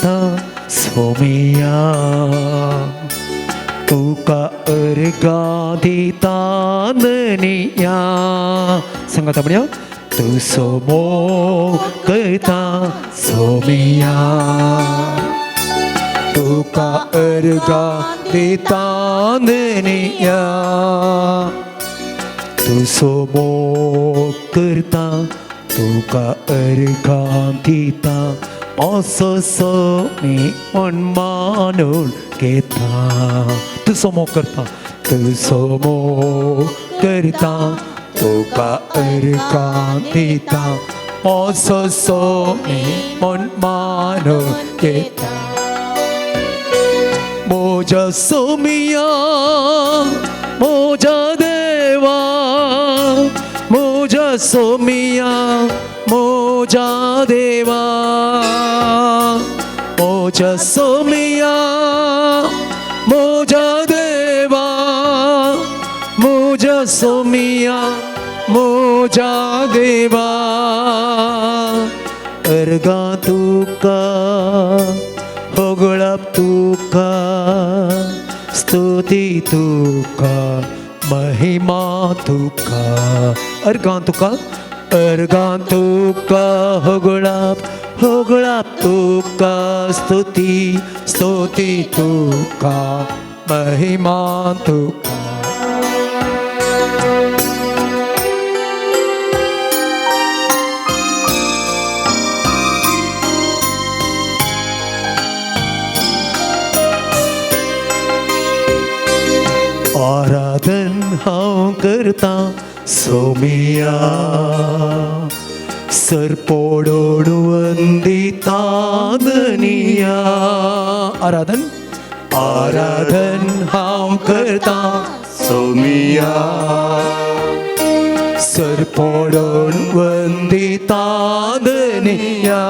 करता सोमिया, तुका अर्गां दिता धनिया. सांगात म्हणया, तूं सोमो करता सोमिया, तुका अर्गां दिता धनिया. तूं सोमो करता, तुका अर्गां दिता, असो सोमी म्हण मानून घेता. तूं सोमो करता, तूं सोमो करता, तुका अर्गां दिता, असो सोमी म्हण मानून घेता. मोजा सोमिया, मोजा देवा, मोजा सोमिया, मोजा देवा, मोजा सोमिया, मोजा देवा, मोजा सोमिया, मोजा देवा. अर्गां तुका, होगळप तुका, स्तुती तुका, महिमा तुका. अर्गां तुका, अर्गां तुका, होगळप होगळप तुका, स्तुती स्तुती तुका, महिमा तुका. आराधन हांव करता सोमिया, सरपोडोड वंदिता धनिया. आराधन, आराधन हांव करता सोमिया, सरपोडोड वंदिता धनिया.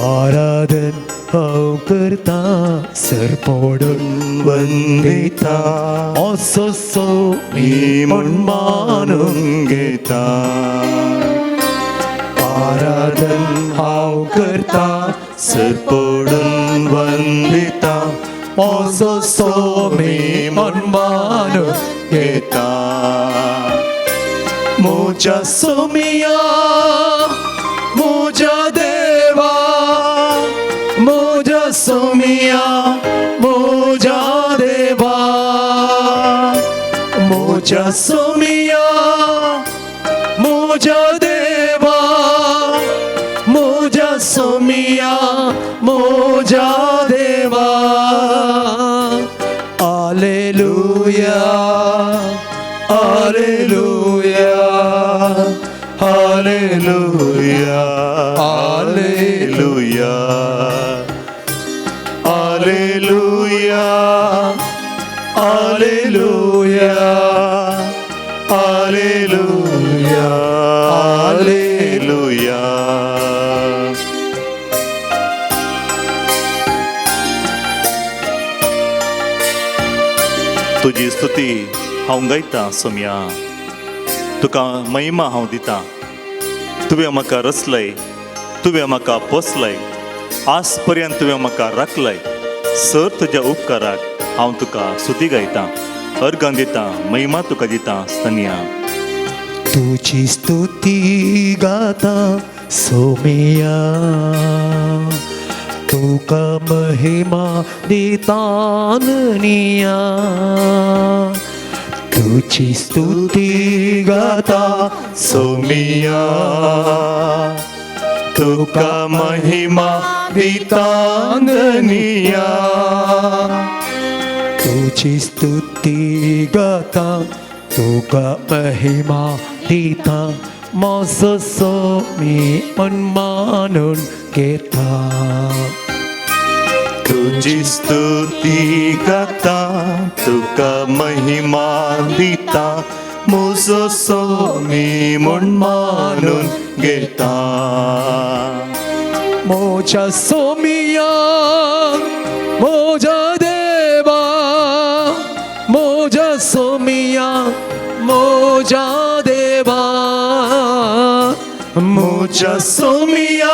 आराधन हांव करता, सरपोडून वंदिता, असो सोमी म्हण मानून घेता. आराधन हांव करता, सरपोडून वंदिता, असो सोमी म्हण मानून घेता. मोजा सोमिया, मोजा देवा, मोजा सोमिया, मोजा देवा, मोजा सोमिया, मोजा देवा, मोजा सोमिया, मोजा देवा. Hallelujah, hallelujah, hallelujah, hallelujah, hallelujah, hallelujah, hallelujah, hallelujah. तुजी स्तुती हांव गायतां सोमया, तुका महिमा हांव दितां. तुवें म्हाका रचलय, तुवें म्हाका पोसलय, आज पर्यंत तुवें म्हाका राखलय. सर तुज्या उपकाराक हांव तुका स्तुती गायतां, अर्गां दितां, महिमा तुका दितां स्तनिया. तुजी स्तुती गाता सोमिया, तुका महिमा दिता धनिया. तुजी स्तुती गाता सोमिया, तुका महिमा दिता धनिया. तुजी स्तुती गाता, तुका महिमा दिता, म्हजो सोमी म्हण मानून घेता. तुजी स्तुती गाता, तुका महिमा दिता, म्हजो सोमी म्हूण मानून घेता. मोजा सोमिया, मोजा देवा, मोजा सोमिया, मोजा देवा, मोजा सोमिया,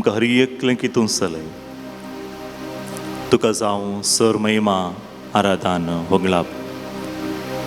आमकां हर एकलें कितून चलय. तुका जावं सर महिमा आराधान होगळाप.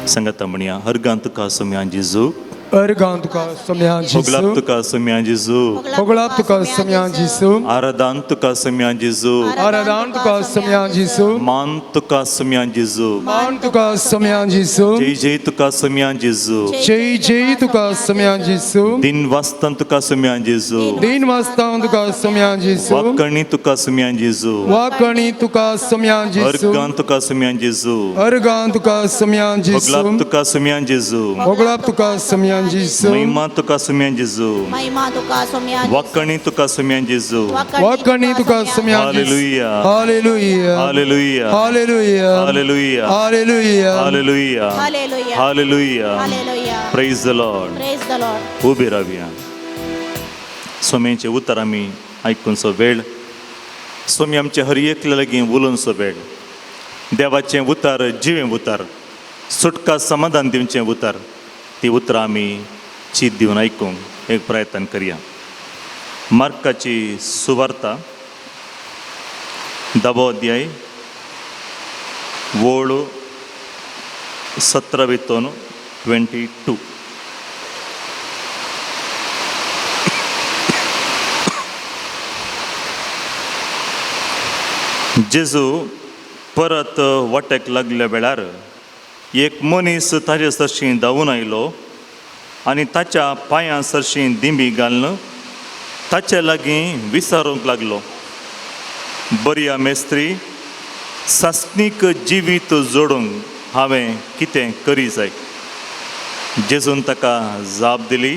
सांगाता म्हणया, हरगान तुका सोम्या जेजू. अर्गां तुका सोम्या होगळाप जेजू. तुका सोम्या जेजू. होगळाप तुका सोम्या जेजू. आराधान तुका सोम्या जेजू. आराधान तुका सोम्या जेजू. मान तुका सोम्या जेजू. मान तुका सोम्या जेजू. जय जय तुका सोम्या जेजू. जय जय तुका सोम्या जेजू. दिन वाचतान तुका सोम्या जेजू. दिन वाचता तुका सोम्या जेजू. वाकणी तुका सोम्या जेजू. वाकणी तुका सोम्या जेजू. अर्गान तुका सोम्या जेजू. अर्गां तुका सोम्या जेजू. होगळाप तुका सोम्या जेजू. होगळाप तुका सोम्या जेजू. महिमा तुका सोम्या जेजू. महिमा तुका सोम्या. वाकणी तुका सोम्या जेजू. वाकणी तुका Saumya. Hallelujah. Hallelujah. Hallelujah. Hallelujah. Hallelujah. Hallelujah. Hallelujah. Hallelujah. Hallelujah. Hallelujah. Praise the Lord. Praise the Lord. उबी रावया. सोम्याचे उतर आमी आयकूनचो वेळ. सोमी आमचे हर एकल्या लागीं उलोवचो वेळ. देवाचें उतर जिवें उतर, सुटका समाधान दिवचें उतर. ती उतरां आमी चीत दिवन आयकूंक एक प्रयत्न करया. मार्काची सुवार्ता धावो अध्याय वोळ 17 वितोन 22. जेजू परत वाटेक लागल्या वेळार एक मनीस ताजे सरशीं धांवून आयलो आनी ताच्या पांयां सरशीं दिंबी घालून ताचे लागीं विचारूंक लागलो, बरया मेस्त्री, सासणीक जिवीत जोडूंक हांवें कितें करी जाय? जेजून ताका जाप दिली,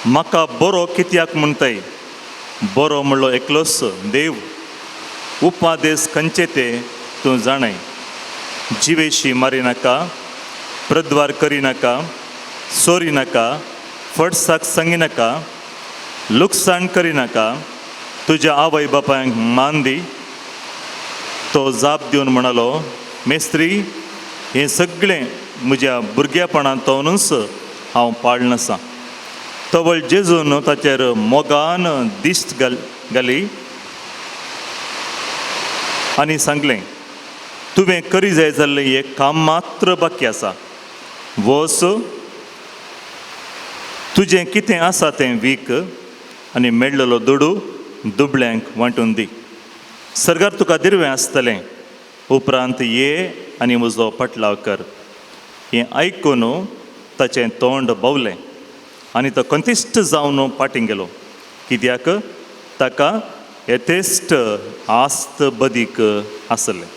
म्हाका बरो कित्याक म्हणटाय? बरो म्हणलो एकलोच देव. उपादेस खंयचे ते तूं जाणाय. जिवेशी मारिनाका, प्रद्वार करिनाका, चोरी नाका, फटसाक सांगिनाका, लुकसाण करिनाका, तुज्या आवय बापायक मान दी. तो जाप दिवन म्हणालो, मेस्त्री, हें सगळें म्हज्या भुरगेपणांतूनच हांव पाळन आसा. तवळ जेजून ताचेर मोगान दिश्ट घाली आनी सांगलें, तुवें करी जाय जाल्लें एक काम मात्र बाकी आसा. वच, तुजें कितें आसा तें वीक आनी मेळ्ळलो दुडू दुबळ्यांक वांटून दी. सर्गार तुका दिरवें आसतलें. उपरांत ये आनी म्हजो पटलाव कर. हें आयकून ताचें तोंड बावलें आनी तो कंतिश्ट जावन पाटीं गेलो, कित्याक ताका येथेश्ट आस्त बदीक आसलें.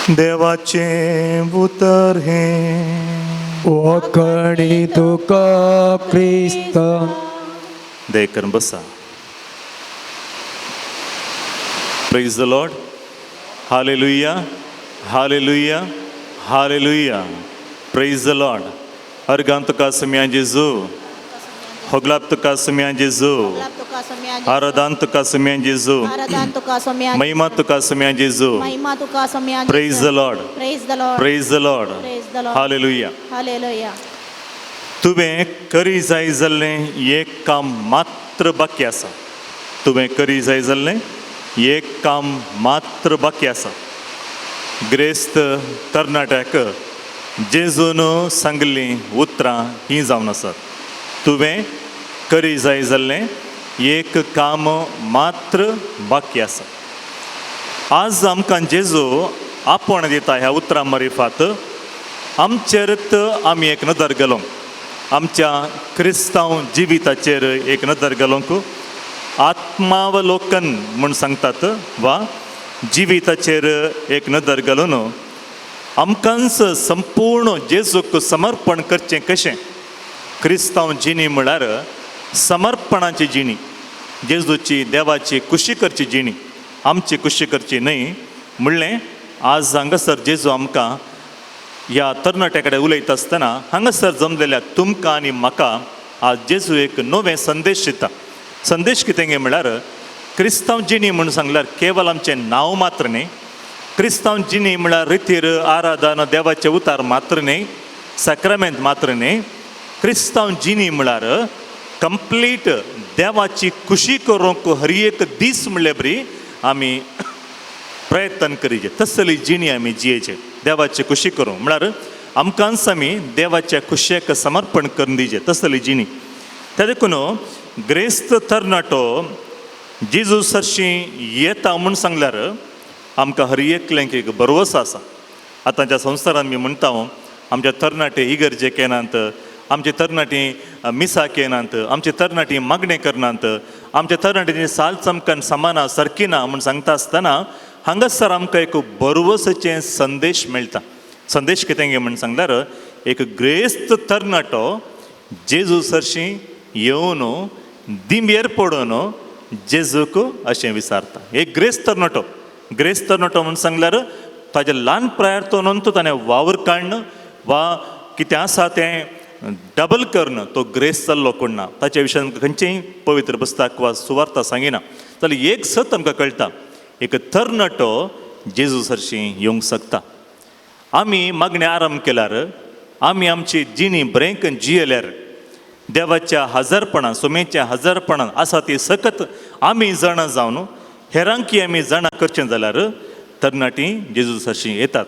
देवाचें उतर हें. वाकणी तुका क्रिस्त. दया करून बसा. Praise the Lord. Hallelujah. Hallelujah. Hallelujah. Praise the Lord. Organ तुका सोम्या जेजू. होगलाप तुका सोम्या जेजू. तुका सोम्या. आराधान तुका सोम्या जेजू. आराधान तुका सोम्या. महिमा तुका सोम्या जेजू. महिमा तुका Saumya. Praise the Lord. Praise the Lord. Praise the Lord. Praise the Lord. Hallelujah. Hallelujah. तुवें करी जाय जाल्लें एक काम मात्र बाकी आसा. तुवें करी जाय जाल्लें एक काम मात्र बाकी आसा. ग्रेस्त तरणाट्याक जेजून सांगल्लीं उतरां हीं जावन आसात. तुवें करी जाय जाल्लें एक काम मात्र बाकी आसा. आज आमकां जेजू आपोवणें दिता ह्या उतरां मारिफात आमचेरच आमी एक नदर घालूंक, आमच्या क्रिस्तांव जिविताचेर एक नदर घालूंक, आत्मावलोकन म्हूण सांगतात वा जिविताचेर एक नदर घालून आमकांच संपूर्ण जेजूक समर्पण करचें कशें. क्रिस्तांव जिणी म्हळ्यार समर्पणाची जिणी, जेजूची देवाची खुशी करची जिणी, आमची खुशी करची न्हय. म्हणलें आज हांगासर जेजू आमकां ह्या तरणाट्या कडेन उलयता आसतना हांगासर जमलेल्या तुमकां आनी म्हाका आज जेजू एक नवें संदेश दिता. संदेश कितें गे म्हळ्यार क्रिस्तांव जिणी म्हूण सांगल्यार केवल आमचें नांव मात्र न्ही, क्रिस्तांव जिणी म्हळ्यार रितीर आराधन देवाचे उतार मात्र न्ही, साक्रामेंत मात्र न्ही. क्रिस्तांव जिणी म्हळ्यार कंप्लीट देवाची खुशी करूंक हर एक दीस म्हणल्यार बरी आमी प्रयत्न करीचे, तसली जिणी आमी जियेचे देवाची खुशी करूंक. म्हळ्यार आमकांच आमी देवाच्या खुशयेक समर्पण करून दिवचें तसली जिणी. त्या देखून ग्रेस्त तरणाटो जेजू सरशी येता म्हूण सांगल्यार आमकां हर एकल्यांक एक भरवंसो आसा. आतांच्या संवसारांत मी म्हणटा, आमच्या तरणाटे इगर्जेक येनात, आमचे तरणाटीं मिसाक येनात, आमचे तरणाटीं मागणें करनात, आमच्या तरणाट्यांची साल चमकन समाना सारकी ना म्हूण सांगता आसतना हांगासर आमकां एक भरवसाचें संदेश मेळटा. संदेश कितें गे म्हूण सांगल्यार एक ग्रेस्त तरणाटो जेजू सरशी येवन दिंबेर पडून जेजूक अशें विचारता. एक ग्रेस्त तरणाटो, ग्रेस्त तरणाटो म्हूण सांगल्यार ताज्या ल्हान प्रायार तो नंतर ताणें वावर काडन वा कितें आसा तें डबल करून तो ग्रेस जाल्लो कोण ना. ताच्या विशयान आमकां खंयचेंय पवित्र पुस्तक वा सुवार्ता सांगिना. जाल्यार एक सत आमकां कळटा, एक तरणाटो जेजू सरशी येवंक शकता. आमी मागणें आराम केल्यार, आमी आमची जिणी ब्रेंक जियेल्यार, देवाच्या हजारपणान सुमेच्या हजारपणान आसा ती सकत आमी जाणा जावन हेरांकी आमी जाणा करचें जाल्यार तरणाटीं जेजू सरशी येतात.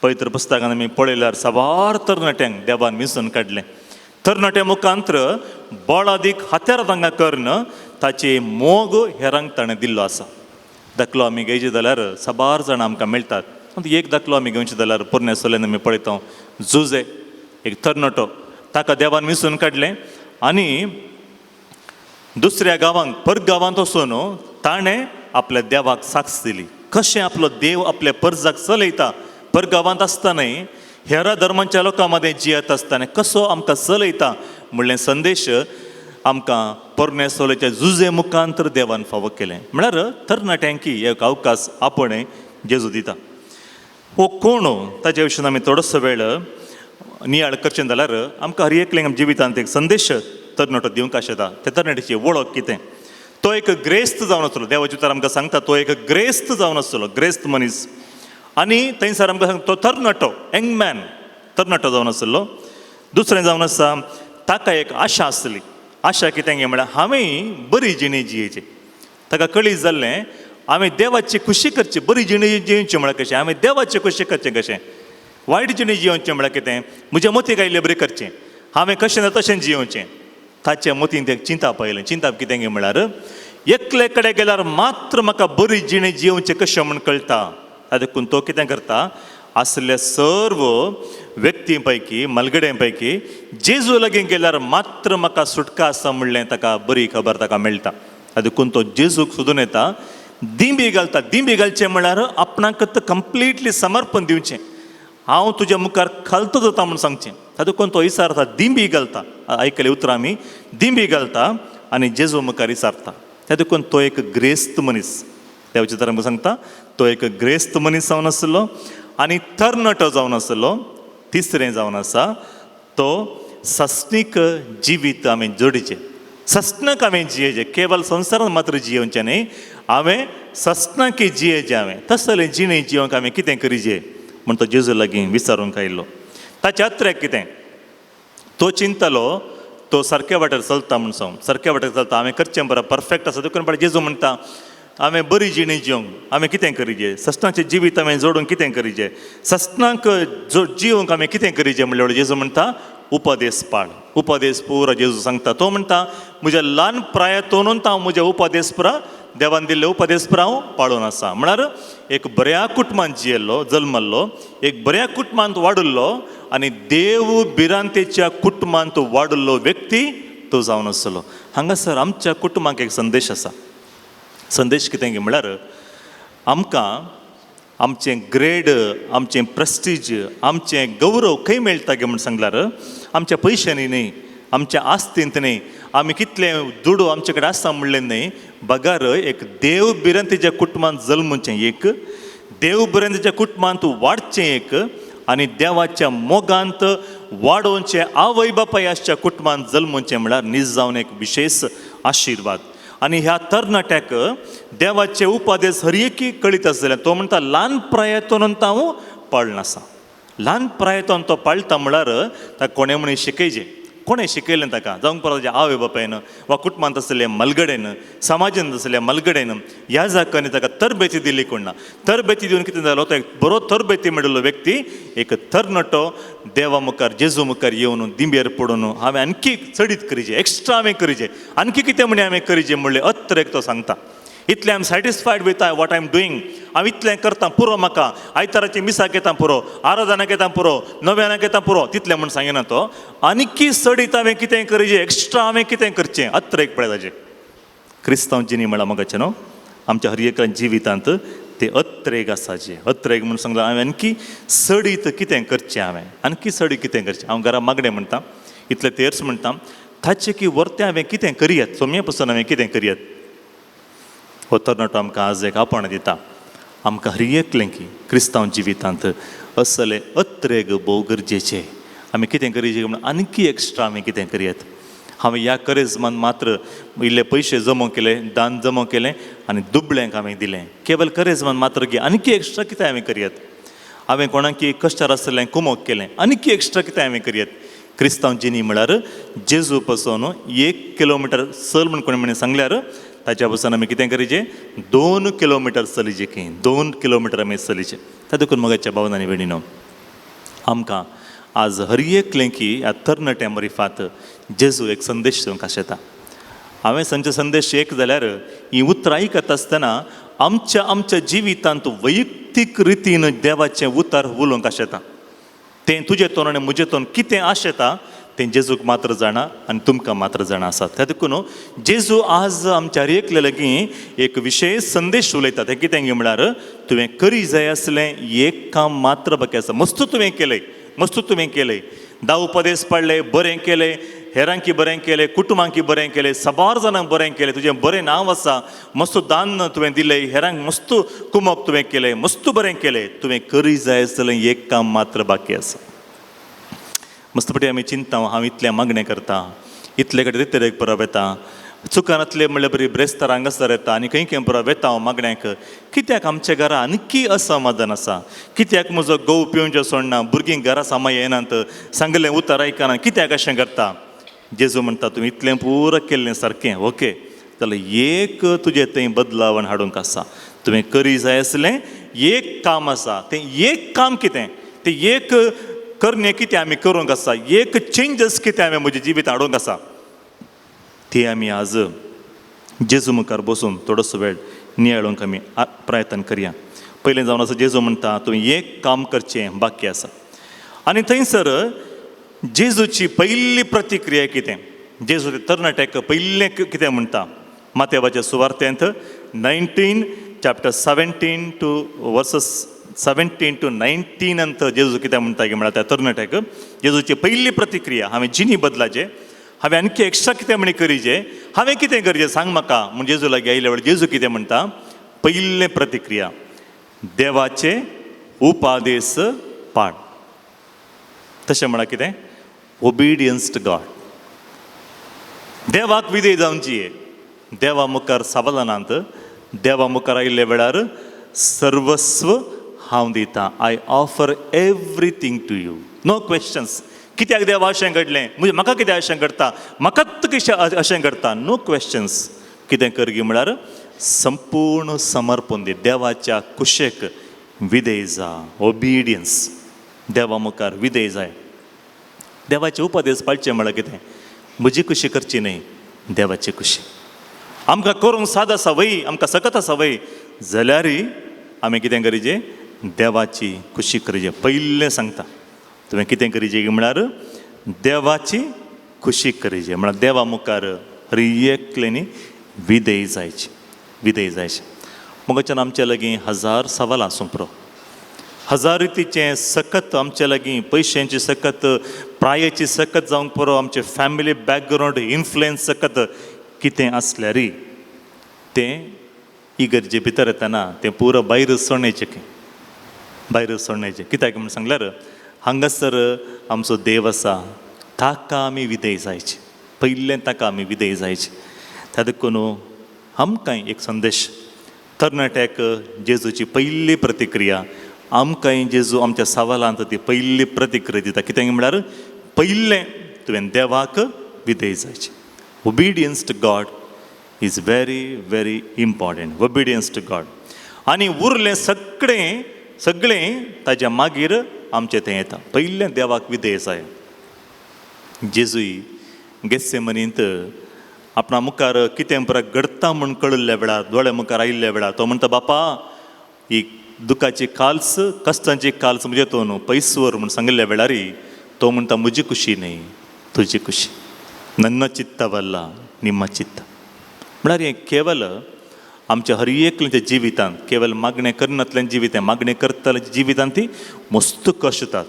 पवित्र पुस्तकान आमी पळयल्यार साबार तरणाट्यांक देवान विंचून काडलें. तरणाट्या मुखांत्र बळादीक हत्यारां तांकां करून ताचे मोग हेरांक ताणें दिल्लो आसा. दाखलो आमी घेयचे जाल्यार साबार जाणां आमकां मेळटात. आनी एक दाखलो आमी घेवचे जाल्यार पोरण्या सोल्यान आमी पळयता, जुजे एक तरणाटो, ताका देवान विंचून काडलें आनी दुसऱ्या गांवांत परगांवांत वचून ताणें आपल्या देवाक साक्ष दिली. कशें आपलो देव आपल्या परजाक चलयता, परगांवांत आसतनाय हेरा धर्मांच्या लोकां मदें जियेत आसतना कसो आमकां चलयता म्हणलें संदेश आमकां पोरण्या सोलेच्या जुजे मुखांतर देवान फावो केलें. म्हळ्यार तरणाट्यांकी एक अवकाश आपण जेजू दिता. हो कोण ताच्या विशीं आमी थोडोसो वेळ नियाळ करचें जाल्यार आमकां हर एकल्यांक जिवितांत एक संदेश तरणाटो दिवंक आशेता. त्या तरणाट्याची वळख कितें, तो एक ग्रेस्त जावन आसलो. देवाचें उतर आमकां सांगता तो एक ग्रेस्त जावन आसलो, ग्रेस्त मनीस. आनी थंयसर आमकां सांगता तो तरणाटो, यंग मॅन, तरणाटो जावन आसलो. दुसरें जावन आसा ताका एक आशा आसली. आशा कितें गे म्हळ्यार हांवें बरी जिणी जियेची. ताका कळीत जाल्लें हांवें देवाची खुशी करची, बरी जिणी जियेवची म्हळ्यार कशें, हांवें देवाची खुशी करचें कशें, वायट जिणी जियोवचें म्हळ्यार कितें, म्हज्या मतीक आयिल्लें बरें करचें, हांवें कशें ना तशें जियोवचें. ताच्या मतीन तें चिंताप आयलें. चिंताप कितें गे म्हळ्यार एकले कडेन गेल्यार मात्र म्हाका बरी जिणी जियोवचें कशें म्हूण कळटा. देखून तो कितें करता, आसल्या सर्व व्यक्ती पैकी मलगड्यां पैकी जेजू लागीं गेल्यार मात्र म्हाका सुटका आसा म्हणलें ताका बरी खबर ताका मेळटा. देखून तो जेजूक सोदून येता, दिंबी घालता. दिंबी घालचें म्हळ्यार आपणाक कंप्लिटली समर्पण दिवचें, हांव तुज्या मुखार खालतो जाता म्हूण सांगचें. देखून तो विचारता, दिंबी घालता. आयकले उतरां आमी, दिंबी घालता आनी जेजू मुखार विचारता. देखून तो एक ग्रेस्त मनीस. देवाचें तर आमकां सांगता तो एक ग्रेस्त मनीस जावन आसलो आनी तरणाटो जावन आसलो. तिसरें जावन आसा तो सस्नीक जिवीत आमी जोडीचें, सस्नाक हांवें जियेचें, केवल संवसारांत मात्र जियोवचें न्ही, हांवें सस्नाकी जियेचें. हांवें तसलें जिणें जियोवंक हांवें कितें करीजे म्हण तो जेजू लागीं विचारूंक आयिल्लो. ताच्या अत्र्याक कितें तो चिंतलो, तो सारक्या वाटेर चलता म्हूण सांग, सारक्या वाटेर चलता, हांवें करचें बरें, परफेक्ट आसा. देखून पळय जेजू म्हणटा हांवें बरी जिणी जिवंक हांवें कितें करीजे, सस्नाचें जिवीत हांवें जोडूंक कितें करीजे, सस्नाक जो जिवंक हांवें कितें करीजे म्हणल्यार जेजू म्हणटा उपदेश पाळ. उपदेश पुरो जेजू सांगता. तो म्हणटा म्हज्या ल्हान प्रायांतून हांव म्हज्या उपदेश पुरा देवान दिल्ले उपदेश पुरा हांव पाळून आसा. म्हळ्यार एक बऱ्या कुटुंबांत जियेल्लो, जल्मल्लो, एक बऱ्या कुटुंबांत वाडिल्लो आनी देव भिरांतेच्या कुटुंबांत वाडिल्लो व्यक्ती तो जावन आसलो. हांगासर आमच्या कुटुंबाक एक संदेश आसा. संदेश कितें गे म्हळ्यार आमकां आमचें ग्रेड, आमचें प्रेस्टीज, आमचें गौरव खंय मेळटा गे म्हूण सांगल्यार आमच्या पयशांनी न्ही, आमच्या आस्तींत न्ही, आमी कितले दुडू आमचे कडेन आसा म्हणलें न्ही, बगार एक देव भिरांतेच्या कुटुंबांत जल्मचें एक, देव भिरांतेच्या कुटुंबांत वाडचें एक आनी देवाच्या मोगांत वाडोवचें आवय बापाय आसच्या कुटुंबांत जल्मचें म्हळ्यार नीज जावन एक विशेश आशिर्वाद. आनी ह्या तरणाट्याक देवाचे उपादेश हर एकी कळीत आसलें. तो म्हणटा ल्हान प्रायेतून हांव पाळनासा. ल्हान प्रायेतून तो पाळटा म्हळ्यार ताका कोणें म्हणून शिकयचें, कोणें शिकयलें ताका, जावंक परत ताच्या आवय बापायन वा कुटुंबांत आसलें मलगडेन, समाजांत आसलें मलगडेन, ह्या जाकांनी ताका तरबेती दिली कोण ना. तरबेती दिवन कितें जालो, तो एक बरो तरबेती मेळिल्लो व्यक्ती, एक तरणाटो देवा मुखार जेजू मुखार येवन दिंबेर पडून हांवें आणखी चडीत करीचे, एक्स्ट्रा हांवें करीचे, आणखी कितें म्हणी हांवें करीचे म्हणलें अत्र एक तो सांगता. इतलें I am satisfied with what I am doing, हांव इतलें करता पुरो म्हाका, आयताराची मिसाक येता पुरो, आराधनाक येता पुरो, नव्यानाक येता पुरो, तितलें म्हूण सांगिना तो. आनीकी चडीत हांवें कितें करीचें, एक्स्ट्रा हांवें कितें करचें अत्र एक पळय ताजें. क्रिस्तांव जिणी म्हळ्यार मोगाचें न्हू आमच्या हर एका जिवितांत ते अत्रेग आसा जे. अत्रेग म्हणून सांगला हांवें आणखी चडीत कितें करचें, हांवें आणखी चडीत कितें करचें. हांव घरा मागणें म्हणटा, इतलें तेर्स म्हणटा, ताचें की वर्तें हांवें कितें करयात, सोम्या पसून हांवें कितें करयात. हो तरणाटो आमकां आज एक आपण दिता, आमकां हर एकलें की क्रिस्तांव जिवितांत असले अत्रेग भोव गरजेचें. आमी कितें करीचे म्हणून आणखी एक्स्ट्रा आमी कितें करयात. हांवें ह्या करेजमान मात्र इल्ले पयशे जमो केले, दान जमो केलें आनी दुबळ्यांक हांवें दिलें, केवल करेजमान मात्र की आणखी एक्स्ट्रा कितें हांवें करयात. हांवें कोणाकी कश्टार आसलें कुमोक केलें, आणखी एक्स्ट्रा कितें हांवें करयात. क्रिस्तांव जिणी म्हळ्यार जेजू पसून 1 किलोमिटर चल म्हण कोणी म्हणून सांगल्यार ताच्या पसून आमी कितें करीचें, 2 किलोमिटर चलीचें, की 2 किलोमिटर आमी चलीचें. त्या देखून मोगाच्या भावनांनी भयणीनो, आमकां आज हर एकलें की ह्या तरणाट्या मरिफात जेजू एक संदेश दिवंक आशेता. हांवें सांगचे संदेश एक जाल्यार ही उतरां आयकत आसतना आमच्या आमच्या जिवितांत वैयक्तीक रितीन देवाचें उतर उलोवंक आशेता. तें तुजें तोंड आनी म्हजें तोंड कितें आशेता तें जेजूक मात्र जाणा आनी तुमकां मात्र जाणा आसा. त्या देखून जेजू आज आमच्या हर एकले लागीं एक विशेश संदेश उलयता. तें कितें म्हळ्यार तुवें करी जाय आसलें एक काम मात्र बाकी आसा. मस्त तुवें केलें, मस्त तुवें केलें, 10 उपदेश पाडले, बरें केलें, हेरांकी बरें केलें, कुटुंबांकी बरें केलें, साबार जाणांक बरें केलें, तुजें बरें नांव आसा, मस्त दान तुवें दिलें, हेरांक मस्त कुमक तुवें केलें, मस्त बरें केलें, तुवें करी जाय आसलें एक काम मात्र बाकी आसा. मस्तपटी आमी चिंता, हांव इतलें मागणें करता, इतले कडेन रितेरेक परब येता, चुकानातले म्हणल्यार बरी ब्रेस्तार हांगासर येता आनी खंय खंय परब येता हांव मागण्याक. कित्याक आमच्या घरा आणखी असमाधान आसा, कित्याक म्हजो घोव पिवचे सोडना, भुरगीं घरा सामा येनात, सांगलें उतर आयकना, कित्याक अशें करता. जेजू म्हणटा तुवें इतलें पुरो केल्लें सारकें ओके, जाल्यार एक तुजें थंय बदलावण हाडूंक आसा. तुवें करी जाय आसलें एक काम आसा, तें एक काम कितें, तें एक करणे कितें आमी करूंक आसा, एक चेंजस कितें हांवें म्हज्या जिवीत हाडूंक आसा, ती आमी आज जेजू मुखार बसून थोडोसो वेळ नियाळूंक आमी प्रयत्न करया. पयलें जावन आसा जेजू म्हणटा तुवें एक काम करचें बाकी आसा. आनी थंयसर जेजूची पयली प्रतिक्रिया कितें, जेजू ते तरणाट्याक पयलें कितें म्हणटा, मातेवाच्या सुवार्तेंत 19 chapter 17 to verses 17 to 19 अंत जेजू कितें म्हणटा की म्हळ्यार त्या तरणाट्याक जेजूची पयली प्रतिक्रिया, हांवें जिनी बदलाचे, हांवें आणखी एक्स्ट्रा कितें म्हणी करीचे, हांवें कितें करचें सांग म्हाका म्हूण जेजू लागीं आयल्या वेळार जेजू कितें म्हणटा, पयलें प्रतिक्रिया देवाचे उपादेश पाळ. तशें म्हळ्यार कितें, ओबिडियन्स टू गॉड, देवाक विधेय जावची. देवा मुखार सवालनांत, देवा मुखार आयिल्ल्या वेळार सर्वस्व हांव दिता, I offer everything to you, no questions. कित्याक देवा अशें घडलें, म्हणजे म्हाका कितें अशें घडटा, म्हाकाच कशें अशें घडटा, नो क्वेश्चन्स. कितें करगी म्हळ्यार संपूर्ण समर्पण दी, देवाच्या कुशेक विधेय जा, ओबिडियन्स, देवा मुखार विधेय जाय. देवाचे उपदेश पाळचे म्हळ्यार कितें, म्हजी खुशी करची न्हय, देवाची खुशी. आमकां करूंक साद आसा वय, आमकां सकत आसा वय, जाल्यारय आमी कितें करीचे, देवाची खुशी करीचे. पयलें सांगता तुवें कितें करीचे म्हळ्यार देवाची खुशी करीचे, म्हळ्यार देवा मुखार हर एकल्यानी विधेय जायची, विधेय जायची. मोगाच्यान आमच्या लागीं 1000 सवालां आसूंक पुरो, 1000 रितीचें सकत आमच्या लागीं, पयशांची सकत, प्रायेची सकत जावंक पुरो, आमचे फॅमिली बॅकग्रावंड इन्फ्लुयन्स सकत कितें आसल्यारय तें इगर्जे भितर येतना तें पुरो भायर सोडण्याचें, की भायर सोडण्याचें. कित्याक म्हूण सांगल्यार हांगासर आमचो देव आसा, ताका आमी विधेय जायचे, पयलें ताका आमी विधेय जायचे. त्या देखून आमकांय एक संदेश. तरणाट्याक जेजूची पयली प्रतिक्रिया, आमकांय जेजू आमच्या सवालांत ती पयली प्रतिक्रिया दिता. कितें म्हळ्यार पयलें तुवें देवाक विधेय जायचें. Obedience to God is very very important. Obedience to God. आनी उरलें सगळें सगळें ताज्या मागीर आमचें तें येता. पयलें देवाक विधेय जाय. जेजूय गेस्सेमनींत आपणा मुखार कितें परत घडटा म्हूण कळिल्ल्या वेळार, दोळ्या मुखार आयिल्ल्या वेळार तो म्हणटा, बापा ही दुखाची काल्स, कश्टांची काल्स म्हजे तो न्हू पयस व्हर म्हूण सांगिल्ल्या वेळार तो म्हणटा, म्हजी खुशी न्हय, तुजी खुशी. नन्न चित्तवल्ला निम्मा चित्त. म्हळ्यार हें केवल आमच्या हर एकल्याच्या जिवितांत, केवल मागणें करनातल्यान जिवीत, मागणें करतल्याच्या जिवितांत ती मस्त कश्ट येतात.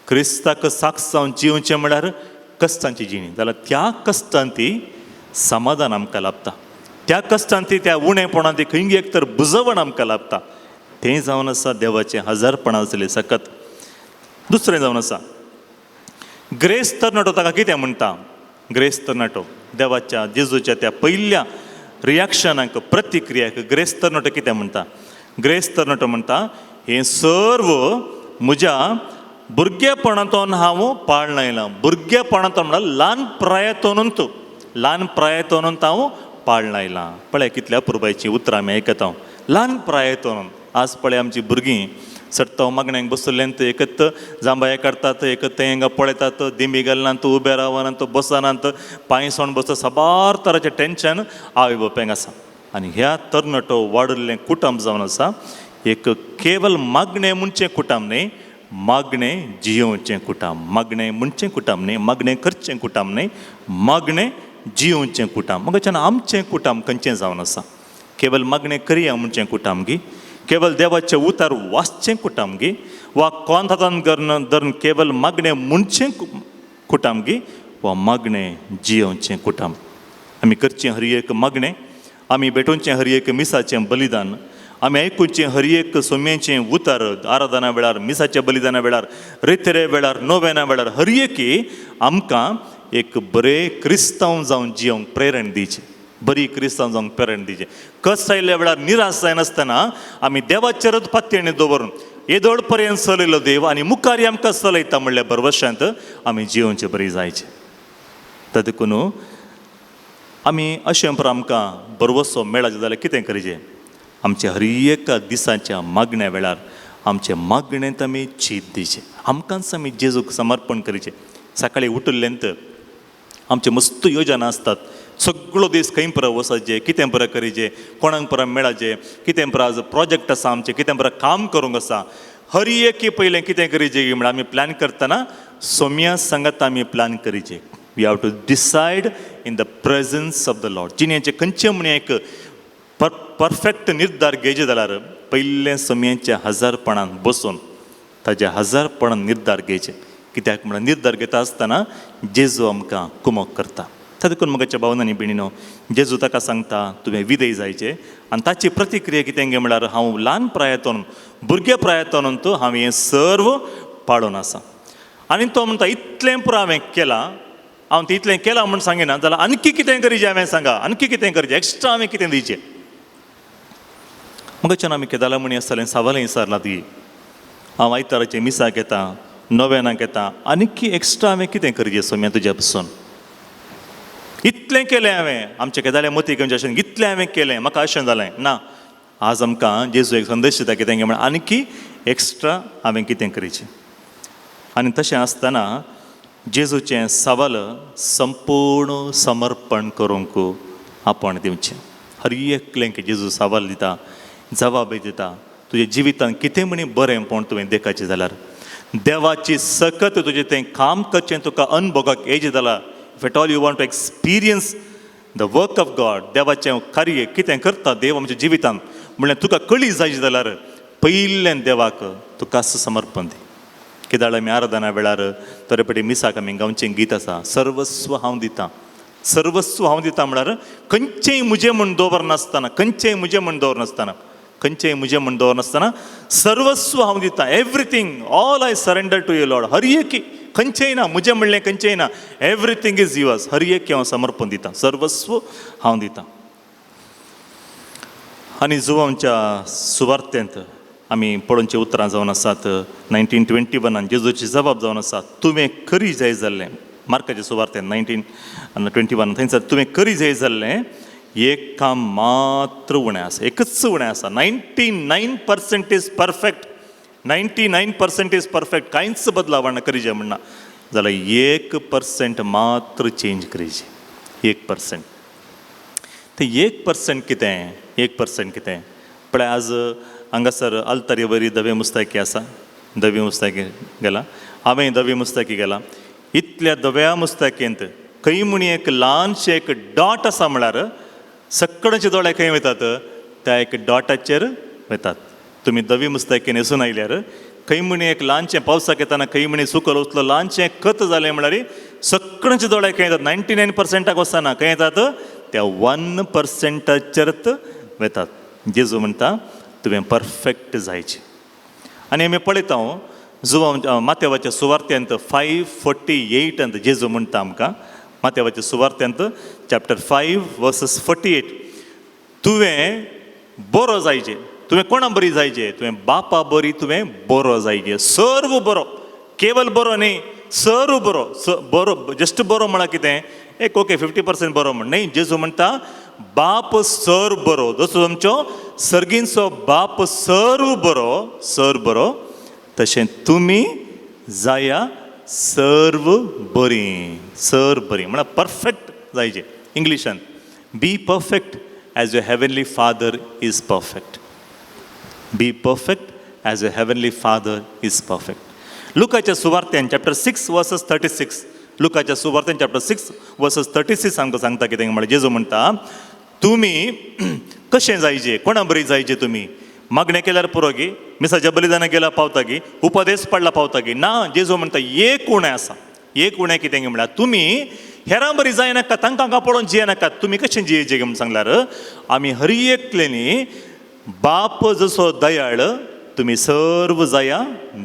क्रिस्ताक साक्ष जावन जिवचें म्हळ्यार कश्टांची जिणी जाल्यार त्या कश्टान ती समाधान आमकां लाभता. त्या कश्टान ती, त्या उणेपणान ती खंय एक तर बुजवण आमकां लाभता. तें जावन आसा देवाचें हजारपणां आसलें सकत. दुसरें जावन आसा ग्रेस तरणाटो ताका कितें म्हणटा. ग्रेस तरणाटो देवाच्या जेजूच्या त्या पयल्या रियाक्शनाक, प्रतिक्रियाक ग्रेस तरणाटो कितें म्हणटा. ग्रेस तरणाटो म्हणटा, हें सर्व म्हज्या भुरगेपणांतून हांव पाळण आयलां. भुरगेपणांतून म्हळ्यार ल्हान प्रायेतून, ल्हान प्रायेतून हांव पाळण आयलां. पळय कितल्या अपुरबायचीं उतरां आमी आयकता. ल्हान प्रायेतून. आज पळय आमची भुरगीं सट्टाव मागण्यांक बसलें, एकत जांबाय काडटात, एकत तें हांगा पळयतात, दिंबी घालनात, उबे रावनात, बसनात, पांय सोण बसता. साबार तराचें टेंशन आवय बापायक आसा. आनी ह्या तरणाटो वाडिल्लें कुटुंब जावन आसा एक केवल मागणें म्हणचें कुटुंब न्हय, मागणें जियोवचें कुटुंब. मागणें म्हणचें कुटुंब न्हय, मागणें करचें कुटुंब न्हय, मागणें जियोवचें कुटुंब. मगच्यान आमचें कुटुंब खंयचें जावन आसा? केवल मागणें करया म्हणचें कुटुंब गी, केवल देवाचें उतार वाचचें कुटुंब गी, वा कोण हातान धरून धरून केवल मागणें म्हणचें कुटुंब गी, वा मागणें जियोवचें कुटुंब? आमी करचें हर एक मागणें, आमी भेटोवचें हर एक मिसाचें बलिदान, आमी आयकुचें हर एक सोम्याचें उतार आराधना वेळार, मिसाच्या बलिदाना वेळार, रेतरे वेळार, नोवेना वेळार, हर एकी आमकां एक बरें क्रिस्तांव जावन जियोंक प्रेरण दिवचें. बरी क्रिस्तांव जावंक प्रेरण दिवचें. कश्ट आयिल्ल्या वेळार निराश जायनासतना आमी देवाचेरच पातयेणी दवरून येदोळ पर्यंत चलयलो देव आनी मुखार आमकां चलयता म्हणल्या भरवशांत आमी जियोवचें बरी जायचें. तर देखून आमी अशें आमकां भरवसो मेळाचें जाल्यार कितें करचें? आमच्या हर एका दिसाच्या मागण्या वेळार आमचे मागणेंत आमी चीत दिवचें. आमकांच आमी जेजूक समर्पण करचें. सकाळीं उठिल्ल्यांत आमचे मस्त योजना आसतात. सगळो दीस खंय परत वचचें, कितें परत करीचें, कोणाक परत मेळाचें, कितें परत आज प्रोजेक्ट आसा आमचें, कितें परत काम करूंक आसा. हर एकी पयलें कितें करीचें म्हळ्यार आमी प्लॅन करतना सोम्या सांगात आमी plan करीचें. We have to decide in the presence of the Lord. जिणेचें खंयचें म्हण एक परफेक्ट निर्धार घेयचे जाल्यार पयलें सोम्याच्या हजारपणान बसून ताज्या हजारपणान निर्धार घेयचे. कित्याक म्हळ्यार निर्धार घेता आसतना जेजू आमकां कुमक करता. त्या देखून म्हज्या भावनांनी भयणीनो, जेजू ताका सांगता तुवें विधेय जायचें. आनी ताची प्रतिक्रिया कितें गे म्हळ्यार हांव ल्हान प्रायेतून, भुरगे प्रायेतून हांव हें सर्व पाळून आसा. आनी तो म्हणटा इतलें पुरो हांवें केलां. हांव तें इतलें केलां म्हूण सांगिना जाल्यार आणकी कितें करीचें हांवें सांगा, आणकी कितें करचें, एक्स्ट्रा हांवें कितें दिवचें? मगच्यान आमी केदाला म्हणी आसतालें सवालें विचारलां ती, हांव आयताराचें मिसाक येता, नोवेनाक येता, आनीकी एक्स्ट्रा हांवें कितें करचें सोम्या तुज्या पसून? इतलें केलें हांवें. आमचें केदाले मती खंयचें अशें इतलें हांवें केलें, म्हाका अशें जालें ना. आज आमकां जेजू एक संदेश दिता कितें म्हळ्यार आनीकी एक्स्ट्रा हांवें कितें करचें? आनी तशें आसतना जेजूचें सवाल संपूर्ण समर्पण करूंक आपण दिवचें. हर एकलेंक जेजू सवाल दिता, जबाबय दिता. तुज्या जिवितांत कितें म्हणी बरेंपण तुवें देखाचें जाल्यार, देवाची सकत तुजें तें काम करचें तुका अनुभवाक येयचें जाल्यार, if at all you want to experience the work of God, देवाचें कार्य कितें करता देव आमच्या जिवितांत म्हणल्यार तुका कळी जायची जाल्यार पयलें देवाक तुका समर्पण दी. कित्याक आमी आराधना वेळार थोडे पटी मिसाक आमी गांवचें गीत आसा, सर्वस्व हांव दितां. सर्वस्व हांव दितां म्हळ्यार खंयचेंय म्हजें म्हूण दवरनासतना, खंयचेंय म्हजें म्हूण दवरनासतना, खंयचेंय म्हजें म्हूण दवरनासतना सर्वस्व हांव दितां. Everything, all I surrender to you Lord. हर एकी खंयचेंय ना म्हजें म्हणलें खंयचेंय ना, everything is yours. हर एकी हांव समर्पण दितां, सर्वस्व हांव दितां. आनी जुवांच्या सुवार्थेंत आमी पळोवचे उतरां जावन आसात 1921 जेजूची जबाब जावन आसा, तुवें खरी जाय जाल्लें. मार्काचे सुवार्थेंत 19:21 थंयसर तुवें खरी जाय जाल्लें, एक काम मात्र उणें आसा, एकच उणें आसा. 99% is perfect, 99% is perfect. कांयच बदलाव ना करीजे म्हणना जाल्यार 1% मात्र चेंज करीजे, 1%. ते 1% कितें, 1% कितें पळय. आज हांगासर आल्तारी वरी धवे मुस्तायकी आसा, धवी मुस्तायकी गेला, हांवें धवी मुस्तायकी गेला. इतल्या धव्या मुस्तायकेंत खंय म्हणी एक ल्हानशें एक डॉट आसा म्हळ्यार सगळ्यांचे दोळे खंय वयतात? त्या एक डॉटाचेर वतात. तुमी धवी मुस्तायकी न्हेसून आयल्यार खंय म्हणी एक ल्हानशें, पावसाक येताना खंय म्हणी सुकल वचलो ल्हानशें खत जालें म्हळ्यार सगळ्यांचे दोळे खंय येतात? 99%क वचना, खंय येतात? त्या 1%चेरच वेतात. जेजू म्हणटा तुवें परफेक्ट जायचें. आनी आमी पळयता जुवां माथ्यावाच्या सुवार्थ्यांत 5:48 जेजू म्हणटा आमकां, माथ्यावाच्या सुवार्थ्यांत चॅप्टर 5 वर्सस 48, तुवें बरो जायचे. तुवें कोणा बरी जायचे? तुवें बापा बरी तुवें बरो जायचे, सर्व बरो. केवल बरो न्ही, सर्व बरो. बरो जस्ट बरो म्हळ्यार कितें? एक ओके 50% बरो म्हण न्ही. जेजू म्हणटा बाप सर बरो, जसो तुमचो सर्गींचो बाप सर्व बरो, सर बरो, तशें तुमी जाया सर्व बरीं, सर बरीं म्हळ्यार परफेक्ट जायचे. इंग्लिशान be perfect as your heavenly father is perfect. Be perfect as your heavenly father is perfect. लुकाच्या सुवार्त्यान chapter 6 verses 36, लुकाच्या सुवार्त्यान chapter 6 versus 36 आमकां सांगता कितें म्हळ्यार जेजू म्हणटा तुमी कशें जायचे, कोणा बरी जायचे? तुमी मागणें केल्यार पुरो गी, मिसाच्या बलिदानां केल्यार पावता गी, उपदेस पडला पावता गी? ना, जेजू म्हणटा एक उणें आसा. एक उणें कितें म्हळ्यार तुमी हेरां बरी जायनाका, तांकां हांगा पळोवन जियेनाका. तुमी कशें जियेचें म्हूण सांगल्यार आमी हर एकल्यानी बाप जसो दयाळ तुमी सर्व जाया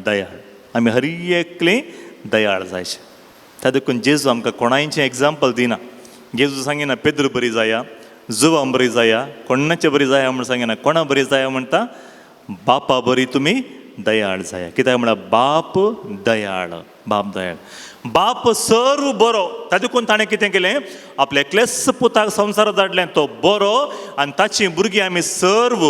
दयाळ. आमी हर एकले दयाळ जायचे. त्या देखून जेजू आमकां कोणायचें एग्जाम्पल दिना. जेजू सांगिना पेद्रू बरी जाया, जुवां बरी जाया, कोणाचे बरी जाया म्हूण सांगिना. कोणा बरी जाया म्हणटा? बापा बरी तुमी दयाळ जाया. कित्याक म्हळ्यार बाप दयाळ, बाप दयाळ, बाप सर्व बरो. ताजे देखून ताणें कितें केलें? आपल्या एकलेच पुताक संवसारात धाडलें, तो बरो आनी ताची भुरगीं आमी सर्व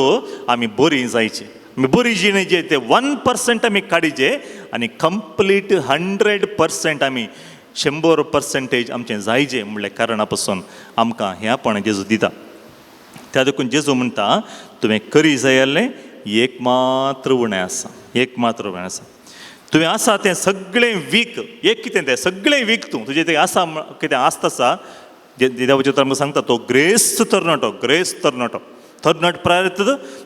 आमी बरीं जायची. आमी बरी जिणेचे ते 1% आमी काडिचे आनी कंप्लीट 100% आमी 100% आमचें जायचे म्हणल्या कारणा पासून आमकां ह्या पण जेजू दिता. त्या देखून जेजू म्हणटा तुवें करी जाय जालें एक मात्र उणें आसा, एक मात्र उणें आसा. तुवें आसा तें सगळें वीक. एक कितें तें सगळें वीक तूं तुजें तें आसा कितें आसता आसा. देवाचें उतर आमकां सांगता तो ग्रेस्त तरणाटो, ग्रेस्त तरणाटो, तरणाट प्राय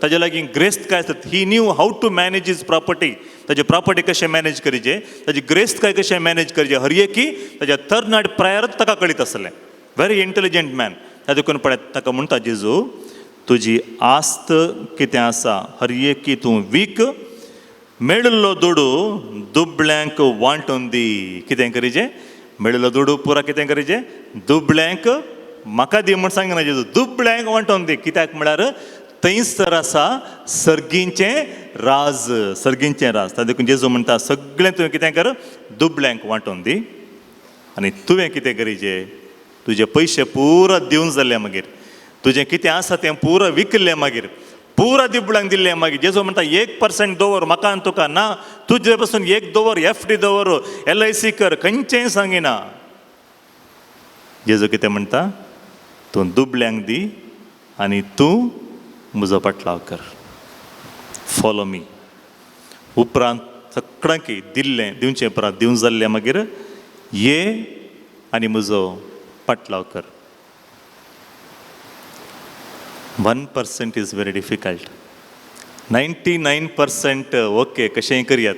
ताजे लागीं ग्रेस्त काय आसता. He knew how to manage his property. ताजी प्रॉपर्टी कशें मॅनेज करीचे, ताजी ग्रेस्त काय कशें मॅनेज करचें, हर एकी ताज्या तरणाट प्रायारच ताका कळीत आसलें. Very intelligent man. त्या देखून पळय ताका म्हणटा जेजू तुजी आस्त कितें आसा हर एकी तूं वीक, मेळिल्लो दुडू दुबळ्यांक वांटून दी. कितें करीचें? मेळिल्लो दुडू पुरा कितें करीचें? दुबळ्यांक. म्हाका दी म्हण सांगना जेजू, दुबळ्यांक वांटून दी. कित्याक म्हळ्यार थंयसर आसा सर्गींचें राज, सर्गींचें राज. ताका देखून जेजू म्हणटा सगळें तुवें कितें कर, दुबळ्यांक वांटून दी. आनी तुवें कितें करीचें? तुजे पयशे पुरा दिवन जाले मागीर, तुजें कितें आसा तें पुरा विकलें मागीर, पुरा दुबळ्यांक दिल्लें मागीर, जेजू म्हणटा 1% दवर म्हाका आनी तुका ना. तुजे पसून एक दवर, एफ डी दवर, LIC कर, खंयचेंय सांगिना. जेजू कितें म्हणटा? तूं दुबळ्यांक दी आनी तूं म्हजो पाटलाव कर, फॉलो मी. उपरांत सगळ्यांक दिल्लें दिवचें उपरांत दिवन जाल्लें मागीर ये आनी म्हजो पाटलाव कर. 1% is very difficult. 99% okay कशेंय करयात,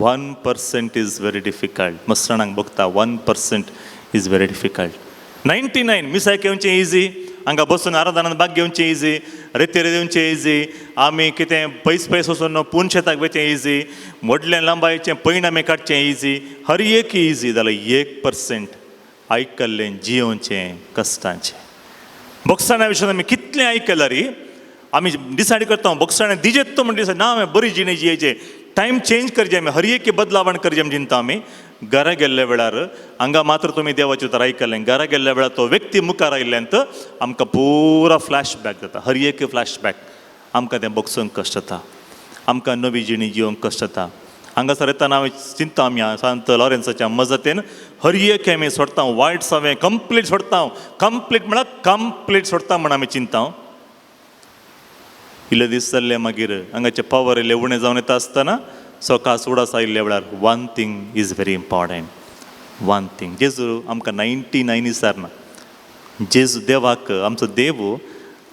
1% is very difficult. मस्ताणांक बघता 1% is very difficult. 99 मिसाक घेवचें इजी, हांगा बसून आराधनान भाग घेवचें इजी, रेतेर दिवचें इजी, आमी कितें पयस पयस वचून पूण शेताक वचचें इजी, व्हडलें लांबायेचें पयण आमी काडचें इजी, हर एक इजी जाल्यार 1% आयकल्लें जियोवचें कश्टांचें. बोक्साणा विशयान आमी कितलें आयकलां री, आमी डिसायड करता बोगसाणे दिजेत तो म्हण डिसायड ना, हांवें बरी जिणे जियेचे, टायम चेंज करचे, आमी हर एक बदलावण करचे म्हण चिंता आमी. घरा गेल्ल्या वेळार हांगा मात्र तुमी देवाचें उतर आयकलें, घरा गेल्ल्या वेळार तो व्यक्ती मुखार आयिल्ल्यान आमकां पुरा फ्लॅशबॅक जाता, हर एक फ्लॅशबॅक. आमकां तें बगसूंक कश्ट जाता, आमकां नवी जिणी जिवंक कश्ट जाता. हांगासर येतना हांवें चिंता आमी सांत लॉरेन्साच्या मजतीन हर एक आमी सोडता, वायट सवें कंप्लीट सोडता, कंप्लीट म्हळ्यार कंप्लीट सोडता म्हण आमी चिंता. इल्ले दीस जाल्ले मागीर हांगाचे पावर इल्ले उणें जावन येता आसतना सकाळ उडास आयिल्ल्या वेळार one thing is very important, one thing. जेजू आमकां 99 विचारना. जेजू देवाक आमचो देव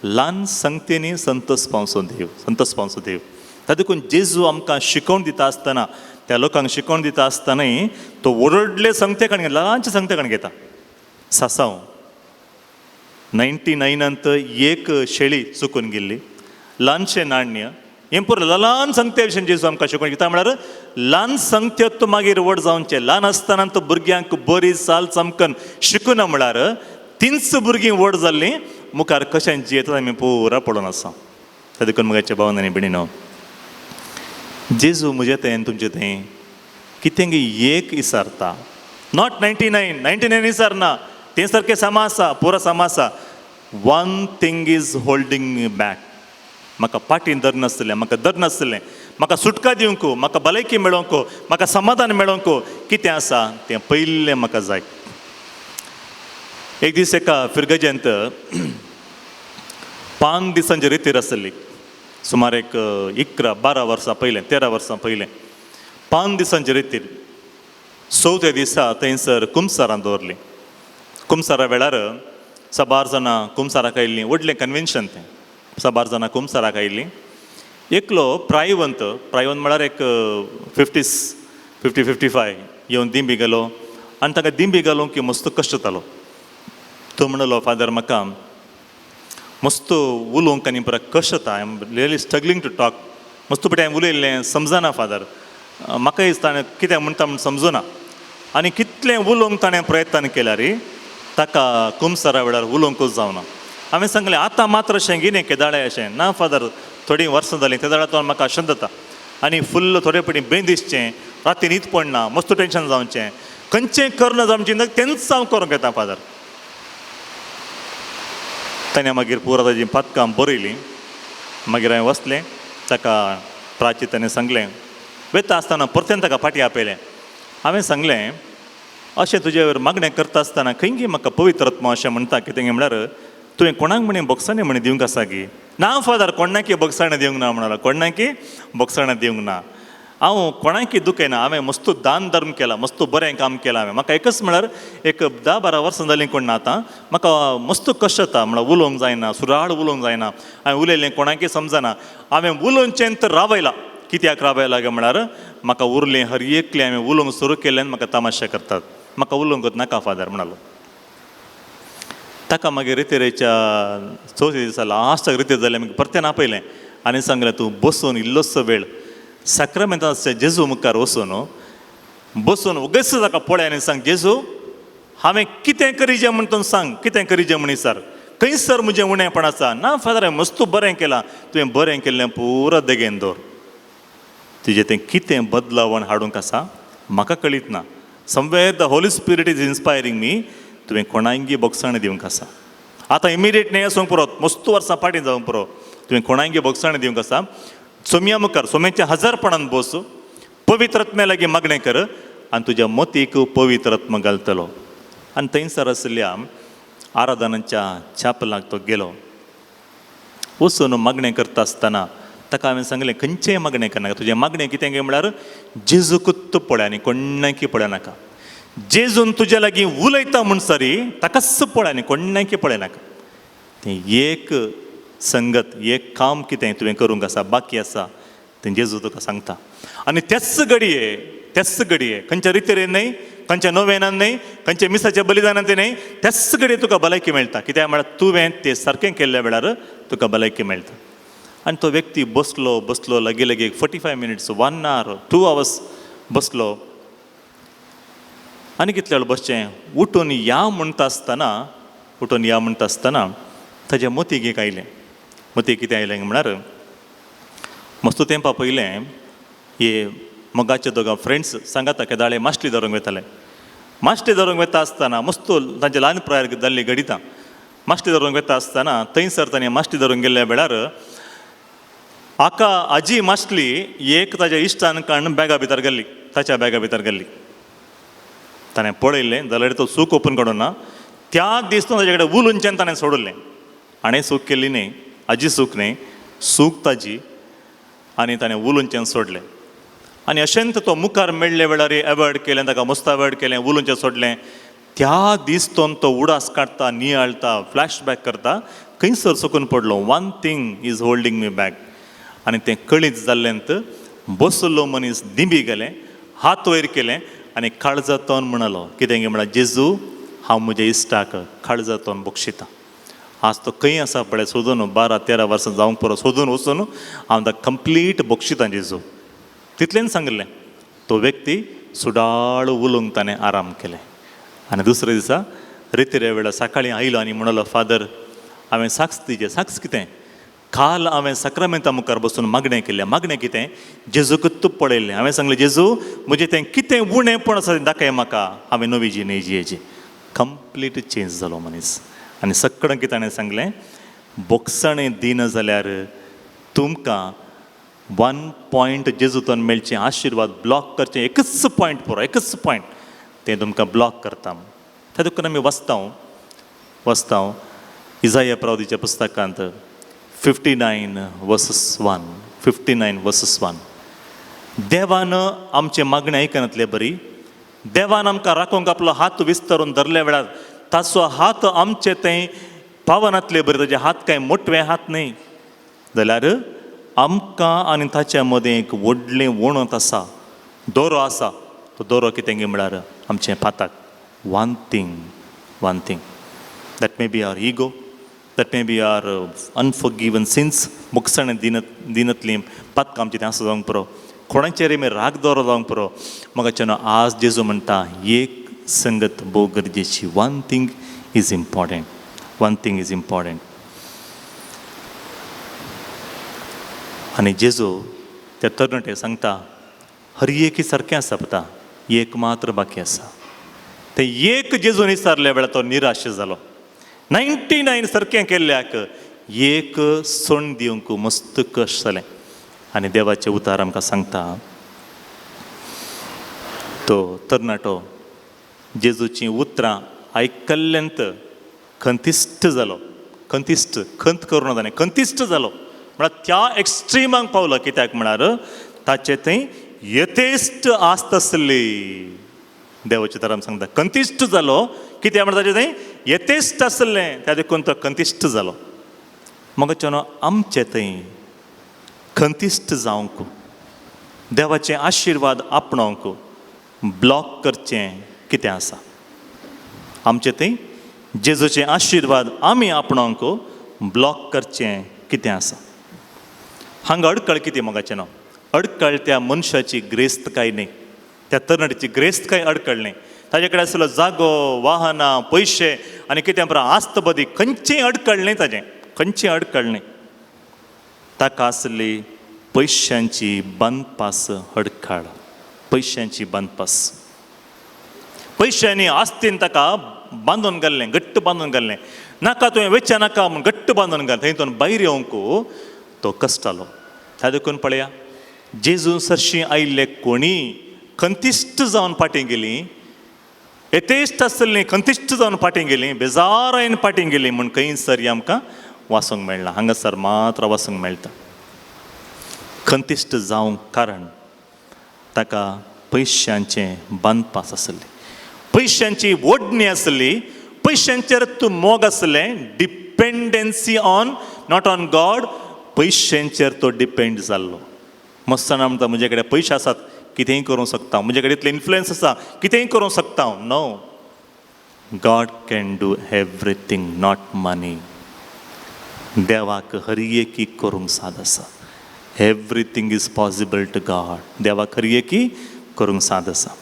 ल्हान संगतेनी संतोष पावचो देव, संतोष पावचो देव. ताका देखून जेजू आमकां शिकोवन दिता आसतना, त्या लोकांक शिकोवन दिता आसतनाय तो व्हडले संगते कण घेता, ल्हानशे संगते कण घेता. सासांव 99 एक शेळी चुकून गेल्ली, ल्हानशें नाण्य हें पुरो ल्हान संगते विशीं जेजू आमकां शिकोवन दिता. म्हळ्यार ल्हान संगत्यो मागीर व्हड जावचें. ल्हान आसतना तो भुरग्यांक बरी चाल चमकन शिकूना म्हळ्यार तींच भुरगीं व्हड जाल्लीं मुखार कशें जियेतात आमी पुरा पळोवन आसा. त्या देखून म्हज्या भावन आनी भयणीनो, जेजू म्हजें तें तुमचें तें कितें एक विचारता, not 99, 99 विचारना, तें सारकें समा आसा, पुरो समा आसा. One thing is holding me back. म्हाका फाटीं धरनासलें, म्हाका धरनासलें, म्हाका सुटका दिवंक, म्हाका भलायकी मेळोवंक, म्हाका समाधान मेळोवंक कितें आसा तें पयलें म्हाका जाय. एक दीस एका फिरगजेंत 5 दिसांची रितीर आसली, सुमार एक 11-12 वर्सां पयलें, 13 वर्सां पयलें. 5 दिसांची रितीर, चवथ्या दिसा थंयसर कुमसारां दवरलीं. कुमसारा वेळार साबार जाणां कुमसाराक आयिल्लीं, व्हडलें कन्वेन्शन तें. साबार जाणां कुमसाराक आयिल्लीं. एकलो प्रायवंत, प्रायवंत म्हळ्यार एक 50, 55 येवन दिंबी गेलो आनी ताका दिंबी घालूंक की मस्त कश्ट जातालो. तो म्हणलो, फादर म्हाका मस्त उलोवंक आनी पुरा कश्ट जाता, I am really struggling to talk. मस्त पटी हांवें उलयल्लें समजना फादर, म्हाका दिसता ताणें कितें म्हणटा म्हूण समजुना. आनी कितलें उलोवंक ताणें प्रयत्न केल्यार ताका कुमसारा वेळार उलोवंकूच जावना. हांवें सांगलें, आतां मात्र अशें कितें केदाळे अशें ना फादर, थोडीं वर्सां जालीं ते वेळार तो म्हाका अशें जाता आनी फुल्ल थोडे पटी बें दिसचें, राती न्हीद पडना, मस्त टेंशन जावचें, खंयचें करना जावचें तेंच हांव करूंक येता फादर. ताणें मागीर पुरा ताजीं पातकां बरयलीं. मागीर हांवें वचलें ताका प्राची, ताणें सांगलें वता आसतना परतेन ताका फाटीं आपयलें. हांवें सांगलें, अशें तुजेर मागणें करता आसतना खंय म्हाका पवित्र आत्मा अशें म्हणटा कितें म्हळ्यार तुवें कोणाक म्हणे बोगसाणें म्हणे दिवंक आसा की ना फादर, कोणाकी बोगसाणें दिवंक ना म्हणालो, कोणाकी बोगसाणें दिवंक ना, हांव कोणाकी दुखयना, हांवें मस्त दान धर्म केला, मस्त बरें काम केलां हांवें. म्हाका एकच म्हळ्यार एक 10-12 वर्सां जालीं कोण ना, आतां म्हाका मस्त कश्ट जाता, म्हळ्यार उलोवंक जायना, सुराळ उलोवंक जायना, हांवें उलयलें कोणाकी समजना, हांवें उलोवचें तर रावयलां. कित्याक रावयलां काय म्हळ्यार म्हाका उरलें हर एकलें हांवें उलोवंक सुरू केल्ल्यान म्हाका तमाशे करतात, म्हाका उलोवंक नाका फादर म्हणालो. ताका मागीर रितेरेच्या चवथी दिसा लास्टाक रितेर जालें, मागीर परतें आपयलें आनी सांगलें, तूं बसून इल्लोसो वेळ साक्रामेंताच्या जेजू मुखार वचून बसून उगेच ताका पळय आनी सांग, जेजू हांवें कितें करीजें म्हण तूं सांग, कितें करीजें म्हण सर, खंयसर म्हजें उणेपण आसा. ना फादर हांवें मस्त बरें केलां, तुवें बरें केल्लें पुरो देगेन दवर, तुजें तें कितें बदलावण हाडूंक आसा म्हाका कळीत ना, somewhere the Holy Spirit is inspiring me, तुवें कोणांगी बोगसाणें दिवंक आसा, आतां इमिडिएट न्हय वचूंक पुरो, मस्त वर्सां फाटीं जावंक पुरो, तुवें कोणांगी बोगसाणें दिवंक आसा. सोम्या मुखार सोम्याच्या हजारपणान बस, पवित्र आत्म्या लागीं मागणें कर आनी तुज्या मतीक पवित्र आत्मा घालतलो. आनी थंयसर आशिल्ल्या आराधनाच्या छापलाक तो गेलो. वचून मागणें करता आसतना ताका हांवें सांगलें, खंयचेंय मागणें करनाका, तुजें मागणें कितें काय म्हळ्यार जेजूकूच पळय आनी कोणाकी पळय नाका, जेजून तुज्या लागीं उलयता म्हूण सरी ताकाच पळय आनी कोणाकी पळय नाका. तें एक संगत एक काम कितें तुवें करूंक आसा बाकी आसा तें जेजू तुका सांगता. आनी त्याच घडये, त्याच घडये खंयच्या रितेरेन न्हय, खंयच्या नोवेनान न्हय, खंयच्या मिसाच्या बलिदानान तें न्हय, त्याच घडये तुका भलायकी मेळटा. कित्याक म्हळ्यार तुवें तें सारकें केल्ल्या वेळार तुका भलायकी मेळटा. आनी तो व्यक्ती बसलो बसलो लागीं लागीं 45 minutes, 1 hour, 2 hours बसलो. आनी कितले वेळ बसचें, उठून या म्हणटा आसतना, उठून या म्हणटा आसतना ताज्या मतीक एक आयलें, मती कितें आयलें म्हळ्यार मस्तू तेंपा पयलें हे मोगाचे दोगां फ्रेंड्स सांगाता केदाळे मासली धरूंक वताले. मासली धरूंक वता आसतना मस्तू तांचे ल्हान प्रायर जाल्ली घडितां. मासली धरूंक वता आसतना थंयसर ताणें मासली धरूंक गेल्ल्या वेळार आका आजी मासली एक ताज्या इश्टान काडून बॅगा भितर गेल्ली, ताच्या बॅगा भितर गेल्ली. ताणें पळयलें जाल्यार तो सूक ओपन काडून ना. त्या दीस तो ताजे कडेन उलोवच्यान ताणें सोडलें. हाणें सूक केली न्ही, आजी सूक न्ही, सूक ताजी, आनी ताणें उलोवच्यान सोडलें. आनी अशेंच तो मुखार मेळ्ळे वेळार एवॉयड केलें, ताका मस्त एवॉयड केलें, उलोवचें सोडलें. त्या दीस तो तो उडास काडटा, नियाळटा, फ्लॅशबॅक करता, खंयसर चुकून पडलो. One thing is holding me back. आनी तें कळीत जाल्लेंत बसलो मनीस दिंबी गेलें, हात वयर केलें आनी काळजातोन म्हणलो कितें गे म्हळ्यार, जेजू हांव म्हज्या इश्टाक काळजातोन बक्षितां. आज तो खंय आसा पळय सोदून 12-13 वर्सां जावंक पुरो, सोदून वचून हांव ताका कंप्लीट बक्षितां जेजू. तितलेंच सांगिल्लें. तो व्यक्ती सुडाळ उलोवंक ताणें आराम केलें. आनी दुसऱ्या दिसा रितिऱ्या वेळार सकाळीं आयलो आनी म्हणलो, फादर हांवें साक्ष दिजे. साक्ष कितें? काल हांवें साक्रामेंता मुखार बसून मागणें केलें. मागणें कितें? जेजूकच तूं पळयलें. हांवें सांगलें, जेजू म्हजें तें कितें उणेंपण आसा तें दाखय म्हाका, हांवें नवी जिणे जियेची. कंप्लीट चेंज जालो मनीस. आनी सगळें कितें ताणें सांगलें, बोगसणें दिना जाल्यार तुमकां 1 पॉयंट जेजूतोन मेळचें आशिर्वाद ब्लॉक करचें, एकच पॉयंट पुरो, एकच पॉयंट तें तुमकां ब्लॉक करता. त्या देखून आमी वाचता इजाया प्रवादीच्या पुस्तकांत 59:1, 59:1. देवान आमचें मागणें आयकनातलें बरी, देवान आमकां राखूंक आपलो हात विस्तारून धरल्या वेळार ताचो हात आमचे थंय पावनातले बरी, ताजे हात कांय मोटवे हात न्हय, जाल्यार आमकां आनी ताच्या मदें एक व्हडलें वणत आसा, दोरो आसा. तो दोरो कितें गे म्हळ्यार आमचें पाताक. One thing, one thing that may be our ego, that may be our unforgiven sins. मुखसाणें दिनतलीं पातकां आमचीं तें आसा जावंक पुरो, कोणाचेर आमी राग दवरो जावंक पुरो. म्हाका आज जेजू म्हणटा एक संगत भोव गरजेची. One thing is important, one thing is important. आनी जेजू त्या तरणाटे सांगता, हर एक सारकें आसा पता, एक मात्र बाकी आसा. तें एक जेजून विचारल्या वेळार तो निराश जालो. 99 सारकें केल्ल्याक एक सोण दिवंक मस्त कश्ट जालें. आनी देवाचें उतार आमकां सांगता, तो तरणाटो जेजूचीं उतरां आयकल्ल्यांत खंतिश्ट जालो. खंतिश्ट, खंत करूं नाका, खंतिश्ट जालो म्हळ्यार त्या एक्स्ट्रिमाक पावलो. कित्याक म्हळ्यार ताचे थंय यथेश्ट आस्त आसली. देवाचे तर आमकां सांगता खंतिश्ट जालो, कित्याक म्हळ्यार ताचे थंय यथेश्ट आसलें, त्या देखून तो खंतिश्ट जालो. मग आमचे थंय खंतिश्ट जावंक, देवाचे आशिर्वाद आपणावंक ब्लॉक करचें कितें आसा? आमचे थंय जेजूचे आशिर्वाद आमी आपणावंक ब्लॉक करचें कितें आसा? हांगा अडकळ कितें मोगाचें न्हू, अडकळ त्या मनशाची ग्रेस्तकाय न्ही, त्या तरणाट्याची ग्रेस्तकाय अडकळ न्ही. ताजे कडेन आसलो जागो, वाहनां, पयशे आनी कितें बरें आस्त बदी, खंयचें अडकळ न्ही ताजें, खंयचें अडकळ न्ही. ताका आसली पयशांची बांदपास अडखळ, पयशांची बांदपास. पयशांनी आस्तीन ताका बांदून घाल्लें, घट्ट बांदून घाल्लें. नाका तुवें वेचें नाका म्हूण घट्ट बांदून घाल. थंय तो भायर येवंक तो कश्टालो. त्या देखून पळया, जेजू सरशीं आयिल्ले कोणी खंतिश्ट जावन फाटीं गेलीं, यथेश्ट आसलीं, खंतिश्ट जावन फाटीं गेलीं, बेजारायन फाटीं गेलीं म्हूण खंयसर आमकां वाचूंक मेळना. हांगासर मात्र वाचूंक मेळटा. खंतिश्ट जावंक कारण ताका पयशांचें बांदपास आसलें, पयशांची ओडणी आसली, पयशांचेर तूं मोग आसलें, dependency on not on God, पयशांचेर तो डिपेंड जाल्लो. मस्त जाणां म्हणटा म्हजे कडेन पयशे आसात, कितेंय करूंक शकता, म्हजे कडेन इतलें इन्फ्लुयन्स आसा, कितेंय करूंक शकता हांव. No, God can do everything, not money. देवाक हर एकी करूंक साद आसा. Everything is possible to God. देवाक हर एकी करूंक साद आसा.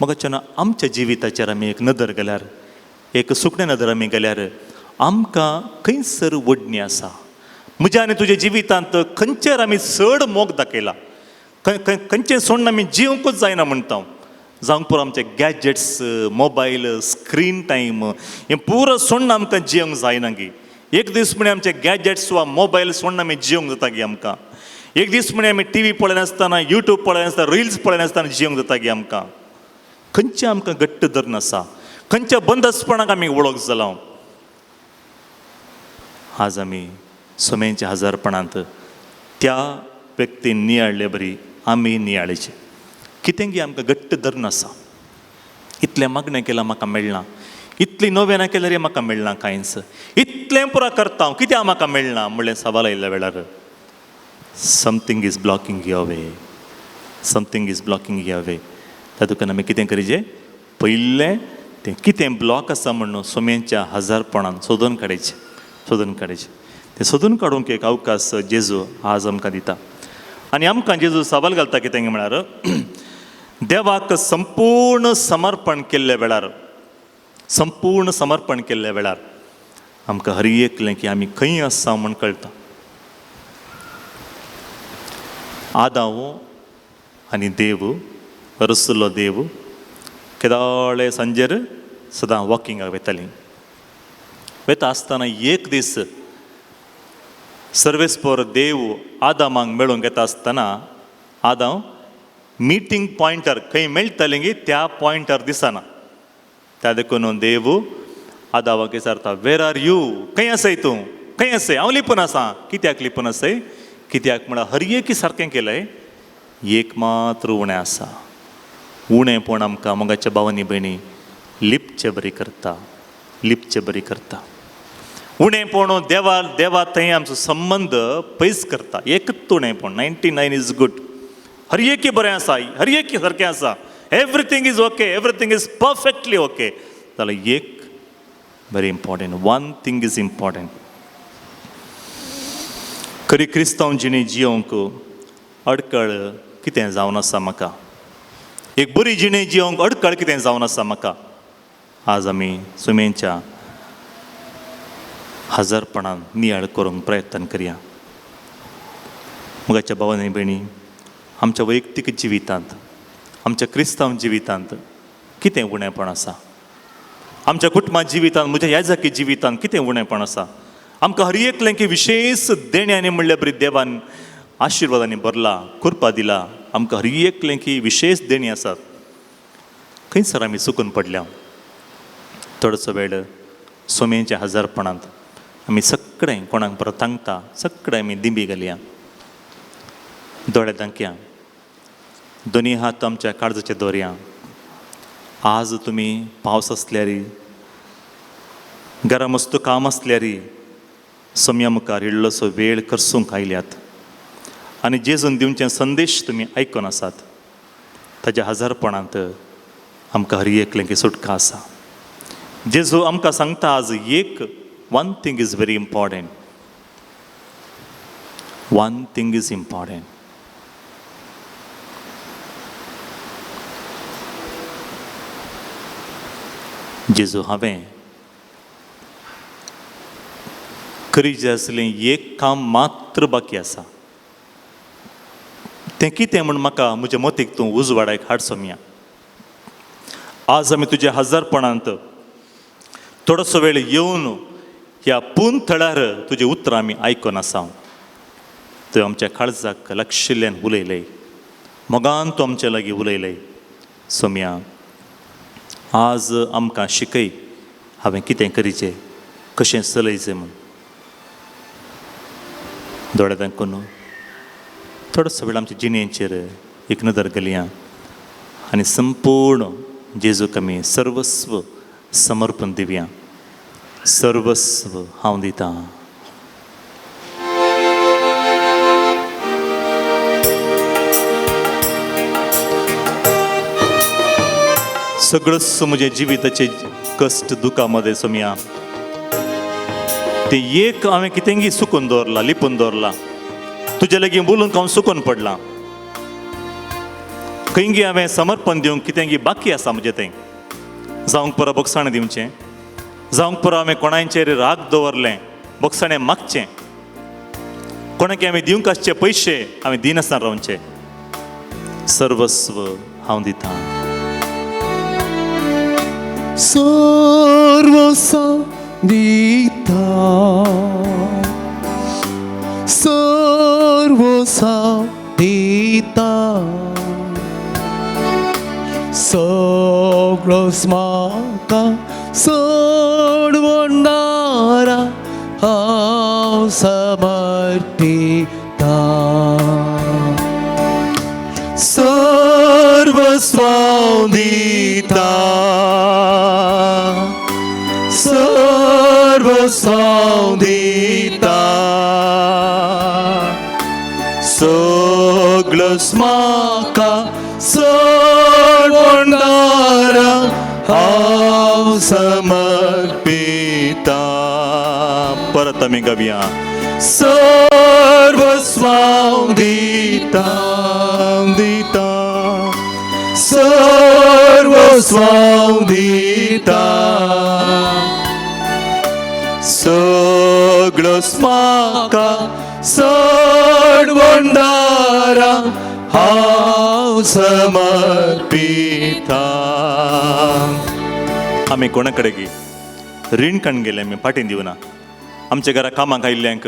मग आमच्या जिविताचेर आमी एक नदर गेल्यार, एक सुकण्या नदर आमी गेल्यार आमकां खंयसर वडणी आसा. म्हज्या आनी तुज्या जिवितांत खंयचेर आमी चड मोग दाखयला, खंयचें सोडून आमी जिवंकूच जायना म्हणटा हांव. जावंक पुरो आमचे गॅजेट्स, मोबायल, स्क्रीन टायम हें पुरो सोडून आमकां जिवंक जायना गी. एक दीस म्हणे आमचे गॅजेट्स वा मोबायल सोडून आमी जिवंक जाता गी आमकां. एक दीस म्हणे आमी टी व्ही पळयनासतना, यूट्यूब पळयनासतना, रिल्स पळयनासतना जिवंक जाता गी आमकां. खंयचें आमकां घट्ट धरून आसा, खंयच्या बंदसपणाक आमी वळख जाला. आज आमी सोम्यांच्या हजारपणांत त्या व्यक्तीन नियाळ्ळे बरी आमी नियाळेचे कितें गी आमकां घट्ट धरून आसा. इतलें मागणें केलां म्हाका मेळना, इतली नोवेनां केल्यार म्हाका मेळना कांयच, इतलें पुरा करता हांव कित्याक म्हाका मेळना म्हणलें सवाल आयिल्ल्या वेळार something is blocking your way, something is blocking your way. त्या दुकान आमी कितें करीजे, पयलें तें कितें ब्लॉक आसा म्हणून सोम्यांच्या हजारपणान सोदून काडचें, सोदून काडचें. तें सोदून काडूंक एक अवकाश जेजू आज आमकां दिता. आनी आमकां जेजू सवाल घालता कितें म्हळ्यार देवाक संपूर्ण समर्पण केल्ल्या वेळार, संपूर्ण समर्पण केल्ल्या वेळार आमकां हर एकलें की आमी खंय आसा म्हूण कळटा. आदांव आनी देव, रसलो देव केदाळे सांजेर सदां वॉकिंगाक वतालीं. वता आसतना एक दीस सर्वेस्पोर देव आदामाक मेळूंक येता आसतना आदांव मिटींग पॉयंटर खंय मेळटलें गी त्या पॉयंटर दिसना. त्या देखून देव आदावाक विचारता, वेर are you, खंय आसाय तूं, खंय आसाय? हांव लिपून आसा. कित्याक लिपून आसाय? कित्याक म्हळ्यार हर एकी सारकें केलें, एक मात्र उणें आसा. उणेंपण आमकां मोगाच्या भावांनी भयणी लिपचे बरी करता, लिपचे बरी करता. उणेंपण देवा देवा थंय आमचो संबंद पयस करता. एकच उणेंपण, 99 is good, हर एकी बरें आसा, हर एकी सारकें आसा, everything is okay, everything is perfectly okay. जाल्यार एक very important, one thing is important. खरी क्रिस्तांव जिणी जियोंक अडकळ कितें जावन आसा म्हाका, एक बरी जिणे जियोंक अडकळ कितें जावन आसा म्हाका. आज आमी सुमेच्या हजारपणान नियाळ करूंक प्रयत्न करया. मोगाच्या भावांनी भयणी, आमच्या वैयक्तीक जिवितांत, आमच्या क्रिस्तांव जिवितांत कितें उणेपण आसा? आमच्या कुटुंबा जिवितांत, म्हज्या याजाकी जिवितांत कितें उणेपण आसा? आमकां हर एकलें की विशेश देण्यांनी म्हणल्यार बरी देवान आशिर्वादांनी भरला, कृपा दिला. आमकां हर एकलें की विशेश देणी आसात. खंयसर आमी चुकून पडल्या? थोडोसो वेळ सोम्यांच्या हजारपणांत आमी सगळें कोणाक परत सांगता, सगळें आमी दिंबी घालया, दोळे धांकया, दोनी हात आमच्या काळजाचे दवरया. आज तुमी पावस आसल्यार, घरा मस्त काम आसल्यार सोम्या मुखार इल्लोसो वेळ करसूंक आयल्यात आनी जेजून दिवचे संदेश तुमी आयकून आसात. ताज्या हजारपणांत आमकां हर एकलें की सुटका आसा. जेजू आमकां सांगता आज एक, one thing is very important, one thing is important. जेजू हांवें करीजे आसलें एक काम मात्र बाकी आसा, तें कितें म्हूण म्हाका म्हज्या मतीक तूं उजवाडाक हाड सोमया. आज आमी तुज्या हजारपणांत थोडोसो वेळ येवन ह्या पून थळार तुजी उतरां आमी आयकून आसा. तुवें आमच्या काळजाक लक्षिल्ल्यान उलयलें, मोगान तूं आमच्या लागीं उलयलें. सोमया आज आमकां शिकय हांवें कितें करीचें, कशें चलयचें म्हूण. दोळे दाखोवन थोडोसो वेळ आमच्या जिणेचेर एक नदर घालया आनी संपूर्ण जेजूक आमी सर्वस्व समर्पण दिवया. सर्वस्व हांव दितां. सगळंच म्हज्या जिविताचे कश्ट दुखा मदें सोमया, ते एक हांवें कितेंगी सुकून दवरलां, लिपून दवरलां, तुजे लागीं बोलूंक हांव सुकून पडलां. खंयगी हांवें समर्पण दिवंक कितेंगी बाकी आसा म्हजें तें. जावंक पुरो बोगसाणें दिवचें, जावंक पुरो हांवें कोणाचेर राग दवरलें, बोगसाणें मागचें. कोणाक आमी दिवंक आसचे पयशे आमी दिनासतना रावचे. सर्वस्व हांव दितां. सर्वस्व दिता, सर्वस्व दिता, सगळोच म्हाका सोडवणारा हांव समर्पिता. सर्वस्व दिता, सर्वस्व दिता, सगळोच म्हाका सोडवणारा हांव समर्पिता. परत आमी गावया. सर्वस्व दिता, दिता, सर्वस्व दिता, सगळोच म्हाका सोडवणारा हांव समर्पिता. आमी कोणा कडेन रीण काडून गेले आमी फाटीं दिवना. आमच्या घरा कामाक आयिल्ल्यांक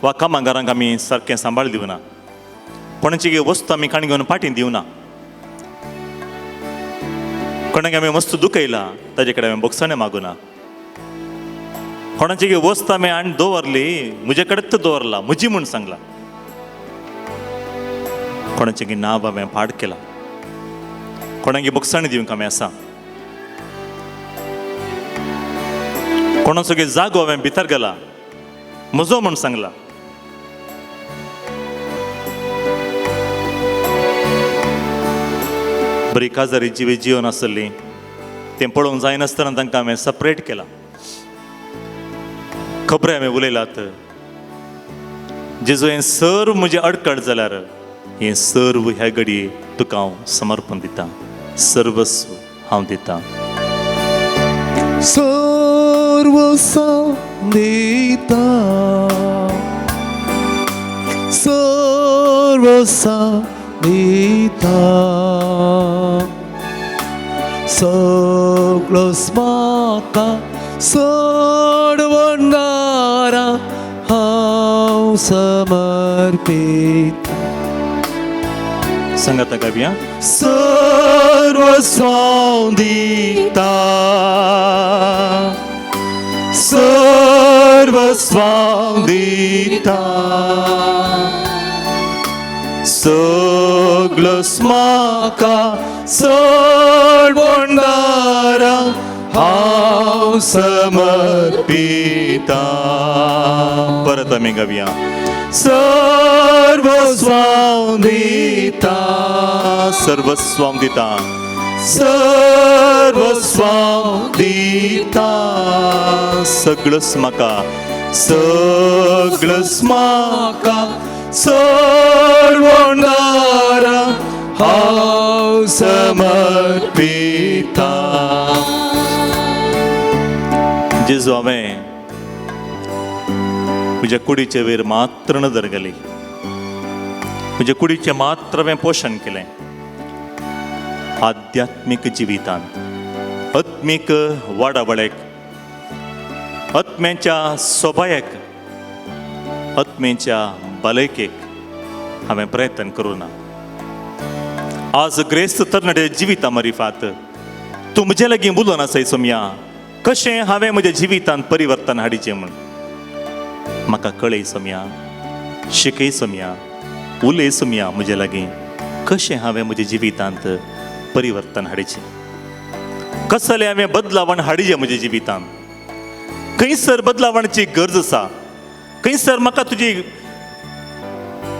वा कामागारांक आमी सारकें सांबाळ दिवना. कोणाची वस्तू आमी काण घेवन फाटीं दिवना. कोणाक आमी वस्तू दुखयला ताजे कडेन आमी बोगसाणें मागुना. कोणाची वस्त आमी हाडून दवरली, म्हजे कडेच दवरला, म्हजी म्हूण सांगला. कोणाचें नांव हांवें पाड केला. कोणाक बोगसाणी दिवंक आमी आसा. कोणाचो जागो हांवें भितर गेला, म्हजो म्हूण सांगला. बरी काजारी जिवी जिवन आसली तें पळोवंक जायनासतना तांकां हांवें सपरेट केला. खबरे हांवें उलयलात. जेजू हें सर्व म्हजें अडकळ जाल्यार हें सर्व ह्या घडये तुका हांव समर्पण दितां. सर्वस्व हांव दितां. सर्वस्व दिता, सर्वस्व दिता, सगळोच म्हाका सोडवणारा हांव समर्पिता. सांगाता गावया. सर्वस्व दिता, सर्वस्व दिता, सगळोच म्हाका सोडवणारा हांव समर्पिता. परत आमी गावया. सर्वस्व दिता, सर्वस्व दिता, सर्वस्व दिता, सगळोच म्हाका, सगळोच म्हाका सोडवणारा हांव समर्पिता. जेजू हांवें म्हज्या कुडीचे वयर मात्र नदर घाली. म्हज्या कुडीचें मात्र हांवें पोशण केलें. आध्यात्मीक जिवितांत आत्मीक वाडावळेक, आत्म्याच्या सोबायक, आत्म्याच्या भलायकेक हांवें प्रयत्न करूं ना. आज ग्रेस्त तरणाटे जिविता मारिफात तूं म्हजे लागीं उलोवन आसाय सोमया, कशें हांवें म्हज्या जिवितांत परिवर्तन हाडिचें म्हूण म्हाका कळय सोमया, शिकय सोमया, उलय सोमया म्हजे लागीं कशें हांवें म्हज्या जिवितांत परिवर्तन हाडिचें, कसलें हांवें बदलावण हाडिचें म्हज्या जिवितांत. खंयसर बदलावणाची गरज आसा, खंयसर म्हाका तुजी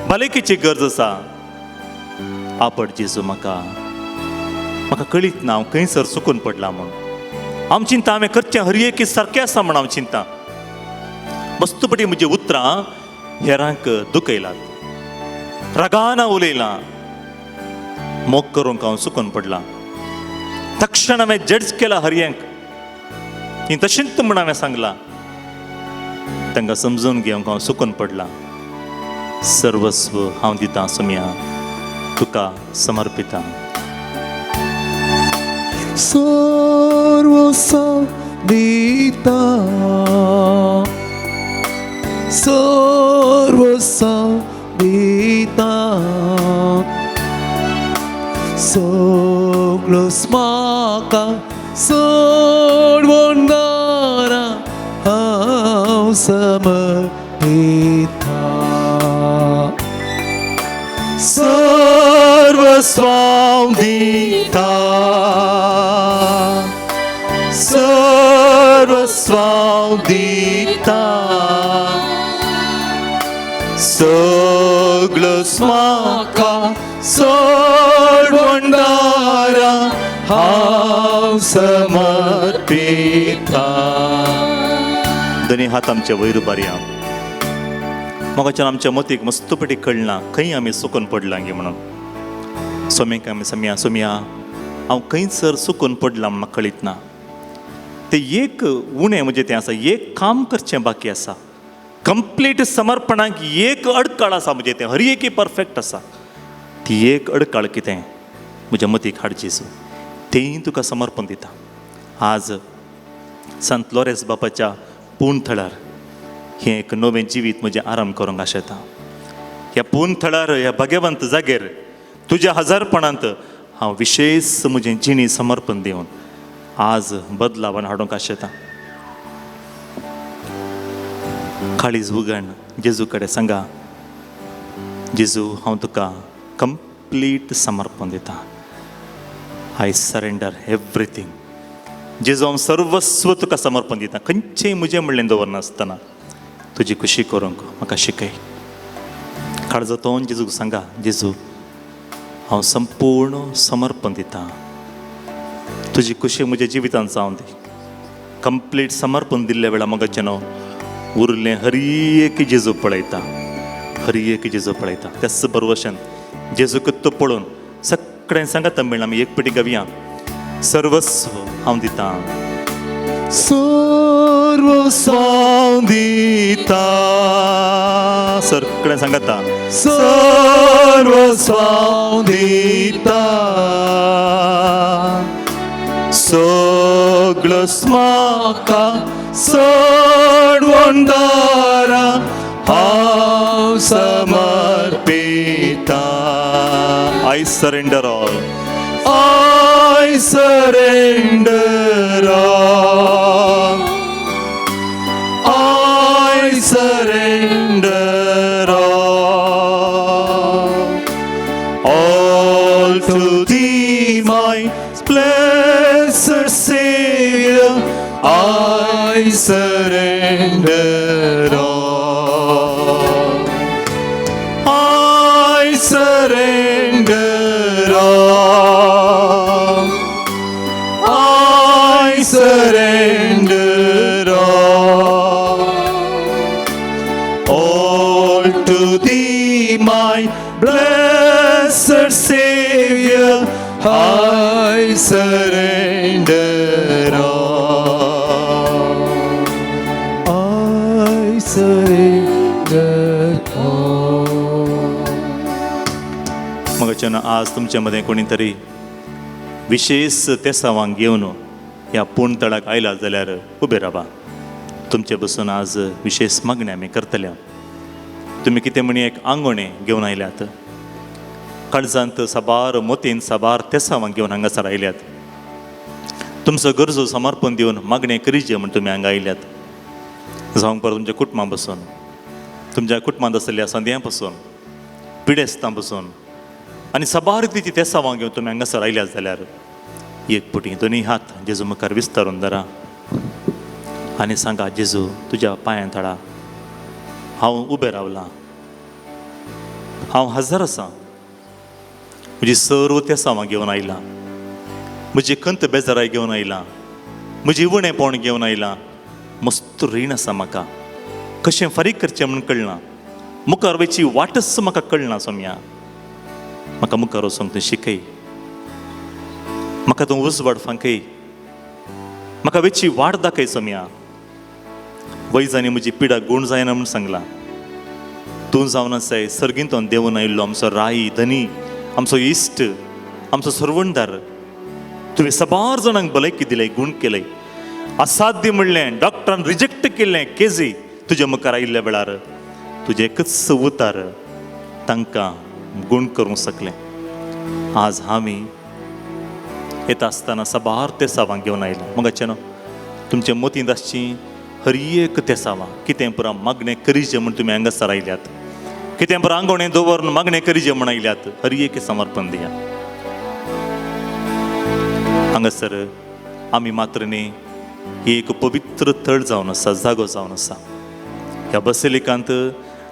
भलायकेची गरज आसा. आपट जेजू म्हाका, म्हाका कळीत ना हांव खंयसर चुकून पडला म्हूण. हांव चिंता हांवें करचें हर एक सारकें आसा म्हूण हांव चिंता. मस्तपटी म्हजी उतरां हेरांक दुखयलात, रागान हांव उलयलां, मोग करूंक हांव चुकून पडलां. तक्षण हांवें जज केला हरयांक, ती तशेंच म्हूण हांवें सांगलां. तांकां समजून घेवंक हांव चुकून पडलां. सर्वस्व हांव दितां सोम्या, तुका समर्पितां. सर्वस्व दिता, सर्वस्व दिता, सगळोच म्हाका सोडवणारा हांव समर्पिता. सर्वस्व दिता, सर्वस्व दिता, सगळोच म्हाका सोडवणारा हांव समर्पिता. दोनी हात आमच्या वयर उबारया. म्हाकाच्यान आमच्या मतीक मस्तपटी कळना खंय आमी चुकून पडलां गे म्हणून. सोम्याक आमी सोम्या, सोम्या हांव खंयसर चुकून पडलां म्हाका कळीत ना. ते एक उणें म्हजें तें आसा, एक काम करचें बाकी आसा. कंप्लीट समर्पणाक एक अडकळ आसा म्हजें तें, हर एक परफेक्ट आसा. ती एक अडकळ कितें म्हज्या मतीक हाड जेजू, तेंय तुका समर्पण दिता. आज संत लोरेंस बापाच्या पूर्ण थळार हें एक नवें जिवीत म्हजें आरंभ करूंक आशेता. ह्या पूर्ण थळार, ह्या भाग्यवंत जागेर तुज्या हजारपणांत हांव विशेश म्हजें जिणी समर्पण दिवन आज बदलावान हाडूंक आशेता. काळीज उगण जेजू कडेन सांगा, जेजू हांव तुका कंप्लीट समर्पण दिता. I surrender everything. जेजू हांव सर्वस्व तुका समर्पण दिता. खंयचेंय म्हजें म्हणलें दवरनासतना तुजी खुशी करूंक म्हाका शिकय. काळजांतून जेजूक सांगा, जेजू हांव संपूर्ण समर्पण दिता, तुजी खुशी म्हज्या जिवितांत जावं दी. कंप्लीट समर्पण दिल्ल्या वेळा मगाचें न्हू उरलें हर एक जेजू पळयता, हर एक जेजू पळयता. त्याच बरवशान जेजूक तो पळोवन सगळ्यांक सांगा तमिळ आमी एक पेटी गावया. सर्वस्व हांव दिता, सर्वस्व हांव दिता. सगळ्यांक सांगता, सर्वस्व हांव दिता, सगळोच म्हाका सोडवणदारा हांव समर्पिता. I surrender all, I surrender all, I surrender all, all to thee, my blessed Savior, I surrender all. I surrender all. I surrender all. All to thee, my blessed Savior, I surrender all. I surrender all. मगाच्यान आज तुमच्या मदें कोणी तरी विशेष तेसावांक घेवन ह्या पूर्ण तळाक आयला जाल्यार उबे रावा. तुमचे बसून आज विशेष मागण्या आमी करतल्या. तुमी कितें म्हणी एक आंगोणें घेवन आयल्यात, काळजांत साबार मोतीन साबार तेसावांक घेवन हांगासर आयल्यात. तुमचो गरजो समर्पण दिवन मागणें करीचे म्हूण तुमी हांगा आयल्यात. जावंक परत तुमच्या कुटुंबा बसून, तुमच्या कुटुंबांत आशिल्ल्या संद्यां पासून, पिडेस्तां पासून आनी साबार रितीची तेसावां घेवन तुमी हांगासर आयल्यात जाल्यार एक पुटी दोनी हात जेजू मुखार विस्तारून धरा आनी सांगा, जेजू तुज्या पांयां तळा हांव उबें रावलां, हांव हजर आसा, म्हजी सर्व तेसावां घेवन आयलां, म्हजी खंत बेजाराय घेवन आयलां, म्हजी उणेपण घेवन आयलां, मस्त रीण आसा म्हाका, कशें फारीक करचें म्हूण कळना, मुखार वयची वाटच म्हाका कळना. सोम्या म्हाका मुखार वचोंक तूं शिकय, म्हाका तूं उजवाड फांकय, म्हाका वेची वाट दाखय. सोम्या वैजांनी म्हजी पिडा गूण जायना म्हूण सांगलां, तूं जावन आसाय सर्गींतून देवून आयिल्लो आमचो राई धनी, आमचो इश्ट, आमचो सर्वणदार. तुवें सबार जाणांक भलायकी दिले, गूण केले. असाध्य म्हणलें डॉक्टरान रिजेक्ट केल्लें केजी तुज्या मुखार आयिल्ल्या वेळार तुजें एकच उतार तांकां गूण करूंक शकलें. आज आमी येता आसतना साबार तेसावां घेवन आयला. मगाचें न्हू तुमचे मतींत आसची हर एक तेसावां कितें पुरा मागणें करीचें म्हूण तुमी हांगासर आयल्यात, कितें पुरा आंगवणें दवरून मागणें करीचें म्हूण आयल्यात, हर एक समर्पण दिया. हांगासर आमी मात्र न्ही, ही एक पवित्र थळ जावन आसा, जागो जावन आसा. ह्या बसिलिकांत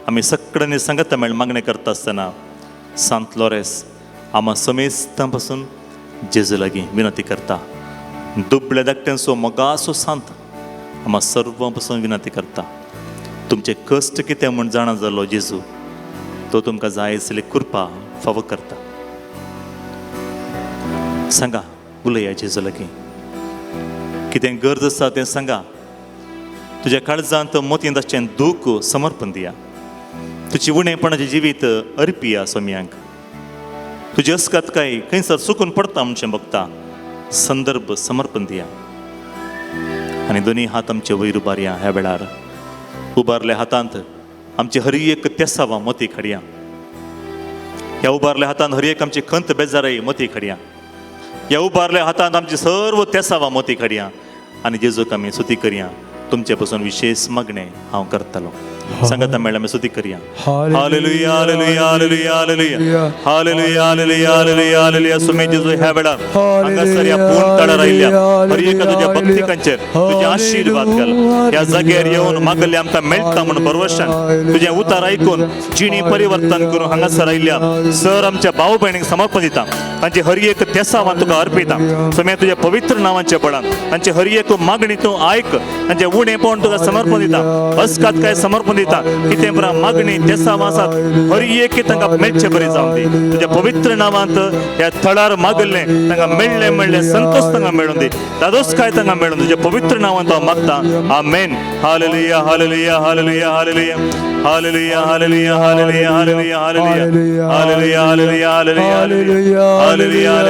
आमी सगळ्यांनी सांगता मेळ मागणें करता आसतना सांत लॉरेस आमा समेस्तां पासून जेजू लागीं विनंती करता. दुबळ्या धाकट्यांचो मोगासो सांत आमा सर्वां पासून विनंती करता. तुमचे कश्ट कितें म्हूण जाणा जालो जेजू, तो तुमकां जाय आसली कृपा फावो करता. सांगा, उलया जेजू लागीं, कितें गरज आसा तें सांगा. तुज्या काळजांत मतींत आसचें दूख समर्पण दिया. तुजी उणेपणाचें जिवीत अर्पिया सोम्यांक. तुजी अस्कत काय खंयसर चुकून पडटा म्हणचें बघता संदर्भ समर्पण दिया. आनी दोनी हात आमचे वयर उबारया. ह्या वेळार उबारल्या हातांत आमची हर एक तेसावां मती खडया. ह्या उबारल्या हातांत हर एक आमची खंत बेजारय मती खडया. ह्या उबारल्या हातांत आमची सर्व तेसावां मती खडया. आनी जेजूक आमी सुती करया. तुमचे पासून विशेष मागणें हांव करतलो. सांगता मेळ्ळें आमी सुती करया. Hallelujah, hallelujah, hallelujah, hallelujah, hallelujah, hallelujah, hallelujah, hallelujah. सुमे जेजू ह्या वेळार हांगासर ह्या पूर्ण तळार आयिल्ल्या हर एका तुज्या भक्तिकांचेर तुजे आशिर्वाद घाल. ह्या जाग्यार येवन मागल्लें आमकां मेळटा म्हूण भरवशान तुजें उतार आयकून जिणी परिवर्तन करून हांगासर आयिल्ल्या सर आमच्या भाव भयणीक समर्पण दिता. तांची हर एक तेसावां तुका अर्पिता. सुमे तुज्या पवित्र नांवाच्या बळान तांची हर एक मागणी तूं आयक. तांचे उणेपण तुका समर्पण दिता. अस्कात काय समर्पण दिता. कितें पुरा मागणी तेसावां आसात हर एक तांकां मेळचे बरी जावन दी. तुज्या पवित्र नांवांत ह्या थळार मागल्लें तांकां मेळ्ळें मेळ्ळें संतोष तांकां मेळून दी. दादोस काय तांकां मेळून तुज्या पवित्र नांवांत हांव मागता. आमेन. Hallelujah, hallelujah, hallelujah, hallelujah, hallelujah, hallelujah, hallelujah, hallelujah, hallelujah, hallelujah, hallelujah, hallelujah,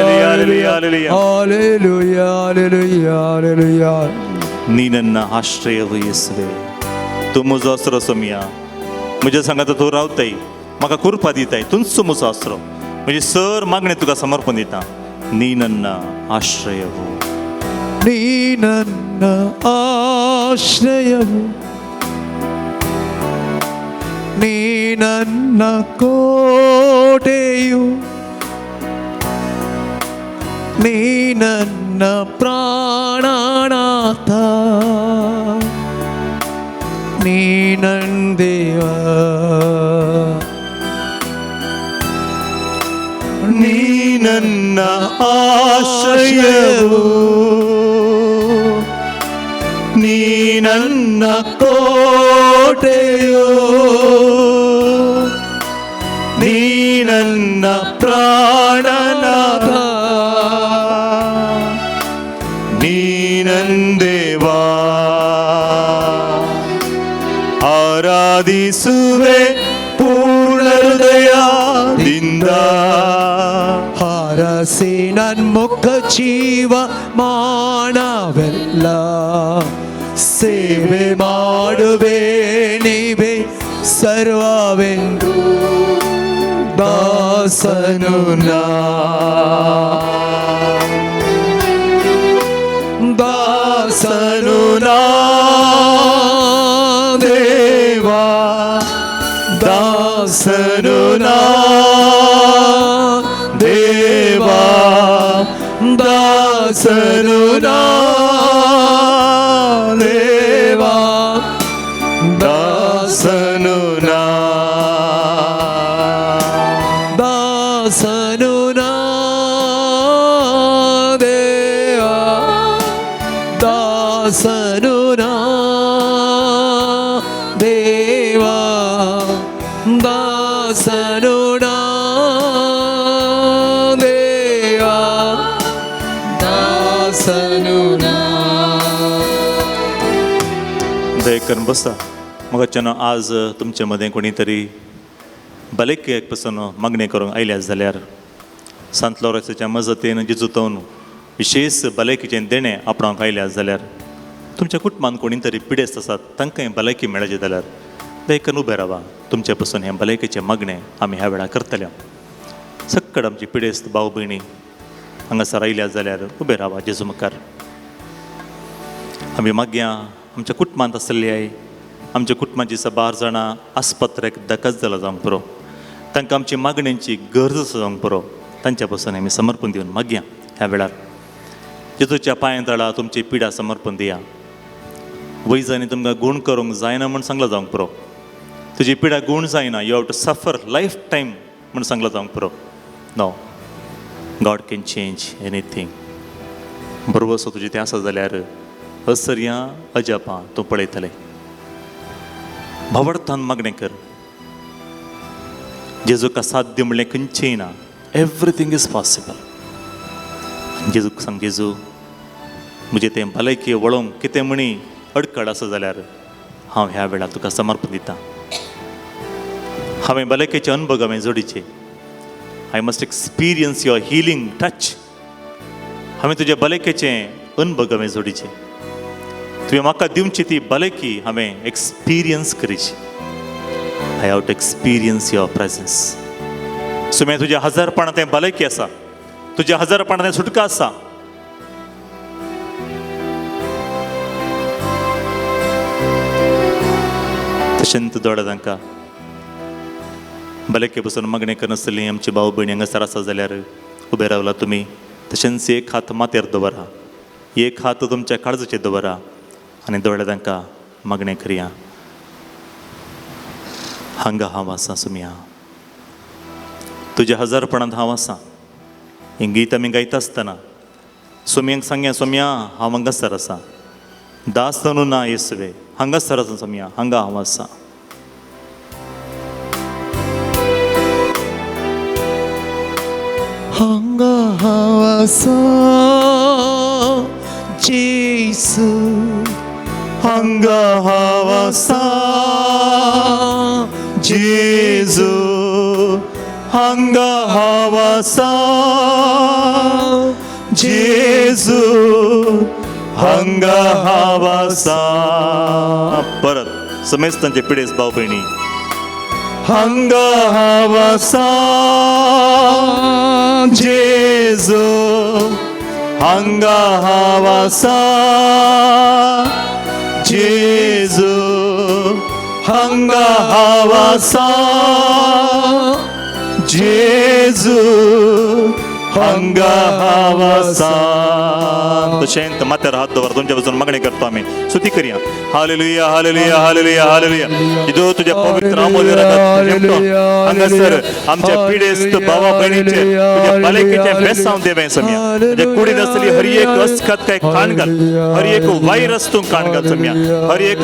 hallelujah, hallelujah, hallelujah, hallelujah, hallelujah, hallelujah. ನೀ ನನ್ನ ಆಶ್ರಯವು ಯೇಸುವೆ, तूं म्हजो आसरो सोमिया. म्हज्या सांगाता तूं रावताय, म्हाका कृपा दिताय. तूंच म्हजो आसरो. म्हजी सर मागणें तुका समर्पण दिता. ನೀ ನನ್ನ ಆಶ್ರಯವು, ನೀ ನನ್ನ ಆಶ್ರಯವು, ನೀ ನನ್ನ ಕೋಟೆಯು, ನೀ ನನ್ನ ಪ್ರಾಣನಾಥ, ನೀ ನನ್ ದೇವ. ನೀ ನನ್ನ ಆಶ್ರಯವು, ನೀ ನನ್ನ ಕೋಟೆಯು, ನೀ ನನ್ನ ಪ್ರಾಣನಾಥ, ನೀ ನನ್ ದೇವಾ. ಆರಾಧಿಸುವೆ ಪೂರ್ಣ ಹೃದಯದಿಂದ, ಹರಸಿ ನನ್ಮುಖ ಜೀವ ಮಾನವೆಲ್ಲ, ಸೇವೆ ಮಾಡುವೆ ನೀವೇ ಸರ್ವವೆಂದು ದಾಸನು ನಾ, ದಾಸನು ನಾ ದೇವಾ, ದಾಸನು ನಾ ದೇವಾ, ದಾಸನು ನಾ ದೇವಾ, ದಾಸನು ನಾ, ದಾಸನು ನಾ ದೇವಾ, ದಾಸನು ನಾ ದೇವಾ, ದಾಸನು ನಾ ದೇವಾ, ದಾಸನು ನಾ. दया करून बसा. मगाच्यान आज तुमचे मदें कोणी तरी भलायकेक पसून मागणें करूंक आयल्या जाल्यार सांत लॉरेन्साच्या मजतीन जेजूतून विशेश भलायकीचें देणें आपणाक आयल्या जाल्यार तुमच्या कुटुंबान कोणी तरी पिडेस्त आसात तांकांय भलायकी मेळची जाल्यार दयकन उबें रावा. तुमचे पसून हें भलायकेचें मागणें आमी ह्या वेळार करतले. सक्कड आमची पिडेस्त भाव भयणी हांगासर आयल्या जाल्यार उबें रावा जेजू मुखार. आमी मागया आमच्या कुटुंबांत आसली आई आमच्या कुटुंबाची साबार जाणां आस्पत्रेक दकच जाला जावंक पुरो, तांकां आमची मागण्यांची गरज आसा जावंक पुरो, तांच्या पसून आमी समर्पण दिवन मागया ह्या वेळार. जेजूच्या पांयां तळा तुमची पिडा समर्पण दिया. वैजांनी तुमकां गूण करूंक जायना म्हूण सांगलां जावंक पुरो, तुजी पिडा गूण जायना, you have to suffer life time म्हूण सांगलां जावंक पुरो. No, God can change anything. बरोबर तुजें तें आसा जाल्यार असर्यां अजापां तूं पळयतलें. भावार्थान मागणें कर. जेजूक असाध्य म्हणलें खंयचेंय ना, एवरीथींग is possible. जेजूक सांग, जेजू म्हजें तें भलायकी वळोवंक कितें म्हणी अडकळ आसा जाल्यार हांव ह्या वेळार तुका समर्पण दितां. हांवें भलायकेचे अनुभव हांवें जोडीचे. I must experience your healing touch. हांवें तुजे भलायकेचें अनुभव हांवें जोडीचे. तुवें म्हाका दिवची ती भलायकी हांवें एक्सपिरियन्स करीची. I have to experience your presence. सुमे तुज्या हजारपणां तें भलायकी आसा, तुज्या हजारपणां तें सुटका आसा. तशेंच दोळे तांकां भलायके पसून मागणें करनासली आमची भाव भयणी हांगासर आसा जाल्यार उबे रावला तुमी. तशेंच एक हात माथ्यार दवरा, एक हात तुमच्या काळजाचेर दवरा आनी दोळे तांकां मागणें करया. हांगा हांव आसा सुमया, तुज्या हजारपणांत हांव आसा. हें गीत आमी गायता आसतना सोमयांक सांगया, सोमया हांव हांगासर आसा, दास तनू ना येसवे, हांगासर आसा सोमया, हांगा हांव आसा. हांगा हांव आसा जेजू, हांगा हांव आसा जेजू, हांगा हांव आसा जेजू, हांगा हांव आसा. परत समेस्तांचे पिडेस्त भाव भयणी, हांगा हांव आसा जेजू, हांगा हांव आसा जेजू, हांगा हांव आसा जेजू, हांगा हांव आसा. तशेंच माथ्यार हात दवर, तुमच्या पासून मागणी करतो आमी, स्तुती करया. Hallelujah, hallelujah, hallelujah, hallelujah. इदो तुज्या पवित्र अमूल्य रगत हांगासर आमच्या पिडेस्त भावा भयणीचे तुज्या भलायकेचें बेसांव देवें समिया. तुज्या कुडीन आसली हर एक अस्खत काय काण घाल, हर एक व्हायरस तूं काण घाल समिया, हर एक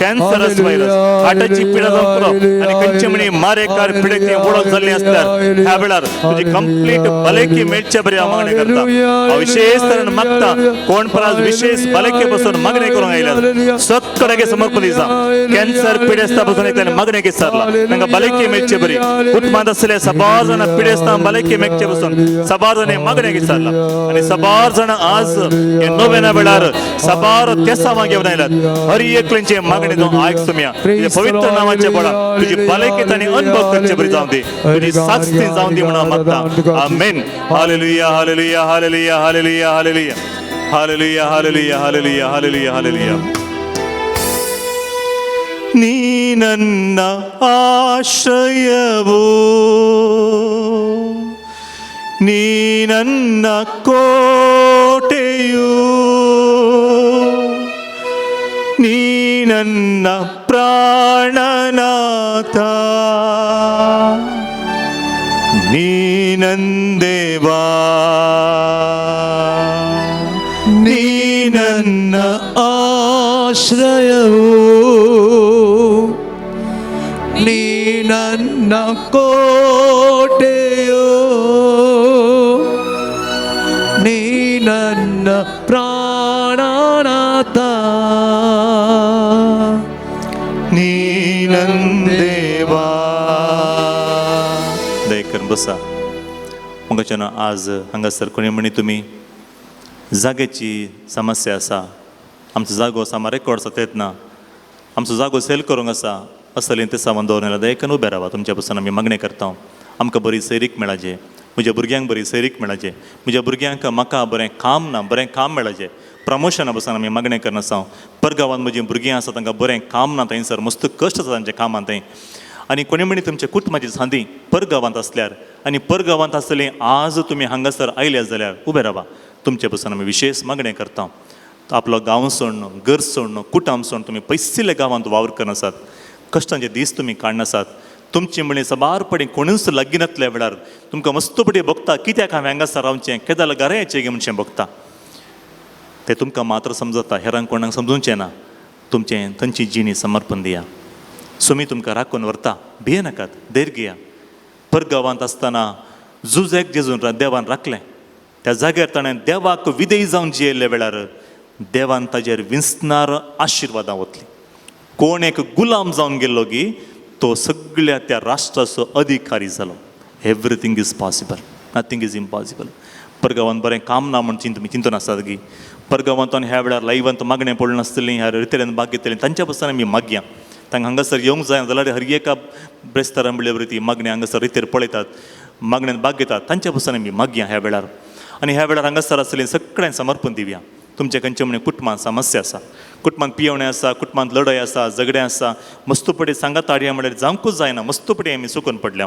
कॅन्सरस व्हायरस, हार्टाची पिडा जावंक पुरो आनी खंयचे म्हणी मारेकार पिडेक ती वळख जाल्ली आसल्यार ह्या वेळार तुजी कंप्लीट भलायकी मेळचे बरी हांव मागणें करता. हांव विशेष तरेन मागता कोण पराज विशेष भलायके पासून मागणें करूंक आयल्यात सकडागे समर्पण दिसा. कॅन्सर पिडेस्ता पासून एकल्यान मागणें विचारला, तांकां भलायकी मेळचे बरी. कुटुंबांत आसले सबार जाणां पिडेस्तां भलायकी मेळचे पासून सबार जाणां मागणें विचारला आनी सबार जाणां आज हे नोवेना वेळार सबार तेसावां घेवन आयल्यात. हर एकल्यांचे मागणें तूं आयक सुमया, तुज्या पवित्र नांवाचे बळा तुजी भलायकी तांणी अनुभव करचे बरी जावं दी, तुजी साक्षी जावं दी म्हणून मागता. आमेन. Hallelujah, hallelujah, hallelujah, hallelujah, hallelujah, hallelujah, hallelujah, hallelujah, hallelujah, hallelujah. ನೀ ನನ್ನ ಆಶ್ರಯವು, ನೀ ನನ್ನ ಕೋಟೆಯು, ನೀ ನನ್ನ ಪ್ರಾಣನಾಥ, ನೀ ನಂದೇವಾ, ನೀ ನನ್ನ ಆಶ್ರಯವು, ನೀ ನನ್ನ ಕೋಟೆಯು, ನೀ ನನ್ನ ಪ್ರಾಣನಾಥ, ನೀ ನಂದೇವಾ. आसा. म्हाकाच्यान आज हांगासर कोणी म्हणी तुमी जाग्याची समस्या आसा, आमचो जागो सामा रेकॉर्ड आसा तेत ना, आमचो जागो सेल करूंक आसा असलें ते सामान दवरून दयेकन उबें रावा. तुमच्या पसून आमी मागणें करता, आमकां बरी सैरीक मेळाचे, म्हज्या भुरग्यांक बरी सैरीक मेळाचे, म्हज्या भुरग्यांक म्हाका बरें काम ना, बरें काम मेळाचें, प्रमोशना पसून आमी मागणें करना. परगांवांत म्हजीं भुरगीं आसा तांकां बरें काम ना, थंयसर मस्त कश्ट आसा तांच्या कामांत थंय. आनी कोणी म्हणी तुमच्या कुटुंबाची सांदी परगांवांत आसल्यार आनी परगांवांत आसतली आज तुमी हांगासर आयल्या जाल्यार उबें रावा. तुमचे पसून आमी विशेश मागणें करता. आपलो गांव सोडून, घर सोडून, कुटुंब सोडून तुमी पयसिल्ल्या गांवांत वावर करनासात, कश्टांचे दीस तुमी काडनासात. तुमची म्हणी साबार पडी कोणूच लागीं नासल्या वेळार तुमकां मस्तपटी भोगता, कित्याक हांवें हांगासर रावचें, केदाल घरा येचें गे म्हणचें भोगता. तें तुमकां मात्र समजता, हेरांक कोणाक समजूचें ना. तुमचें थंयची जिणी समर्पण दिया. सुमी तुमकां राखून व्हरता, भिये नाकात, धैर्य घेया. परगांवांत आसतना जुजेक जेजून देवान राखलें, त्या जाग्यार ताणें देवाक विधेय जावन जियेल्ल्या वेळार देवान ताजेर विंचणार आशिर्वादां वतली. कोण एक गुलाम जावन गेल्लो गी तो सगळ्या त्या राष्ट्राचो अधिकारी जालो. Everything is possible, nothing is impossible. परगांवांत बरें काम ना म्हण चिंत तुमी चिंतून आसात गी, परगांवांत ह्या वेळार लायवांत मागणें पडून नासतलीं, ह्या रितेल्यान भाग घेतली तांच्या पसून आमी मागया. तांकां हांगासर येवंक जाय जाल्यार हर एका ब्रेस्तारा म्हणल्यार ती मागणें हांगासर रितेर पळयतात, मागण्यान भाग घेतात, तांच्या पसून आमी मागया ह्या वेळार. आनी ह्या वेळार हांगासर आसतलीं सगळ्यांक समर्पण दिवया. तुमच्या खंयचे म्हणे कुटुंबांत समस्या आसा, कुटुंबांत पियवणें आसा, कुटुंबांत लढाय आसा, झगडें आसा, मस्तुपडी सांगात आडया म्हणल्यार जावंकूच जायना, मस्तुपडी आमी चुकून पडल्या,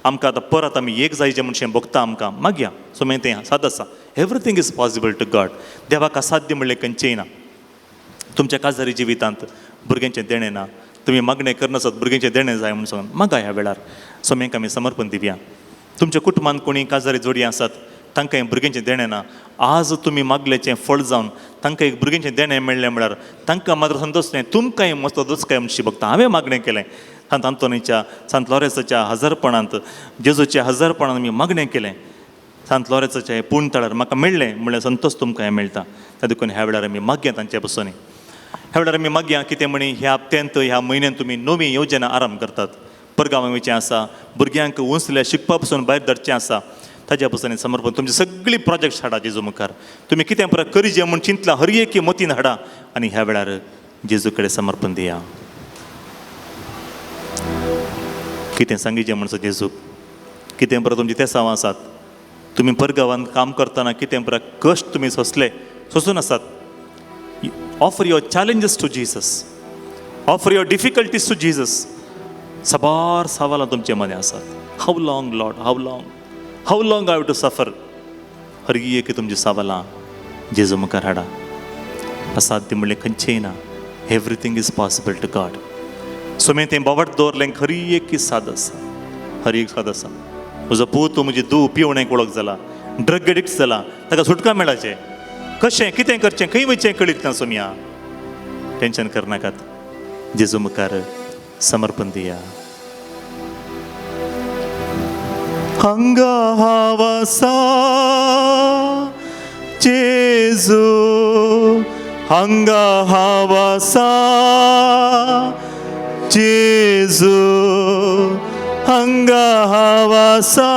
आमकां आतां परत आमी एक जायचें म्हणशें भोगता, आमकां मागया. सो मागीर तें साद आसा. Everything is possible to God. देवाक असाध्य म्हणलें खंयचेंय ना. तुमच्या काजारी जिवितांत भुरग्यांचें देणें ना, तुमी मागणें करनासत भुरग्यांचें देणें जाय म्हणून सांगून मागा ह्या वेळार. सोम्यांक आमी समर्पण दिवया. तुमच्या कुटुंबांत कोणी काजारी जोडी आसात, तांकां भुरग्यांचें देणें ना, आज तुमी मागल्याचें फळ जावन तांकां एक भुरग्यांचें देणें मेळ्ळें म्हळ्यार तांकां मात्र संतोश न्हय, तुमकांय मस्त दोसकाय म्हणशी बघता. हांवें मागणें केलें सांत आंतोनीच्या, सांत लॉरेसाच्या हजारपणांत, जेजूच्या हजारपणांत आमी मागणें केलें, सांत लॉरेसाच्या हे पूण तळार म्हाका मेळ्ळें म्हणल्यार संतोश तुमकां हें मेळटा. त्या देखून ह्या वेळार आमी मागया तांचे पसून. ह्या वेळार आमी मागया कितें म्हणी ह्या हप्त्यांत, ह्या म्हयन्यांत तुमी नवी योजना आरंभ करतात, परगांवां वयचें आसा, भुरग्यांक उंचल्या शिकपा पसून भायर धरचें आसा, ताज्या पसून समर्पण तुमची सगळी प्रोजेक्ट्स हाडा जेजू मुखार. तुमी कितें परत करीजे म्हूण चिंतला हर एकी मतीन हाडा आनी ह्या वेळार जेजू कडेन समर्पण दिया. कितें सांगिचें म्हणसो जेजूक, कितें परत तुमची तेसांवां आसात, तुमी परगांवांत काम करतना कितें परत कश्ट तुमी सोंसले, सोंसून आसात. Offer your challenges to Jesus, offer your difficulties to Jesus. साबार सवालां तुमचे मदें आसात. How long Lord, how long, how long I have to suffer? हर एक तुमची सवालां जेजू मुखार हाडा. असाध्य म्हणलें खंयचेंय ना. Everything is possible to God. So तें बोवाट दवरलें, हर एक साद आसा, हर एक साद आसा. म्हजो पूत, म्हजी धूव पिवणेक वळख जाला, ड्रग एडिक्ट जाला, ताका सुटका मेळाचें कशें, कितें करचें, खंय वयचें कळीत ना. सोमया टेंशन करनाकात, जेजू मुखार समर्पण दिया. हांगा हांव आसा जेजू, हांगा हांव आसा जेजू, हांगा हांव आसा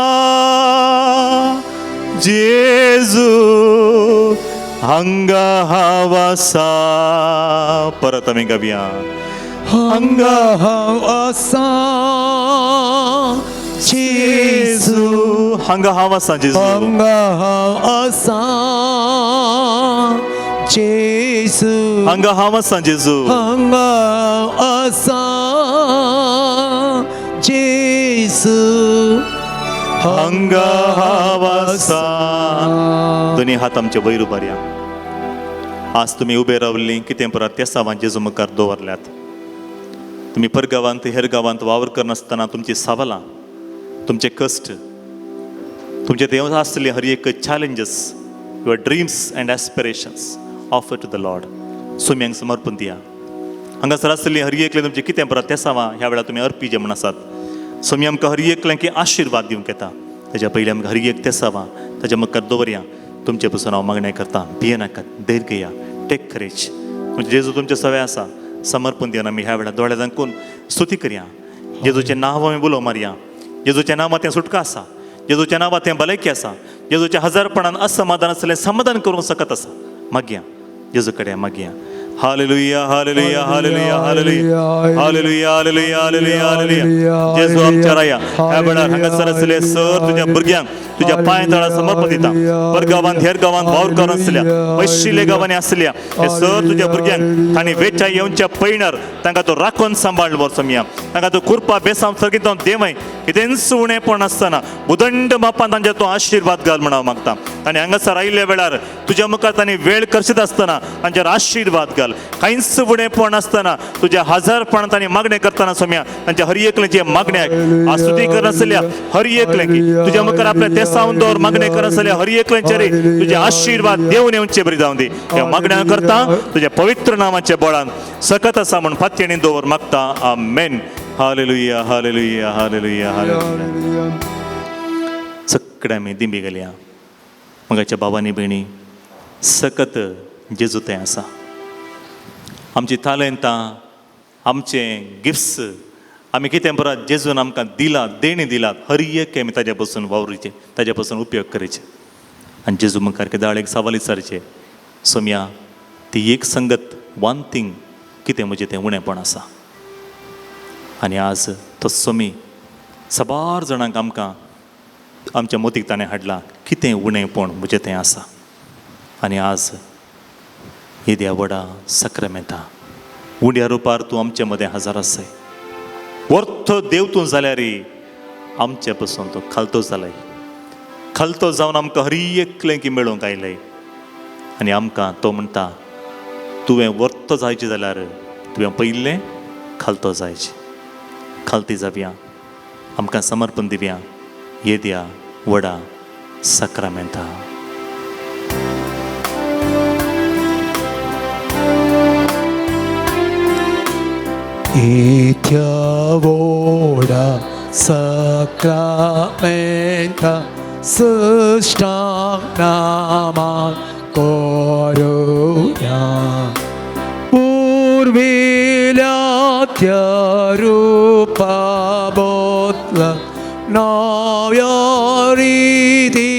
जेजू, हांगा हांव आसा. परत आमी गावया. हांगा हांव आसा जेजू, हांगा हांव आसा जेजू, हांगा हांव आसा जेजू, हांगा हांव आसा जेजू, हांगा हांव आसा जेजू, हांगा हांव आसा. दोनी हात आमचे वयर उबारया. आज तुमी उबे रावल्ली कितें परत तेसावां जेजू मुखार दवरल्यात. तुमी परगांवांत हेर गांवांत वावर करनासतना तुमची सवालां, तुमचे कश्ट, तुमचे ते आसतले हर एक challenges, your dreams and aspirations offer to the Lord. सुम्यांक समर्पण दिया. हांगासर आसतली हर एकले तुमचे कितें परत तेसावां ह्या वेळार तुमी अर्पी म्हण आसात. सोमी आमकां हर एकल्याक की आशिर्वाद दिवंक येता. ताच्या पयलीं आमकां हर एक तेसावां ताच्या मुखार दवरया. तुमचे पसून हांव मागणें करता, भिये नाकात, धैर्य घेया, टेक करेज. जेजू तुमचे सवे आसा. समर्पण दिवन आमी ह्या वेळार दोळे दाखोवन स्तुती करया. जेजूचें नांव आमी उलो मारया. जेजूच्या नांवांत तें सुटका आसा. जेजूच्या नांवांत तें भलायकी आसा, जेजूच्या हजारपणान असमाधान आसलें समाधान करूंक शकत आसा. मागया जेजू कडेन मागया. Hallelujah hallelujah hallelujah hallelujah hallelujah hallelujah hallelujah hallelujah. जेजू आमच्या राया ह्या वेळार हांगासर आसले सर तुज्या भुरग्यांक तुज्या पांय तळा समर्पण दिता. परगांवांत हेर गांवांत वावर करून आसल्या, पयशिल्ल्या गांवांनी आसल्या हे सर तुज्या भुरग्यांक तांणी वेच्या येवच्या पयणार तांकां तो राखून सांबाळ वर्समिया, तांकां तो कुरपा बेसांव सर्गीत देवय कितेंच उणेपण आसतना उदंड मापान तांच्या तो आशिर्वाद घाल म्हण हांव मागता. आनी हांगासर आयिल्ल्या वेळार तुज्या मुखार तांणी वेळ करशीत आसतना तांचेर आशिर्वाद घाल. कांयच उणेपण आसतना तुज्या हजारपणान तांणी मागणें करतना सोम्या तांच्या हर एकल्याची मागण्याक आस्तुती करनासल्या हर एकल्याकी तुज्या मुखार आपल्या तेसावन दवर मागणें करनासल्या हर एकल्याचेर तुजे आशिर्वाद देवन येवचे बरी जावन दी. ह्या मागण्या करता तुज्या पवित्र नामाच्या बळान सकत आसा म्हण फातयेणी दवर मागता. आमेन. Hallelujah hallelujah hallelujah hallelujah. सगळे आमी दिंबी गेल्या मगाच्या बाबांनी भयणी सकत जेजू तें आसा. आमची तालेंतां आमचे गिफ्ट्स आमी कितें परत जेजून आमकां दिला, देणी दिलात, हर एक आमी ताज्या पसून वावरीचे, ताज्या पसून उपयोग करचे. आनी जेजू मुखार केदाळ एक सवाल विचारचें, सोम्या ती एक संगत वन थींग कितें म्हजें तें उणेपण आसा. आनी आज तो सोमी साबार जाणांक आमकां आमच्या मोतीक ताणें हाडला कितें उणेपण म्हजें तें आसा. आनी आज येद्या व्हडा सक्रामेंता उंड्या रुपार तूं आमचे मदें हजार आसाय. वर्थ देव तूं जाल्यार आमचे पसून तो खालतो जालाय, खालतो जावन आमकां हर एकलें की मेळोवंक आयलें. आनी आमकां तो म्हणटा तुवें वर्थ जायचें जाल्यार तुवें पयलें खालतो जायचें. खालती जावया, आमकां समर्पण दिवया येद्या व्हडा सक्रामेंता. इथ्या वोडा सक्रामेंता सृष्टांक नामा करुया पूर्विल्या त्या रूपा बोतल नव्या रीती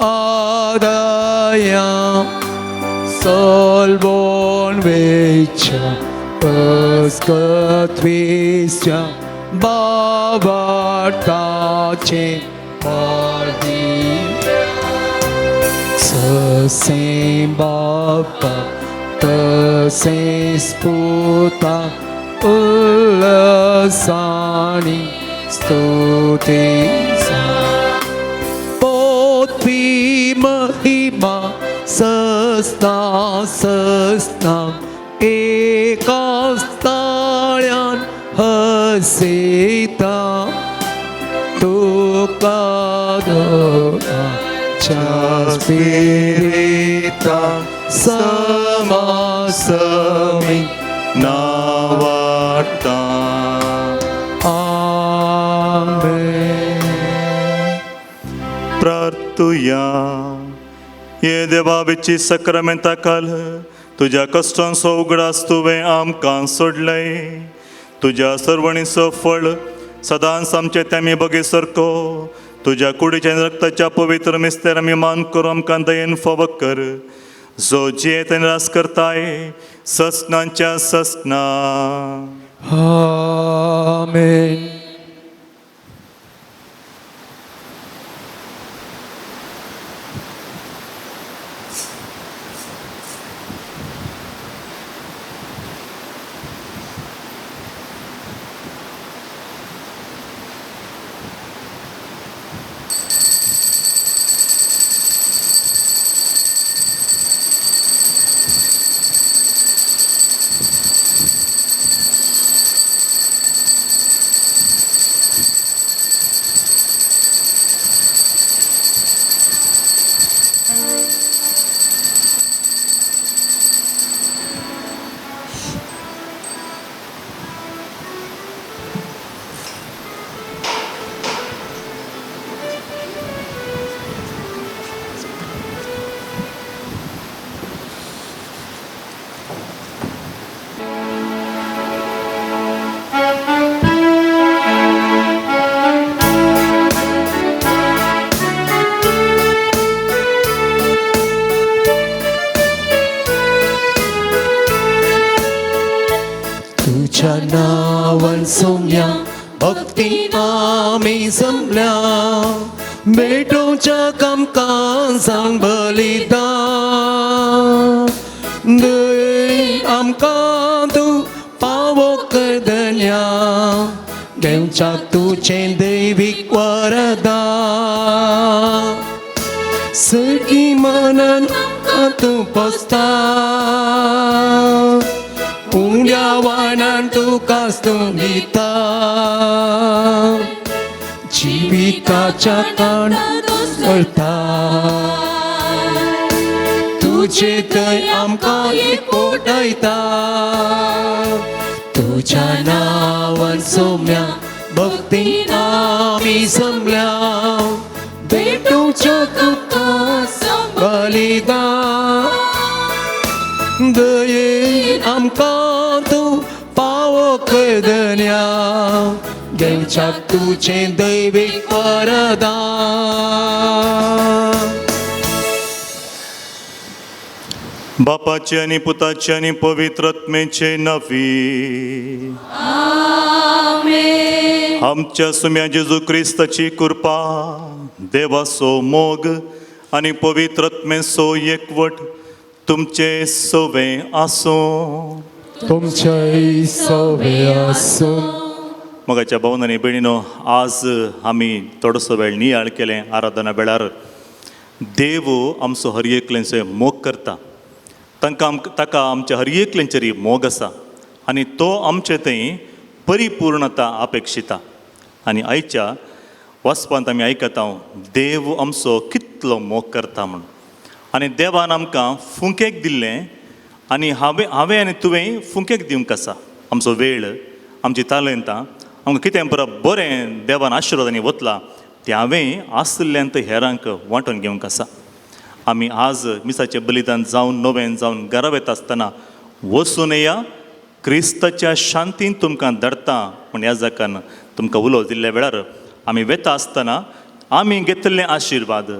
आदाया solvon vecha paskatvisya bavartache pardi sasem bapa tases puta ullasani stuti potvi mahima सस्ना सस्ना एकास्ताळ्यान Hasita तुका दोनाच्या स्पिरिता समासमी नावाडटा. आमेन. प्रार्थुया. ये देवा बिची सक्रामेंता काल तुज्या कश्टांचो उगडास तुवें आमकां सोडलय. तुज्या सर्वणीचो फळ सदांच आमचे तेमी बगे सारको तुज्या कुडीच्या रक्ताच्या पवित्र मिस्तेर आमी मान करून आमकां दयेन फावो कर, जो जियेत आनी रास करताय ससनांच्या ससना. आमेन. सोम्या भक्ती आमी जमल्या भेटोवच्या कामकाजांक बलिदान दये आमकां तूं पावो कर धन्या घेवच्याक तुजें दैवीक वरदान सर्गी मनान आमकां तूं पोसता उण्या वाणान तुका स्तुतिता जिविताच्या काण करता तुजे थंय आमकां एकवटायता तुज्या नांवान सोम्या भक्ती आमी जमल्या भेटोवच्या तुका बलिदान दये आमकां तूं पावो कर धन्या घेवच्याक तुजें दैवीक वरदान. बापाचे आनी पुताचे आनी पवित्र आत्म्याचे नांवी. आमच्या सुम्या जेजू क्रिस्ताची कृपा, देवाचो मोग आनी पवित्र आत्म्याचो एकवट तुमचे सवे आसूं. तुमच्याय सवे आसूं. मोगाच्या भावन आनी भयणीनो, आज आमी थोडोसो वेळ नियाळ केलें आराधना वेळार. देव आमचो हर एकल्यांचो मोग करता. तांकां ताका आमच्या हर एकल्यांचेर मोग आसा आनी तो आमचे थंय परिपूर्णता अपेक्षिता. आनी आयच्या वाचपांत आमी आयकता देव आमचो कितलो मोग करता म्हूण. आनी देवान आमकां फुंकेक दिल्लें आनी हांवें आनी तुवें फुंकेक दिवंक आसा. आमचो वेळ, आमची तालेंतां, आमकां कितें बरें देवान आशिर्वादांनी वतलां तें हांवें आशिल्ल्यान हेरांक वांटून घेवंक आसा. आमी आज मिसाचें बलिदान जावन नवें जावन घरा वता आसतना वचून या क्रिस्ताच्या शांतीन तुमकां धाडटा म्हूण ह्या जाकान तुमकां उलो दिल्ल्या वेळार आमी वेता आसतना आमी घेतिल्ले आशिर्वाद,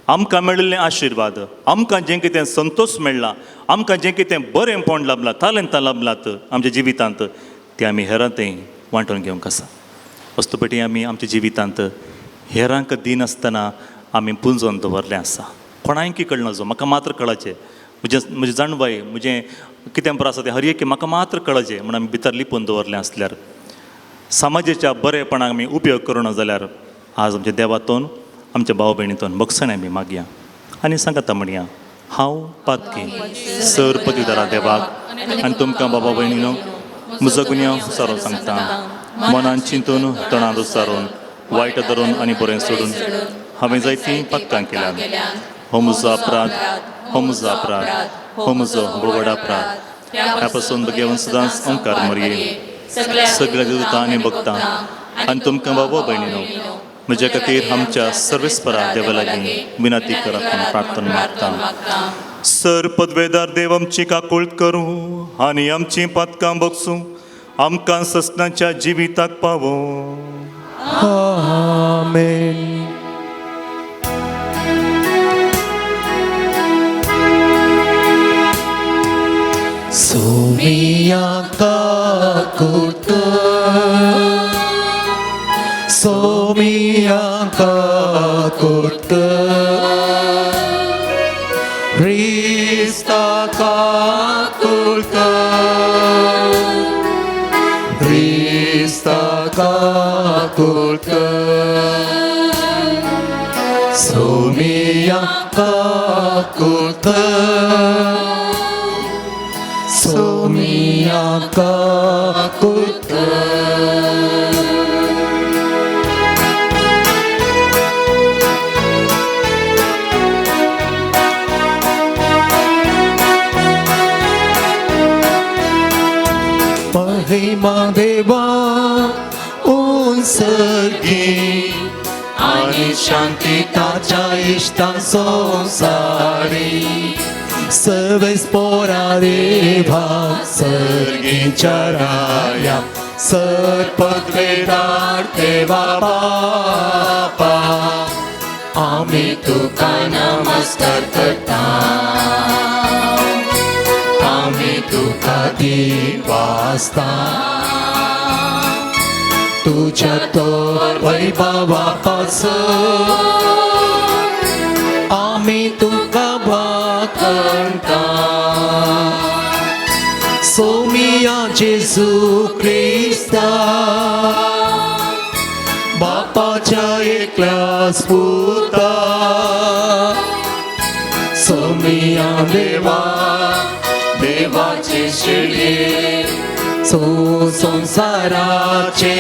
आमकां मेळिल्ले आशिर्वाद, आमकां जें कितें संतोश मेळ्ळा, आमकां जें कितें बरेंपण लाबलां, तालेंतां लाबलात आमच्या जिवितांत, तें आमी हेरां थंय वांटून घेवंक आसा. वस्तुपेटी आमी आमच्या जिवितांत हेरांक दिनासतना आमी पुंजोवन दवरलें आसा. कोणायकी कळना जो म्हाका मात्र कळाचें, म्हजें जाणवाय, म्हजें कितें बरें आसा तें हर एक म्हाका मात्र कळाचें म्हूण आमी भितर लिपून दवरलें आसल्यार समाजाच्या बरेपणाक आमी उपयोग करूं जाल्यार आज आमच्या देवातून, आमच्या भाव भयणीतून भोगसणें आमी मागया आनी सांगता म्हणया, हांव पातकी सर पदवीदारा देवाक आनी तुमकां बाबा भयणीनो म्हजो गुन्यांव सारोन सांगता. मनान चिंतून, तणांत उसारून, वायट धरून आनी बरें सोडून हांवें जायतीं पातकां केल्यात. हो म्हजो अपराध, हो म्हजो अपराध, हो म्हजो व्हड अपराध. ह्या पासून घेवन सदांच ओंकार मरये सगळ्या दिवता आनी भोगता आनी तुमकां बाबा भयणीनो म्हज्या खातीर आमच्या सर्वेस्परा देवा लागीं विनंती करात म्हूण प्रार्थना मागता. सर पदवेदार देव आमची काकूळट करूं आनी आमचीं पातकां बगसूं, आमकां ससनाच्या जिविताक पावों. आमेन. सोमिया काकूट, सोमिया काकूट, क्रिस्ता काकूट, क्रिस्ता काकूट, सोमिया काकूट, सोमिया काकूट. महिमा देवा उंसगी आनी शांती ताच्या इश्टा संवसारी सर्वेस्पोरा देवा सर्गीच्या राया सर पदवेदार देवा बापा आमी तुका नमस्कार करता, आमी तुका दिवासता. तुज्या तो वैभवा पासून आमी तुका वाखणटा. सोमिया जेजू क्रिस्ता बापाच्या एकल्याच पुता, सोमिया देवा देवाचे शिडये सो संसाराचे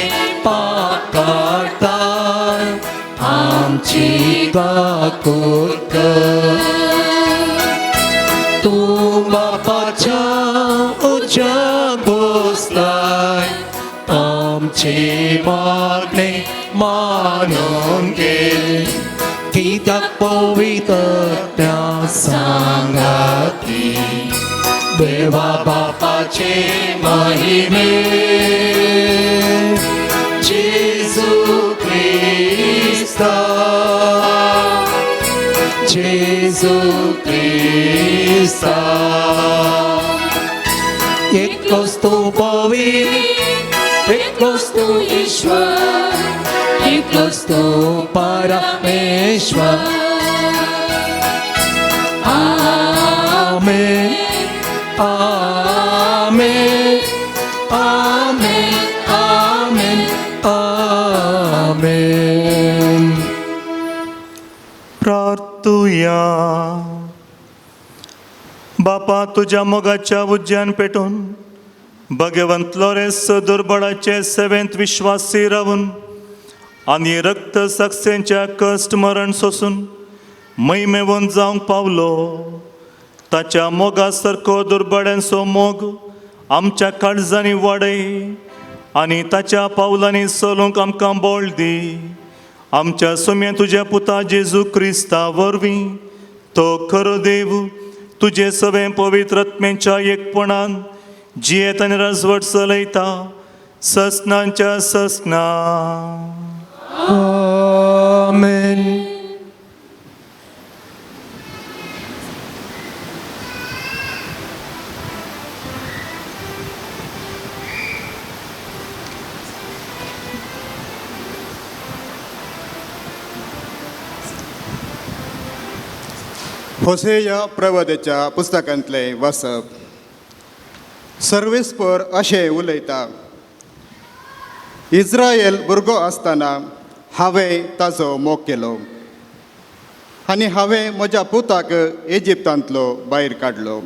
पाप काडटा आमची काकूट कर. तूं बापाच्या उज्याक बसलाय आमचे मागणे मानून घे, कित्याक पवित्र सांगाती देवा बापाचे महिमे जेजू क्रिस्ता, जेजू क्रिस्ता. एकलोच तूं पवित्र, एकलोच तूं ईश्वर, एकलोच तूं परमेश्वर. आमेन आमेन आमेन आमेन आमेन. प्रार्थुया. बापा तुज्या मोगाच्या उज्यान पेटून भगवंत लोरेस दुर्बळाचे सेवेंत विश्वासी रावून आनी रक्त साक्षेंच्या कश्ट मरण सोसून महिमेवन जावंक पावलो. ताच्या मोगा सारको दुर्बळ्यांचो मोग आमच्या काळजांनी वाडय आनी ताच्या पावलांनी चलूंक आमकां बळ दी. आमच्या सोम्या तुज्या पुता जेजू क्रिस्ता वरवीं तो खरो देव तुजे सवें पवित्र आत्म्याच्या एकपणान जियेत आनी राजवट चलयता ससनांच्या ससना. आमेन. होसेया प्रवदेच्या पुस्तकांतलें वाचप. सर्वेस्पर अशें उलयता, इस्रायल भुरगो आसतना हांवें ताचो मोग केलो आनी हांवें म्हज्या पुताक इजिप्तांतलो भायर काडलो.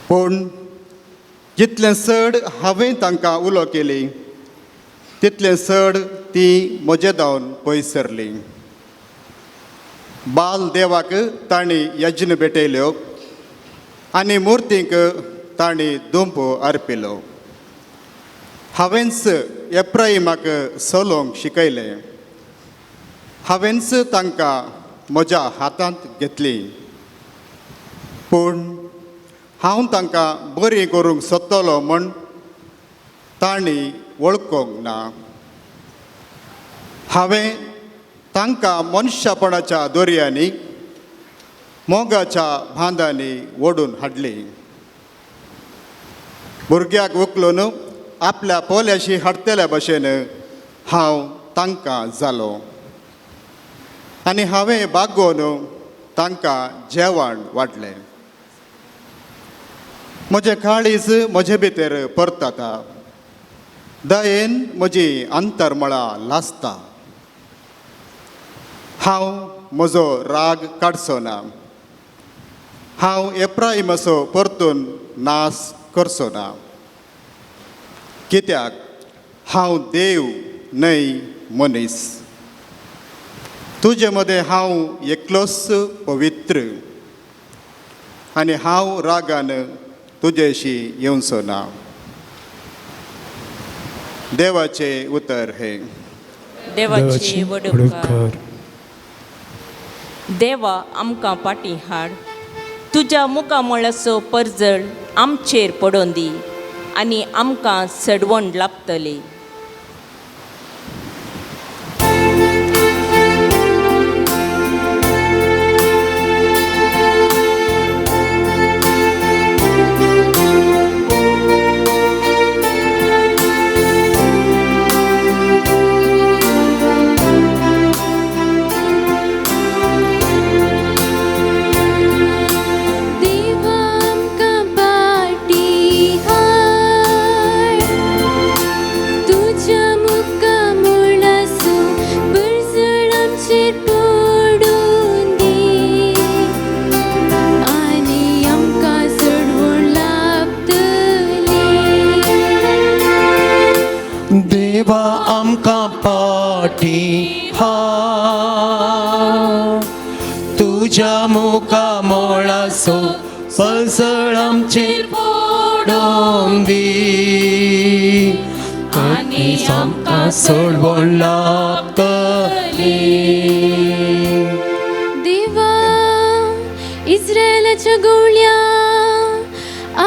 पूण जितलें चड हांवें तांकां उलो केली तितलें चड ती म्हजे धांवन पयस सरली. बाल देवाक तांणी यज्ञ भेटयल्यो आनी मुर्तींक तांणी दुंप अर्पिलो. हांवेंच एप्रहिमाक चलोवंक शिकयलें, हांवेंच तांकां म्हज्या हातांत घेतली. पूण हांव तांकां बरी करूंक सोदतलो म्हूण तांणी वळखूंक ना. हांवें तांकां मनशापणाच्या दोरयांनी मोगाच्या बांदांनी ओडून हाडली. भुरग्याक उखलून आपल्या पोल्याशी हाडटल्या भशेन हांव तांकां जालो आनी हांवें बागोवन तांकां जेवण वाडलें. म्हजें काळीज म्हजे भितर परतता, दयेन म्हजी अंतरमळां लासता. हांव म्हजो राग काडचो ना, हांव एप्राहिमाचो परतून नाश करचो ना, कित्याक हांव देव न्हय मनीस. तुजे मदें हांव एकलोच पवित्र आनी हांव रागान तुजेशी येवचो ना. देवाचें उतर हें. देवाची वडूपकार. देवा आमकां फाटीं हाड, तुज्या मुखामळाचो परजळ आमचेर पडोवन दी आनी आमकां सडवण लाबतली. तुज्या मुखा मोळासो पसळ आमचेर पडोन दी आनी आमकां सोडवण लाभतली. देवा इस्रायलाच्या गवळ्या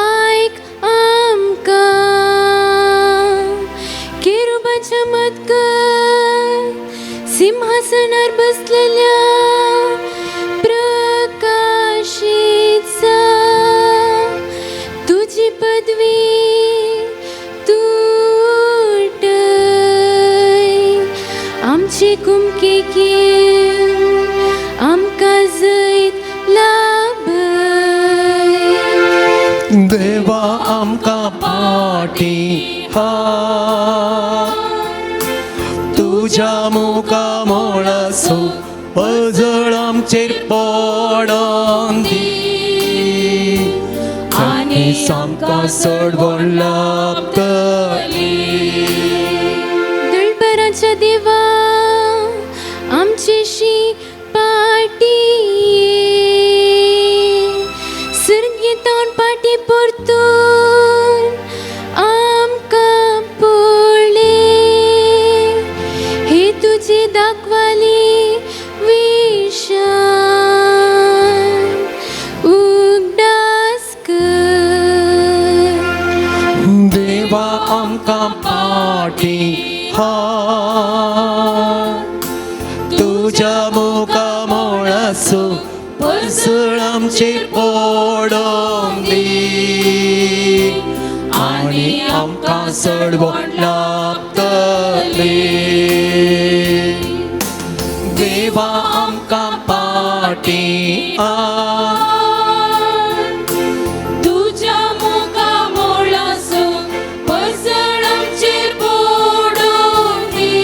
आयक आमकां केरुबाच्या मदकर सिंहासनार बसलेल्या प्रकाशीत जा तुजी पदवी तूं उठय आमची कुमकी घेवन आमकां जैत लाभय. देवा आमकां फाटी हाड तुज्या मुखा मोळासो पजळ आमचेर पडोन दी आनी आमकां सोडवण लाभतली. दळबराच्या देवा आमचेशी पाटी सर्गीतावन पाटी परतून आमकां पळय हे तुजी दाखवाली विशान उगडास कर. देवा आमकां फाटी हाड तुज्या मुखा मोळासो पसळ आमचेर पडोन दी आनी आमकां सोडवण लाभतली. देवा आमकां फाटी हाड तुज्या मुखा मोळासो पसळ आमचेर पडून दी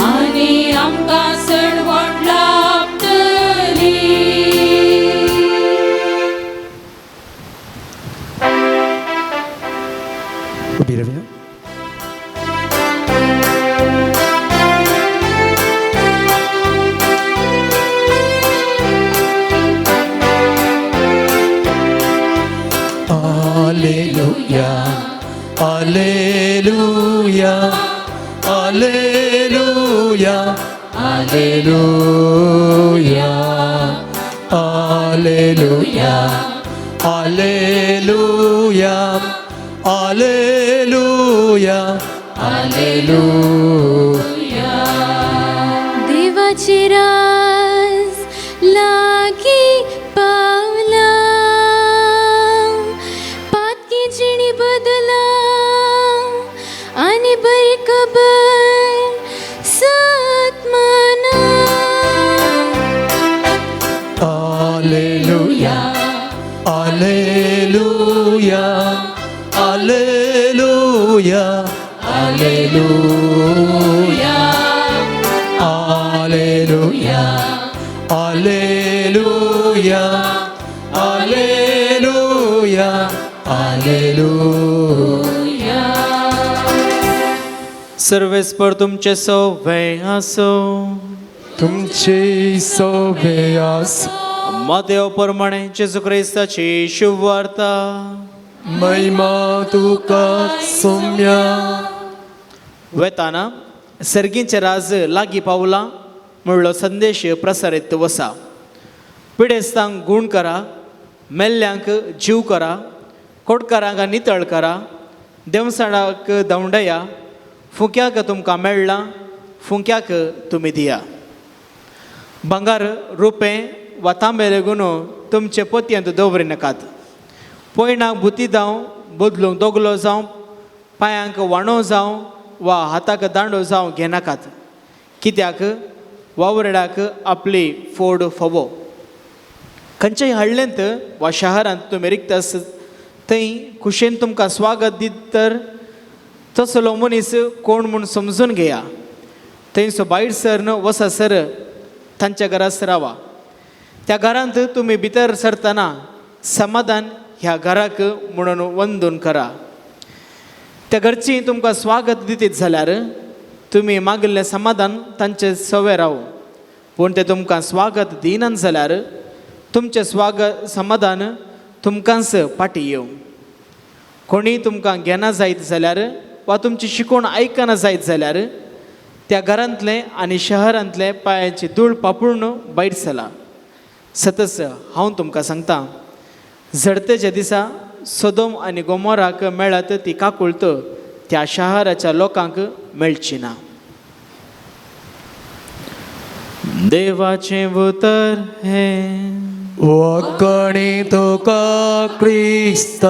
आनी आमकां सडवण लाभतली. उबी रावया. Alleluia, Alleluia, Alleluia, Alleluia, Alleluia, Alleluia, Alleluia, Alleluia. देवाचे राज लागी पावला पातकी जिणी बदला आनी बरी खबर सत माना. Alleluia, Alleluia, Alleluia, Alleluia, Alleluia, Alleluia, Alleluia, Alleluia. सर्वेस्पर तुमचे सवे आसो. तुमचे सोबे आस. मातेव प्रमाणे जेजू क्रिस्ताची शुभवार्ता. महिमा तुका सोम्या. वेताना सर्गींचे राज लागीं पावला म्हणलो संदेश प्रसारीत वसा. पिडेस्तांक गूण करा, मेल्ल्यांक जीव करा, कोटकारांक नितळ करा, देवसाणाक धांवडया. फुक्याक तुमकां मेळ्ळां, फुंक्याक तुमी दिया. भांगर, रुपें वा तांबे लेगून तुमचे पोतयेंत दवरी नाकात. पयणाक बुती जावं, बदलूंक दोगलो जावं, पांयांक वाणो जावं वा हाताक दांडो जावं घेनाकात, कित्याक वावरड्याक आपली फोड फावो. खंयच्याय हळ्ळेंत वा शहरांत तुमी रिक्त आसत थंय खुशेन तुमकां स्वागत दीत तर तसलो मनीस कोण म्हूण समजून घेया. थंयसो भायर सरन वसासर तांच्या घरास रावा. त्या घरांत तुमी भितर सरतना समाधान ह्या घराक म्हणून वंदून करा. त्या घरचीं तुमकां स्वागत दितीत जाल्यार तुमी मागिल्लें समाधान तांचे सवे रावूं. पूण ते तुमकां स्वागत दिनात जाल्यार तुमचें स्वागत समाधान तुमकांच फाटीं येवं. कोणीय तुमकां घेना जायत जाल्यार वा तुमची शिकवण आयकना जायत जाल्यार त्या घरांतलें आनी शहरांतलें पांयाची धूळ पापूर्ण भायर चला. सतच हांव तुमकां सांगता, झडतेच्या दिसा सोदोम आनी गोमोराक मेळत ती काकुळत त्या शहराच्या लोकांक मेळची ना. देवाचें उतर हें. वखणी तुका क्रिस्ता.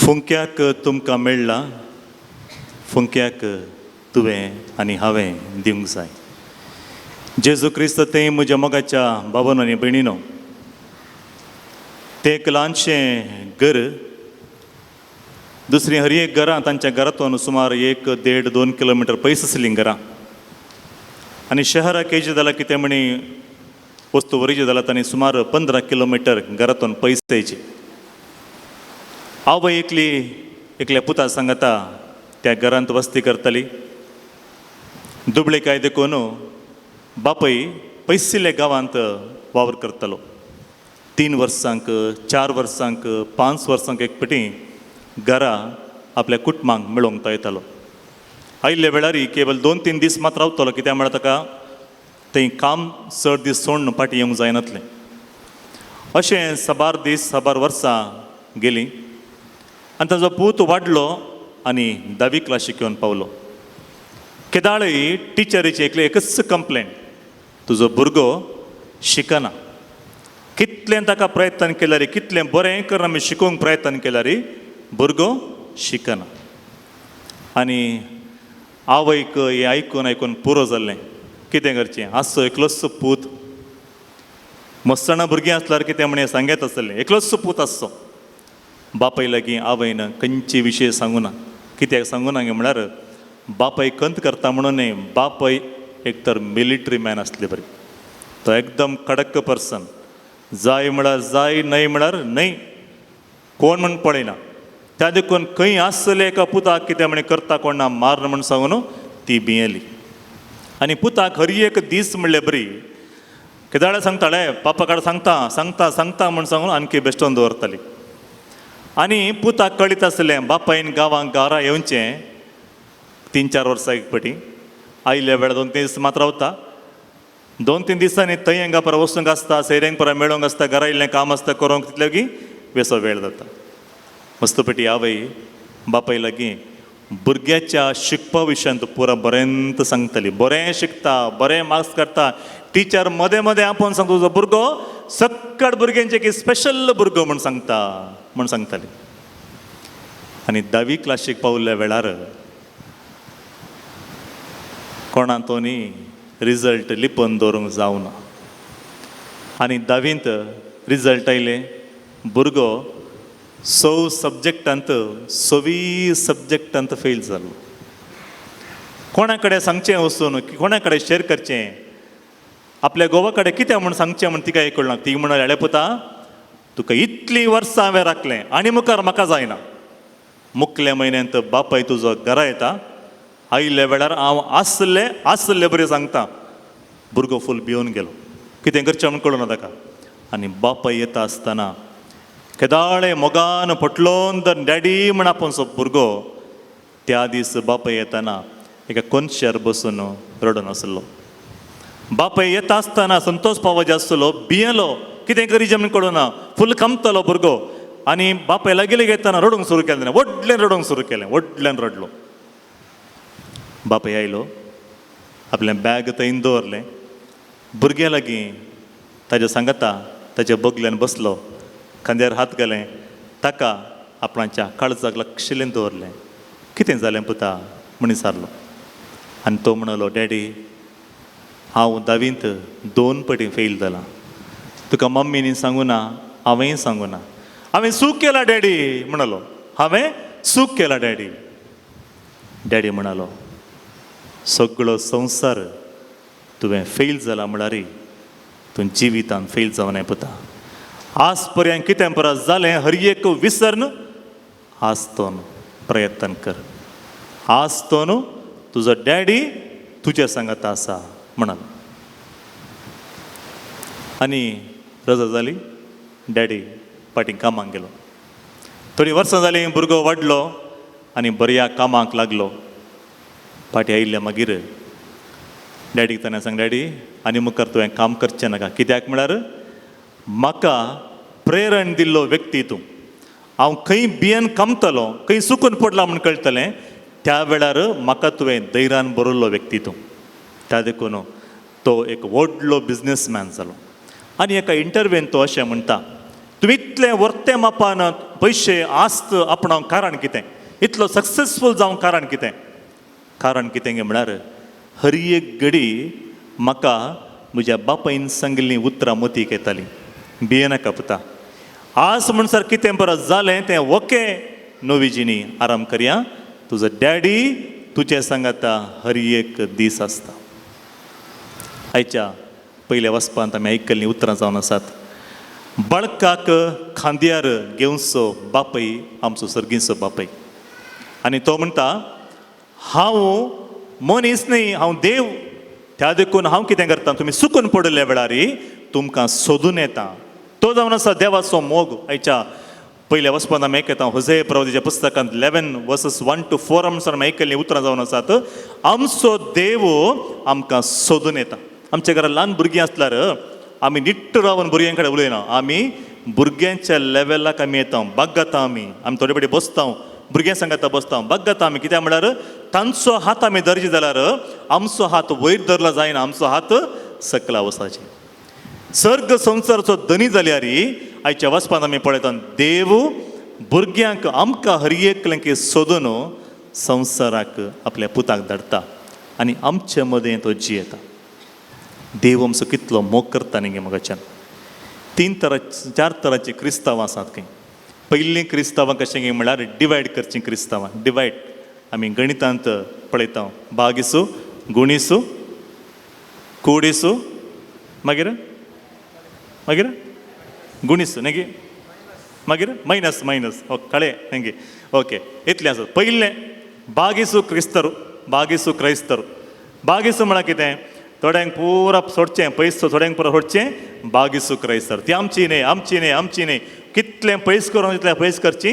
फुंक्याक तुमकां मेळ्ळां, फुंक्याक तुवें आनी हांवें दिवंक जाय. जेजू क्रिस्त तें म्हज्या मोगाच्या बाबानो आनी भयणीनो, तें एक ल्हानशें घर, दुसरीं हर एक घरां तांच्या घरांतून सुमार 1, 1.5, 2 किलोमिटर पयस आसलीं घरां. आनी शहराक येयचें जाल्यार कितें म्हणी वस्तू व्हरची जाल्यार तांणी सुमार 15 किलोमिटर घरांतून पयस येयची. आवय एकली एकल्या पुता सांगता त्या घरांत वस्ती करताली. दुबळे काय देखून बापय पयसिल्ल्या गांवांत वावर करतालो. 3 वर्सांक, 4 वर्सांक, 5 वर्सांक एक पटी घरा आपल्या कुटुंबांक मेळोवंक तो येतालो. आयिल्ल्या वेळार केवल 2-3 दीस मात रावतालो, कित्याक म्हळ्यार ताका थंय काम चड दीस सोडून फाटीं येवंक जायनातलें. अशें साबार दीस साबार वर्सां गेलीं आनी ताजो पूत वाडलो आनी 10वी क्लासीक येवन पावलो. केदाळय टिचरीची एकली एकच कंप्लेन, तुजो भुरगो शिकना. कितलें ताका प्रयत्न केल्यार, कितलें बरें करून आमी शिकोवंक प्रयत्न केल्यार भुरगो शिकना. आनी आवयक हें आयकून आयकून पुरो जाल्लें. कितें करचें, आसचो एकलोच पूत, मस्ताणा भुरगीं आसल्यार कितें म्हण सांगत आसलें, एकलोच पूत आसचो. बापाय लागीं आवयन खंयचे विशय सांगूना. कित्याक सांगूना गे म्हळ्यार बापाय खंत करता म्हणून न्हय, बापाय एक तर मिलिटरी मॅन आसले बरी, तो एकदम कडक पर्सन, जाय म्हळ्यार जाय, न्हय म्हळ्यार न्हय, कोण म्हण पळयना. त्या देखून खंय आसले एका पुताक कितें म्हण करता कोण ना मार म्हण सांगून ती भियेली. आनी पुताक हर एक दीस म्हणले बरी केदाळे सांगताले, पापा कडेन सांगता सांगता सांगता म्हण सांगून आणखी बेश्टोन दवरताली. आनी पुताक कळीत आसलें बापायन गांवांक घरा येवचें 3-4 वर्सां एक पटी आयिल्ल्या वेळार 2-3 दीस मात रावता. 2-3 दिसांनी थंय हांगा परत वचूंक आसता, सैऱ्यांक परत मेळोंक आसता, घरा इल्लें काम आसता करूंक, तितले की बेसो वेळ जाता. मस्तपेटी आवय बापाय लागीं भुरग्याच्या शिकपा विशयांत पुरा बरेंत सांगताली. बरें शिकता, बरें मार्क्स काडटा. टिचर मदें मदें आपोवन सांगता तुजो भुरगो सक्कड भुरग्यांचे की स्पेशल भुरगो म्हूण सांगता म्हूण सांगताली. आनी 10वी क्लासीक पावल्ल्या वेळार कोणातोनी रिजल्ट लिपोवन दवरूंक जावना. आनी 10वींत रिजल्ट आयले, भुरगो 6 सब्जेक्टांत 26 सब्जेक्टांत फेल जालो. कोणा कडेन सांगचें वचून, कोणा कडेन शेर करचें, आपल्या घोवा कडेन कितें म्हूण सांगचें म्हूण तिका कळना. ती म्हणून हेळे पुता, तुका इतलीं वर्सां हांवें राखलें आनी मुखार म्हाका जायना. मुखल्या म्हयन्यांत बापाय तुजो घरा येता, आयिल्ल्या वेळार हांव आसले आसले बरें सांगता. भुरगो फूल भिवन गेलो, कितें करचें म्हूण कळना ताका. आनी बापाय येता आसतना केदाळे मोगान पटलोन तर डॅडी म्हण आपोवन सो भुरगो त्या दीस बापाय येताना एका कोनशार बसून रडून आसलो. बापाय येता आसतना संतोष पावाजे आसलो, भियेलो, कितें करीचें म्हण कळना, फूल कामतालो भुरगो. आनी बापाय लागीं लागीं येताना रडूंक सुरू केलें, व्हडल्यान रडूंक सुरू केलें, व्हडल्यान रडलो. बापाय आयलो, आपलें बॅग थंय दवरलें, भुरग्यां लागीं ताज्या सांगाता ताच्या बगल्यान बसलो, खांद्यार हात घालें, ताका आपणाच्या काळजाक लक्षलें दवरलें. कितें जालें पुता म्हण विचारलो. आनी तो म्हणलो, डॅडी हांव 10वींत 2 पटी फेल जालां. तुका मम्मीनी सांगूं ना, हांवेंय सांगूं ना, हांवें चूक केला डॅडी म्हणलो, हांवें चूक केला डॅडी. डॅडी म्हणालो, सगळो संवसार तुवें फेल जाला म्हळ्यार तूं जिवितान फेल जावनाय पुता. आज पर्यंत कितें परस जालें हर एक विसर्न आज तो प्रयत्न कर. आज तो न्हू तुजो डॅडी तुज्या सांगात आसा म्हणाल. आनी रजा जाली, डॅडी फाटीं कामाक गेलो. थोडीं वर्सां जालीं, भुरगो वाडलो आनी बऱ्या कामाक लागलो. फाटीं आयिल्ल्या मागीर डॅडीक ताणें सांग, डॅडी आनी मुखार तुवें काम करचें नाका. कित्याक म्हळ्यार म्हाका प्रेरण दिल्लो व्यक्ती तूं. हांव खंय बियेन कामतलो, खंय चुकून पडला म्हूण कळटलें त्या वेळार म्हाका तुवें धैर्यान बरयल्लो व्यक्ती तूं. त्या देखून तो एक व्हडलो बिजनसमॅन जालो. आनी एका इंटरव्यून तो अशें म्हणटा, तुमी इतलें वर्ते मापान पयशे आस्त आपणावंक कारण कितें, इतलो सक्सेसफूल जावंक कारण कितें? कारण कितें म्हळ्यार हर एक घडी म्हाका म्हज्या बापायन सांगिल्लीं उतरां मतीक येतालीं, भियेनाका पुता, आज म्हणसर कितें परत जालें तें ओके, नवी जिणी आराम करया, तुजो डॅडी तुजे सांगाता हर एक दीस आसता. आयच्या पयल्या वचपांत आमी आयकल्लीं उतरां जावन आसात, बळकाक खांद्यार घेवचो बापय आमचो सर्गीचो बापय. आनी तो म्हणटा, हांव मनीस न्ही, हांव देव, त्या देखून हांव कितें करता, तुमी चुकून पडिल्ल्या वेळार तुमकां सोदून येता. तो जावन आसा देवाचो मोग. आयच्या पयल्या वचपांत आमी आयकता होजे प्रवतीच्या पुस्तकांत 11 verses 1 to 4 म्हणसर आमी आयकल्लीं उतरां जावन आसात, आमचो देव आमकां सोदून येता. आमच्या घरा ल्हान भुरगीं आसल्यार आमी निट्ट रावन भुरग्यां कडेन उलयना, आमी भुरग्यांच्या लेवलाक आमी येता, बागता, आमी आमी थोडे फावटी बसता, भुरग्यां सांगाता बसता, बागता आमी. कित्याक म्हळ्यार तांचो हात आमी धरचे जाल्यार आमचो हात वयर धरला जायना, आमचो हात सकला वचाचे. सर्ग संवसाराचो धनी जाल्यार आयच्या वचपांत आमी पळयता देव भुरग्यांक आमकां हर एकल्यांक सोदून संवसाराक आपल्या पुताक धाडटा आनी आमचे मदें तो जियेता. देव आमचो कितलो मोग करता न्ही गे म्हाकाच्यान. 3 तरा 4 तरांची क्रिस्तांवां आसात खंय. पयलीं क्रिस्तांवां कशें गे म्हळ्यार डिवायड करचीं क्रिस्तांवां, डिवायड आमी गणितांत पळयता, बागिसू, गुणिसू, कुडिसू, मागीर मागीर गुणिसू न्ही गे, मागीर मायनस मायनस ओके कळ्ळें न्ही गे, ओके इतलें आसा. पयलें बागिसू क्रिस्तरू, बागिसू क्रैस्तरू. बागिसू म्हळ्यार कितें, थोड्यांक पुरा सोडचें पयस, थोड्यांक पुरा सोडचें बागिसू क्रैस्तर, ती आमची न्ही, आमची न्ही, आमची न्ही, कितलें पयस करून तितलें पयस करची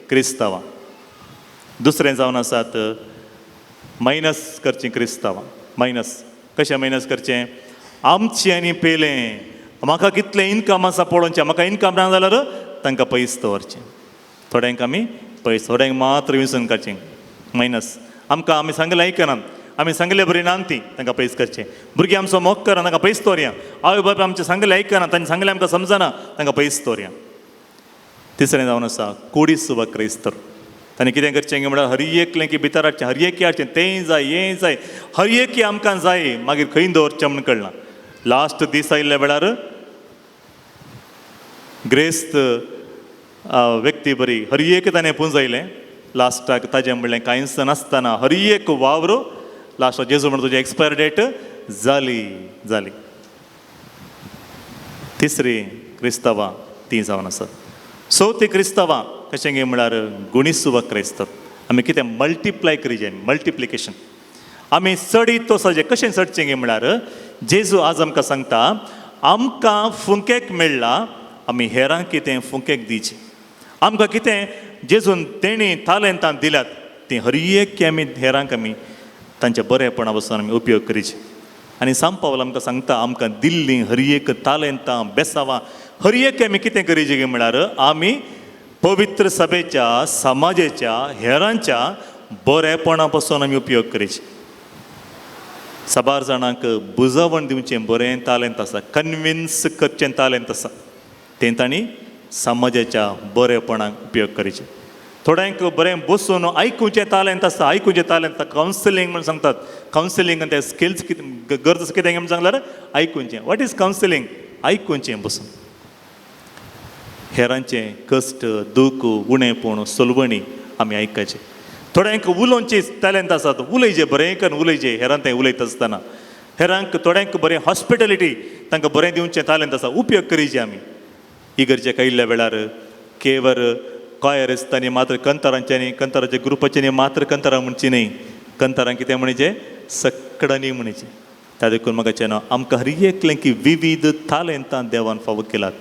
क्रिस्तांवां. दुसरें जावन आसात मायनस करचीं क्रिस्तांवां. मायनस कशें मायनस करचें, आमचें आनी पेलें, म्हाका कितलें इनकम आसा पळोवचें, म्हाका इनकम ना जाल्यार तांकां पयस दवरचें. थोड्यांक आमी पयस, थोड्यांक मात्र विसून काडचें मायनस. आमकां आमी सांगलें आयकनात, आमी सांगले बरी ना ती, तांकां पयस करचें. भुरगीं आमचो मोग करना, तांकां पयस दवरया. आवय बापूय आमचें सांगलें आयकना, तांणी सांगलें आमकां समजना, तांकां पयस दवरया. तिसरें जावन आसा कुडीस वा क्रिस्तर. ताणें कितें करचें म्हळ्यार हर एकलें की भितर हाडचें, हर एक हाडचें, तेंय जाय, हेंय जाय, हर एक आमकां जाय, मागीर खंय दवरचें म्हूण कळना. लास्ट दीस आयिल्ल्या वेळार ग्रेस्त व्यक्ती बरी हर एक ताणें पुंजयलें. लास्टाक ताजें म्हणलें कांयच नासतना हर एक वावर लास्टाक जेजू म्हणटा तुजी एक्सपायरी डेट जाली जाली. तिसरी क्रिस्तांवां ती जावन आसात. चवथी क्रिस्तांवां कशें गे म्हळ्यार गुणिसुवा क्रिस्तांव. आमी कितें मल्टिप्लाय करीजे, मल्टिप्लिकेशन आमी चडीत तो सजे कशें चडचें गे म्हळ्यार जेजू आज आमकां सांगता आमकां फुंकेक मेळ्ळा, आमी हेरांक कितें फुंकेक दिवचें. आमकां कितें जेजून तेणी तालेंतां दिल्यात तीं हर एक आमी हेरांक आमी तांच्या बरेपणा पसून आमी उपयोग करीचे. आनी सांपावल आमकां सांगता आमकां दिल्लीं हर एक तालेंतां बेसावां हर एक आमी कितें करीचे गे म्हळ्यार आमी पवित्र सभेच्या समाजेच्या हेरांच्या बरेपणा पसून आमी उपयोग करीचे. साबार जाणांक बुजवण दिवचें बरें तालेंत आसा, कन्विन्स करचें तालेंत आसा, तें तांणी समाजाच्या बरेपणाक उपयोग करीचे. थोड्यांक बरें बसून आयकुचें तालेंत आसा, आयकुचें तालेंत कावन्सिलींग म्हूण सांगतात. कावन्सिलींग आनी ते स्किल्स कितें गरज आसा कितें म्हूण सांगल्यार आयकुचें. What is counselling? आयकुचें बसून हेरांचें कश्ट, दूख, उणेपण, सोलवणी आमी आयकाचें. थोड्यांक उलोवचें टॅलंट आसात, उलयचें बरें करून उलयचें, हेरां तें उलयता आसतना. हेरांक थोड्यांक बरें हॉस्पिटलिटी तांकां बरें दिवचें तालेंत आसा, उपयोग करीचे आमी. इगर्जेक आयिल्ल्या वेळार केवर कॉयर आसतानी मात्र कंतारांच्यांनी, कंताराच्या ग्रुपाच्यांनी मात्र कंतारां म्हणची न्हय, कंतारां कितें म्हणचें, सकडांनी म्हणचें. त्या देखून म्हाका न्हू आमकां हर एकलें की विविध तालेंतां देवान फावो केलात.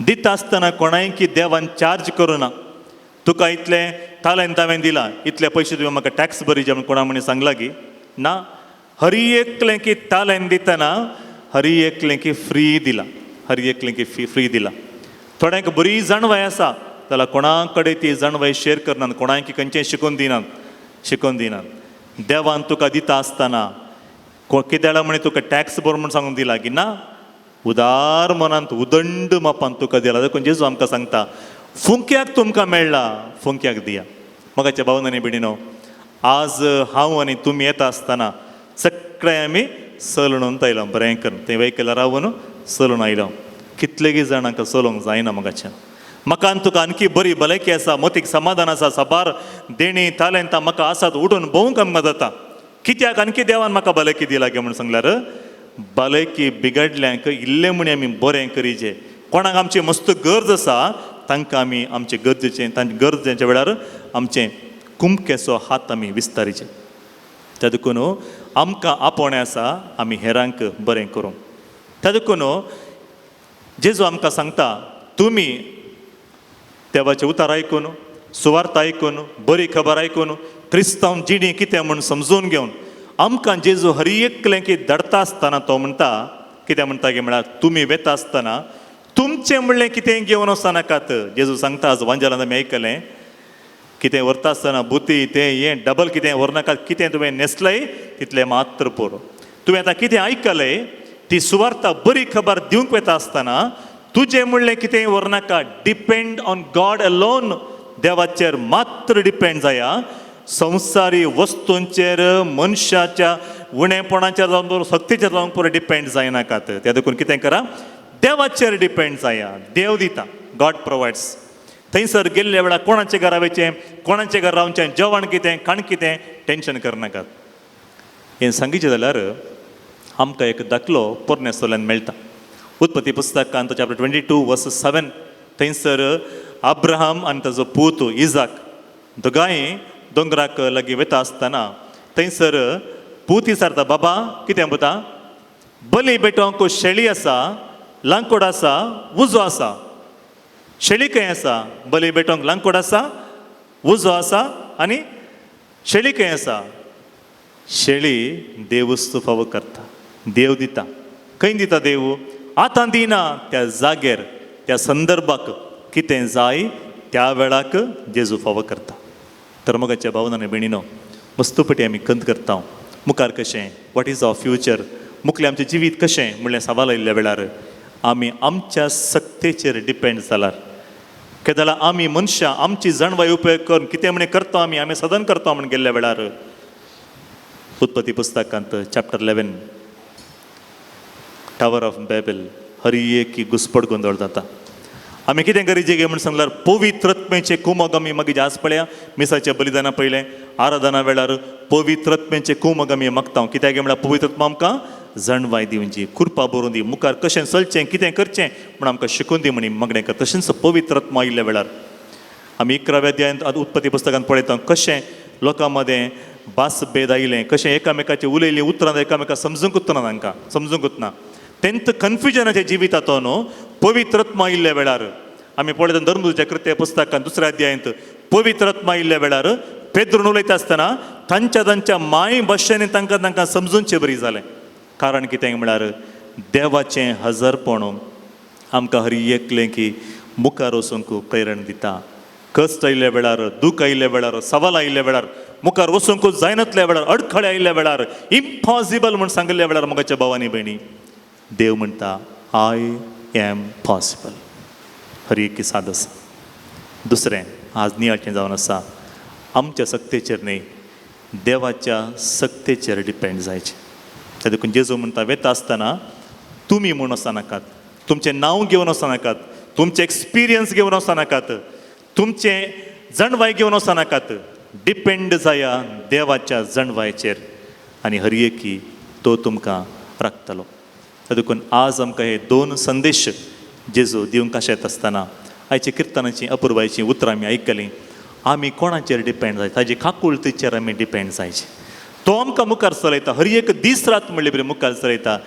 दिता आसतना कोणाय की देवान चार्ज करुना, तुका इतलें तालेंत हांवें दिलां, इतले पयशे तुवें म्हाका टॅक्स भरीजे म्हूण कोणा म्हणी सांगला की ना. हर एकलें की तालेंत दितना हर एकलें की फ्री दिला, हर एकलें की फ्री दिला. थोड्यांक बरी जाणवाय आसा जाल्यार कोणा कडेन ती जाणवाय शेर करनात, कोणाक खंयचें शिकोवन दिनात, शिकोवन दिनात. देवान तुका दिता आसतना कित्याक म्हणे तुका टॅक्स भर म्हूण सांगून दिला की ना, उदार मनांत उदंड मापान तुका दिला. देखून जेजू आमकां सांगता, फुंक्याक तुमकां मेळ्ळा, फुंक्याक दिया. मोगाच्या भावन आनी भयणीनो, आज हांव आनी तुमी येता आसतना सगळे आमी चलून आयलो, बरें करून थंय व्हेकलार रावन चलून आयलो. कितलेगी जाणांक चलोवंक जायना मोगाच्यान. म्हाका आनी तुका आणखी बरी भलायकी आसा, मतीक समाधान आसा, साबार देणी तालेंतां म्हाका आसात, उठून भोवंक आमकां जाता. कित्याक आणखी देवान म्हाका भलायकी दिला गे म्हूण सांगल्यार, भलायकी बिगडल्यांक इल्लें म्हणी आमी बरें करीचे. कोणाक आमची मस्त गरज आसा तांकां आमी आमचे गरजेचें, तांचे गरजेच्या वेळार आमचें कुमकेचो हात आमी विस्तारीचे. त्या देखून आमकां आपोवणें आसा आमी हेरांक बरें करूंक. त्या देखून जेजू आमकां सांगता, तुमी देवाचें उतार आयकून, सुवार्थ आयकून, बरी खबर आयकून, क्रिस्तांव जिणी कितें म्हूण समजून घेवन आमकां जेजू हर एकलें की धाडटा आसतना तो म्हणटा, कितें म्हणटा की म्हळ्यार तुमी वेता आसतना तुमचें म्हणलें कितें घेवन वचनाकात. जेजू सांगता, आज वांजेलान आमी आयकलें, कितें व्हरता आसतना बुती तें हें डबल कितें व्हरनाकात, कितें तुवें न्हेसलें तितलें मात्र पुरो. तुवें आतां कितें आयकलें ती सुवार्ता बरी खबर दिवंक वता आसतना तुजें म्हणलें कितें व्हरनाका. डिपेंड ऑन गॉड अलोन, देवाचेर मात्र डिपेंड जाया. संवसारी वस्तूंचेर, मनशाच्या उणेपणाचेर जावन पुरो, सक्तीचेर जावन पुरो डिपेंड जायनाकात. त्या देखून कितें करा, देवाचेर डिपेंड जाया. देव दिता, गॉड प्रोवायड्स. थंयसर गेल्ल्या वेळार कोणाचे घरा वयचें, कोणाचे घर रावचें, जेवण कितें, खाण कितें, टेंशन करनाकात. हें सांगीचें जाल्यार आमकां एक दाखलो पोरण्या सोल्यान मेळटा. उत्पत्ती पुस्तकांत चॅप्टर 22 वर्स 7, थंयसर अब्राहम आनी ताजो पूत इजाक दोगांय दोंगराक लागीं वता आसतना थंयसर पूत विचारता, बाबा कितें पुता, बली पेटोवंक शेळी आसा, लांकूड आसा, उजो आसा. शेळी खंय आसा? बली पेटोवंक लांकूड आसा, उजो आसा आनी शेळी खंय आसा? शेळी देवूच फावो करता, देव दिता. खंय दिता देव? आतां दिना, त्या जाग्यार त्या संदर्भाक कितें जाय त्या वेळाक जेजू फावो करता. तर मोगाच्या भावना आनी भयणीनो, मस्तपटी आमी खंत करता, मुखार कशें, what is our future, मुखलें आमचें जिवीत कशें म्हणलें सवाल आयिल्ल्या वेळार आमी आमच्या सक्तेचेर डिपेंड जाल्यार, केदाळा आमी मनशां आमची जाणवाय उपयोग करून कितें म्हणे करता आमी, आमी सदन करता म्हण गेल्ल्या वेळार उत्पत्ती पुस्तकांत चॅप्टर 11 टावर ऑफ बेबल हर एक घुसपड गोंदळ जाता. आमी कितें करीचे गे म्हण सांगल्यार पवित्रत्मेचे कुमग आमी मागीर जास्त पळया मिसाच्या बलिदाना पयलें आराधना वेळार पवित्रत्मेचे कुमग आमी मागता. कित्याक म्हळ्यार पवित्रत्मा आमकां जाणवाय दिवची, कृपा बरोवन दी, मुखार कशें चलचें कितें करचें म्हण आमकां शिकून दी म्हणी मागणें कर. तशेंच पवित्रत्मा आयिल्ल्या वेळार आमी 11व्या अध्यायांत उत्पत्ती पुस्तकांत पळयता कशें लोकां मदें भासभेद आयलें, कशें एकामेकाचें उलयलीं उतरां एकामेका समजूंकच ना, तांकां समजूंकच ना. तेंत कन्फ्युजनाचें जिवीत तो न्हू पवित्रत्मा आयिल्ल्या वेळार आमी पळयता धर्मदूताच्या कृत्य पुस्तकांत 2ऱ्या अध्यायांत पवित्रत्मा आयिल्ल्या वेळार पेद्रून उलयता आसतना तांच्या तांच्या माय भाशेनी तांकां तांकां समजूनचें बरी जालें. कारण कितें म्हळ्यार देवाचें हजरपण आमकां हर एकलें की मुखार वचूंक प्रेरण दिता. कश्ट आयिल्ल्या वेळार, दूख आयिल्ल्या वेळार, सवाल आयिल्ल्या वेळार, मुखार वचूंक जायनातल्या वेळार, अडखळे आयिल्ल्या वेळार, इम्पॉसिबल म्हूण सांगिल्ल्या वेळार मोगाच्या भावानी भयणी, देव म्हणटा I am possible. हर एक साद आसा. दुसरें आज नियाळचें जावन आसा, आमच्या सक्तेचेर न्हय देवाच्या सक्तेचेर डिपेंड जायचें. त्या देखून जेजू म्हणटा वेता आसतना तुमी म्हूण वचनाकात, तुमचें नांव घेवन वचनाकात, तुमचें एक्सपिरियन्स घेवन वचनाकात, तुमचें जाणवाय घेवन वचनाकात, डिपेंड जाया देवाच्या जाणवायचेर आनी हर एकी तो तुमकां राखतलो. देखून आज आमकां हे दोन संदेश जेजू दिवंक आशेत आसतना आयची किर्तनाची अपुरबायचीं उतरां आमी आयकलीं. आमी कोणाचेर डिपेंड जाय, ताजी काकुळतीचेर आमी डिपेंड जायचे. तो आमकां मुखार चलयता, हर एक दीस रात म्हणले बरें मुखार चलयता.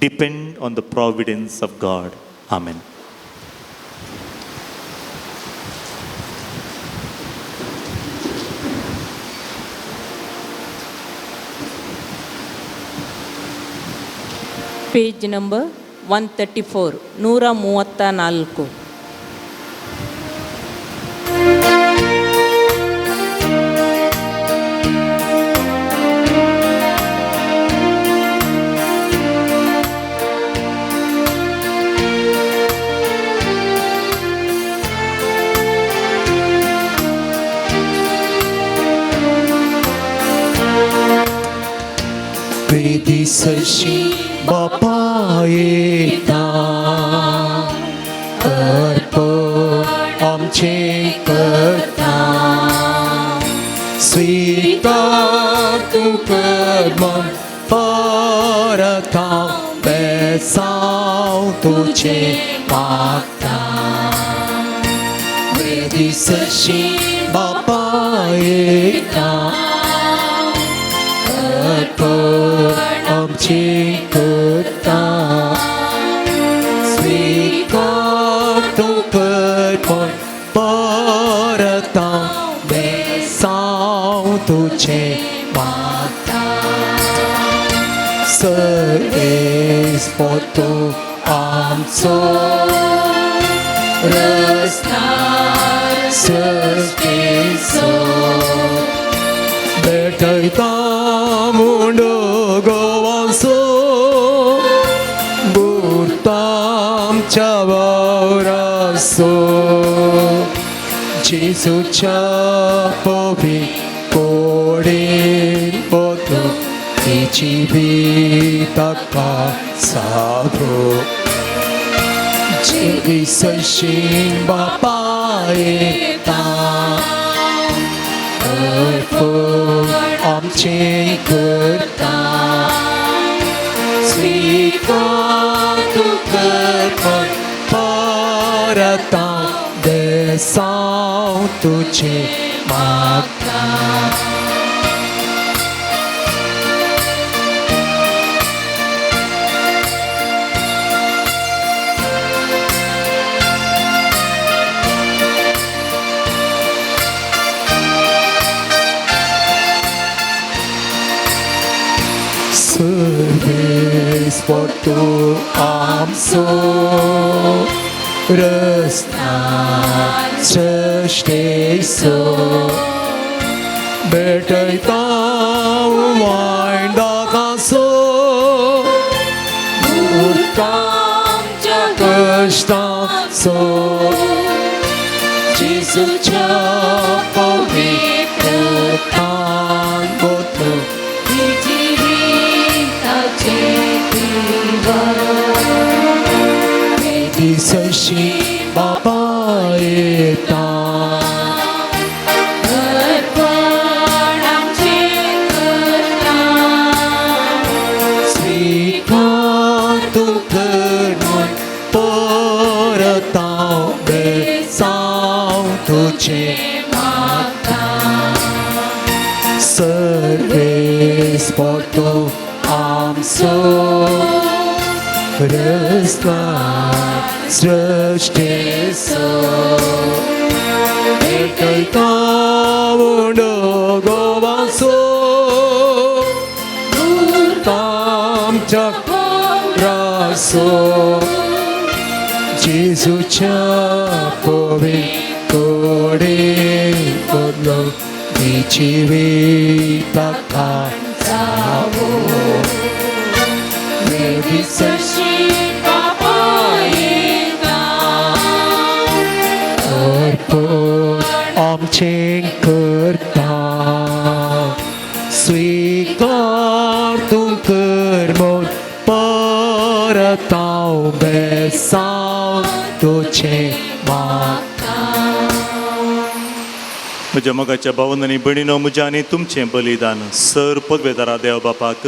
Depend on the providence of God. Amen. Page number 134, 134. प्रीतीसशी बापा येता, अर्पण आमचें करता, स्विकार तूं कर मन परता, बेसांव तुजें मागता. प्रीतीसशी बापा येता, अर्पण आमचें करता, स्विकार तूं कर मन परता, बेसांव तुजें मागता. सर्वेस्पर तूं आमचो रस्ता सृश्टीचो, भेटयता म्हूण गोवांचो, गुर्ता आमच्या वावराचो, जेजूच्या पवित्र कोडीन पोतू जिविताका साधो. जेजूशी बापा येता, अर्पण आमचें करता, स्विकार तूं कर मन परता, देसांव तुजें मागता. सर्वेस्पर तूं आमचो रस्ता सृश्टीचो, भेटयता वायंडाकाचो, उदकाच्या कश्टाचो, जेजूच्या पवित्रतान गोतू दिसशी बापा येता, अर्पण आमचें करता, स्विकार तूं कर मन परता, बेसांव तुजें मागता. सर्वेस्पर तूं आमचो रस्ता सृश्टीचो, भेटयता म्हूण गोवाचो, आमच्या रासो, जेजूच्या पवित्र कोडीन बदलो जिविताका जावो. सशी बापा येता, अर्पण आमचें करता, स्विकार तूं कर मन परता, बेसांव तुजें मागता. म्हज्या मोगाच्या भावन आनी भयणीनो, म्हज्या आनी तुमचें बलिदान सर पदवेदारा देव बापाक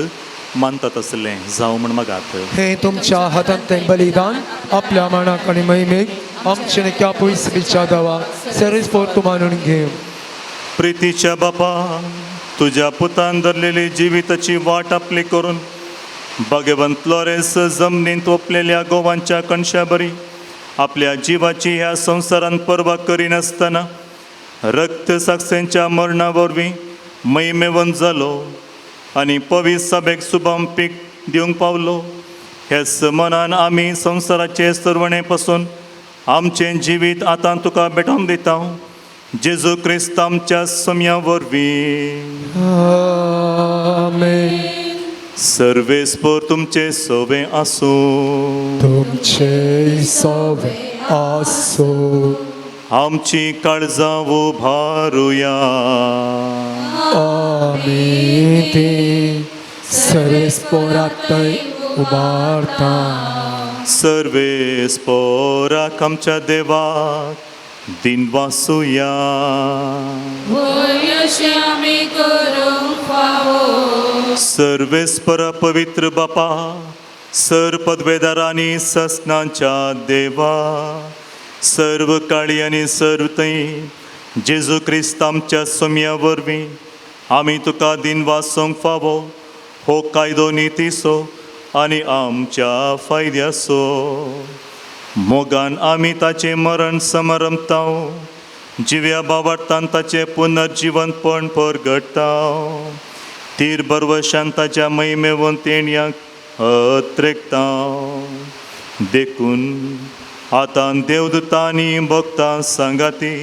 मानतात आसलें जावं म्हण मागात. हे तुमच्या हातांतलें बलिदान आपल्या मानाक आनी महिमेक आमचे त्या पयसबीच्या दवा सर्वेस्पोर तूं मानून घेव. प्रितीच्या बापा, तुज्या पुतान धरलेली जिविताची वाट आपली करून भाग्यवंत लॉरेन्स जमनींत ओंपलेल्या गोवांच्या कणशा बरी आपल्या जिवाची ह्या संवसारांत पर्वा करिनासतना रक्त साक्षेंच्या मरणा वरवीं महिमेवंत जालो आनी पवित्र सभेक सुबम पीक दिवंक पावलो. हेच मनान आमी संवसाराचे सरवणे पासून आमचें जिवीत आतां तुका भेटोवन दिता, जेजू क्रिस्त आमच्या सम्या वरवीं. आमेन. सर्वेस्पोर तुमचे सोवे आसूं. तुमचे सोवे आसो. आमची काळजां उभारुया. आमी ती सर्वेस्पोराक उबारता. सर्वेस्पोराक आमच्या देवाक दिनवासुया. वय अशें आमी करूंक फावो. सर्वेस्परा पवित्र बापा, सर पदवेदारांनी ससनाच्या देवा, सर्व काळी आनी सर्व थंय जेजू क्रिस्त आमच्या सोम्या वरवीं आमी तुका दिनवासूंक फावो. हो कायदो नितीचो आनी आमच्या फायद्याचो. मोगान आमी ताचें मरण समारंभता, जिव्या बाबार्थान ताचें पुनर्जिवंतपण परगडटा, तीर बरवशान ताच्या महिमेवंत येण्याक अत्रेकता. देखून आतां देवदूतांनी भक्तां सांगाती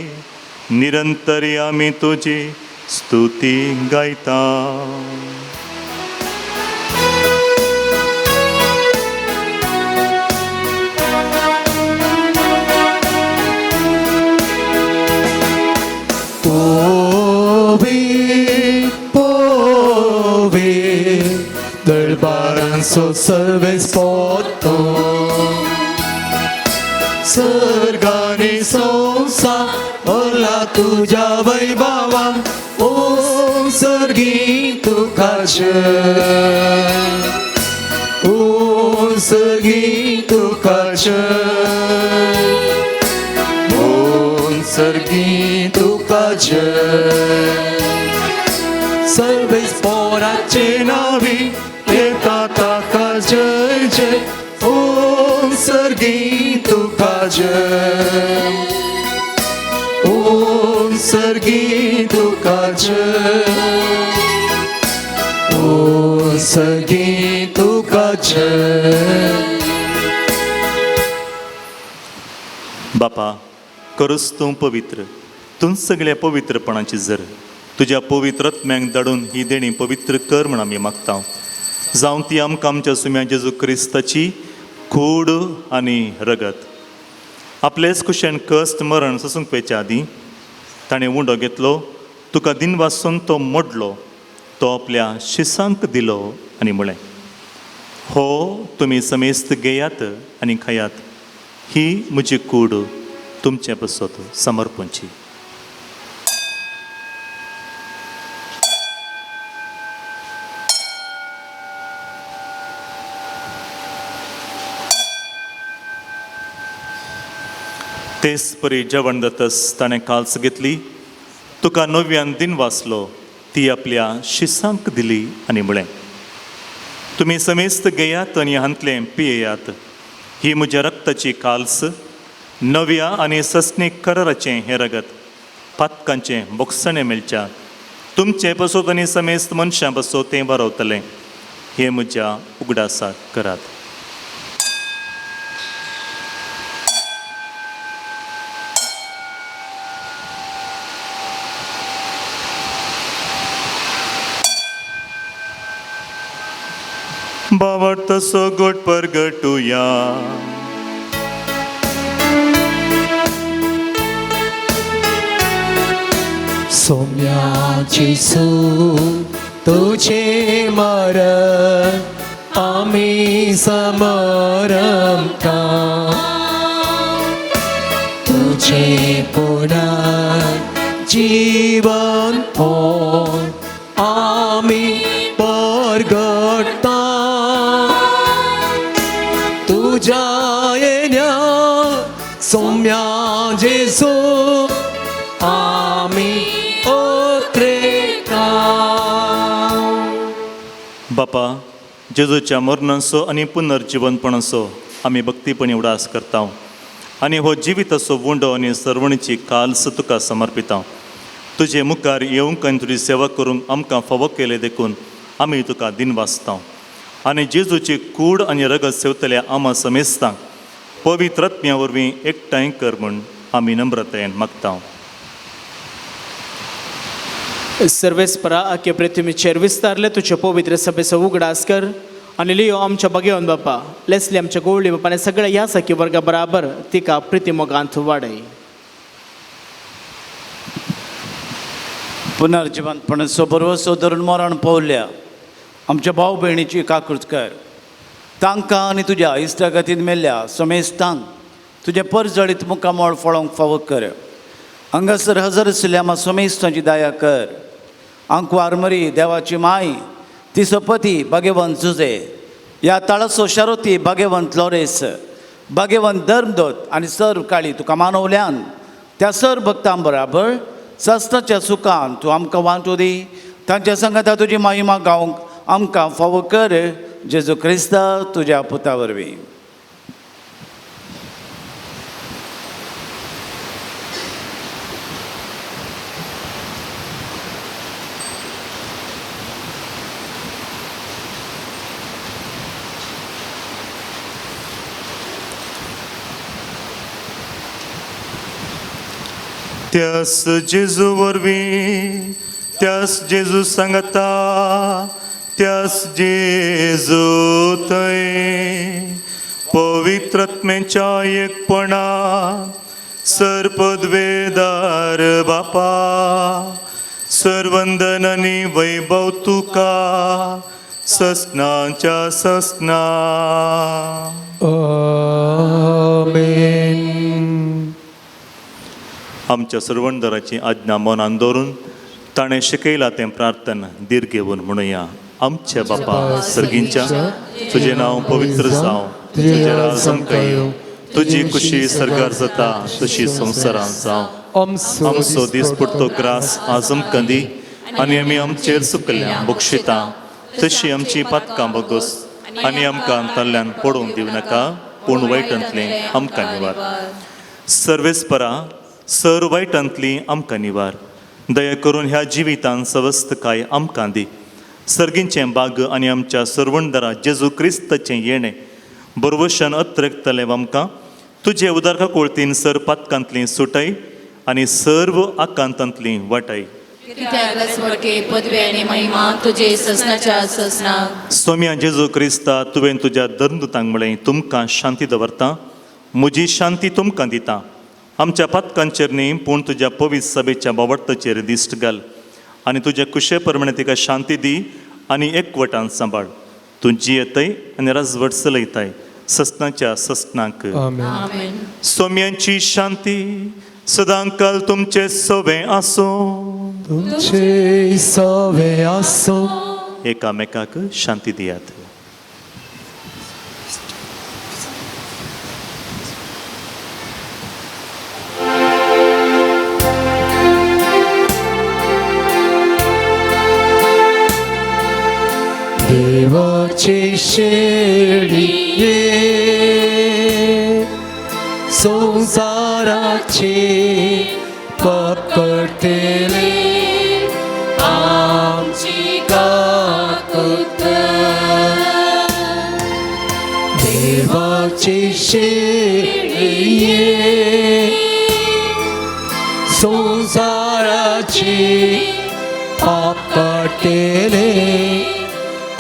निरंतरी आमी तुजी स्तुती गायता. पोवी पोवी दरबारांचो सर्वेस्पोर सर्गानी संवसार भरला तुज्या वैभवान. ओ सर्गी तुका जय, ओ सर्गी तुका जय, ओ सर्गी तुका जय. सर्वेस्पोराचे नावी येता ताका जय जय. ओ सर्गी तुका जय, ओ सर्गी तुका जय, ओ सर्गी तुका जय. बापा, करूच तूं पवित्र, तूं सगळ्या पवित्रपणाची जर तुज्या पवित्र आत्म्यांक धाडून ही देणी पवित्र कर म्हण आमी मागता. जावं ती आमकां आमच्या सुम्या जेजू क्रिस्ताची कूड आनी रगत. आपलेच कुशेन कश्ट मरण सोसूंक पेच्या आदीं ताणें उंडो घेतलो, तुका दिनवासून तो मोडलो, तो आपल्या शिसांक दिलो आनी म्हळें, हो तुमी समेस्त घेयात आनी खायात, ही म्हजी कूड तुमचे पासत समर्पणची. तेच परी जेवण जातस ताणें काल्स घेतली, तुका नव्यान दिन वाचलो, ती आपल्या शिसांक दिली आनी म्हळें, तुमी समेस्त घेयात आनी हांतलें पियेयात, ही म्हज्या रक्ताची काल्स, नव्या आनी सस्नीक कराराचें हें रगत, पातकांचें बोगसणें मेळच्या तुमचें पसोत आनी समेस्त मनशां पसोत तें बरवतलें, हें म्हज्या उगडासाक करात. बावट तसो गोट परगटुया. सोम्या जेसू तुझे मरण आमी समरमता, तुझे पुनर्जीवन आमी परगटता. सोम्या जेजू आमी ओत्रेता. बापा, जेजूच्या मरणाचो आनी पुनर्जिवनपणाचो आमी भक्तीपणी उडास करता आनी हो जिविताचो उंडो आनी सर्वणीची काल्स तुका समर्पिता. तुजे मुखार येवंक आनी तुजी सेवा करूंक आमकां फावो केले देखून आमी तुका दिनवासता आनी जेजूची कूड आनी रगत सेवतल्या आमा समेस्तांक पवित्र आत्म्या वरवीं एकठांय कर म्हूण आमी नम्रतायेन मागता. सर्वेस्परा आखे पृथ्वीचेर विस्तारले तुजे पवित्र सभेचो उगडास कर आनी लियो आमच्या बगेवन बापा लेस्ली आमच्या गोवळी बापा आनी सगळ्या ह्या सखी वर्गा बराबर तिका प्रितीमोगांत वाडय. पुनर्जिवनपणाचो भरवसो धरून मरण पावल्या आमच्या भाव भयणीची काकूत कर. तांकां आनी तुज्या इश्टागतीन मेल्ल्या समेस्तांक तुजें परजळीत मुखामळ फळोवंक फावो कर. हांगासर हजर आशिल्ल्या आमा समेस्तांची दया कर. आंकवार मरी देवाची माय ती सपती भाग्यवंत जुजे ह्या ताळाचो शारोती भाग्यवंत लोरेस भाग्यवंत धर्मदोत आनी सर्व काळी तुका मानवल्यान त्या सर्व भक्तां बराबर सस्ताच्या सुखान तूं आमकां वांटू दी. तांच्या संगता तुजी महिमा गावंक आमकां फावो कर. जेजू क्रिस्ता तुज्या पुता वरवीं. त्यास जेजू वरवीं, त्यास जेजू सांगता, त्यास जेजू थंय पवित्रत्मेच्या एकपणा सर्पद्वेदार बापा सर्वंदन आनी वैभव तुका ससनाच्या ससना. आमेन. आमच्या सर्वंदराची आज्ञा मनान दवरून ताणें शिकयला तें प्रार्थना दीर्घ घेवन म्हणुया. आमच्या बापा सर्गींच्या, तुजें नांव पवित्र जावं, तुजें राज आमकां येवं, तुजी कुशी सर्गार जाता तशी संवसारांत जावं. आमचो दीसपडतो ग्रास आज आमकां दी आनी आमी आमचेर चुकल्या बक्षिता तशी आमची पातकां बगोस आनी आमकां तल्ल्यान पडोवंक दिवं नाका पूण वायटांतलें आमकां निवार. सर्वेस्परा सर वायटांतली आमकां निवार. दया करून ह्या जिवितान सवस्तकाय आमकां दी. सर्गींचें बाग आनी आमच्या सर्वणदारा जेजू क्रिस्ताचें येणें बरवशान अत्रकतलें आमकां तुजे उदारका कोळतीन सर पातकांतली सुटय आनी सर्व आकांतांतली वाटय. पदवी आनी महिमा तुजे ससनाच्या ससनाक. सोम्या जेजू क्रिस्ता, तुवें तुज्या धर्मदूतांक म्हळें तुमकां शांती दवरता, म्हजी शांती तुमकां दिता. आमच्या पातकांचेर न्ही पूण तुज्या पवित्र सभेच्या बावडताचेर दिश्ट घाल आनी तुज्या कुशे प्रमाणे तिका शांती दी आनी एकवटान सांबाळ. तूं जियेतय आनी राजवट चलयताय ससनाच्या ससनाक. आमेन. सोम्यांची शांती सदांकाल तुमचे सवे आसूं. तुमचे सवे आसूं. एकामेकाक शांती दियात. देवाची शेळये संवसाराचे पाप काडटले आमची काकूत. देवाची शेळये संवसाराचे पाप काडटले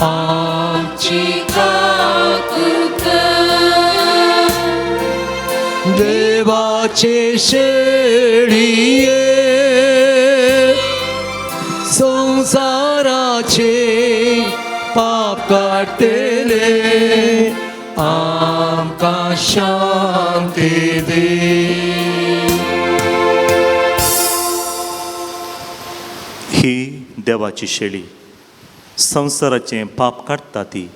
आमची काकूत. देवाचे शेळये संवसाराचे पाप काडटले आमकां शांती दी. ही देवाची शेळी संवसाराचें पाप काडटा ती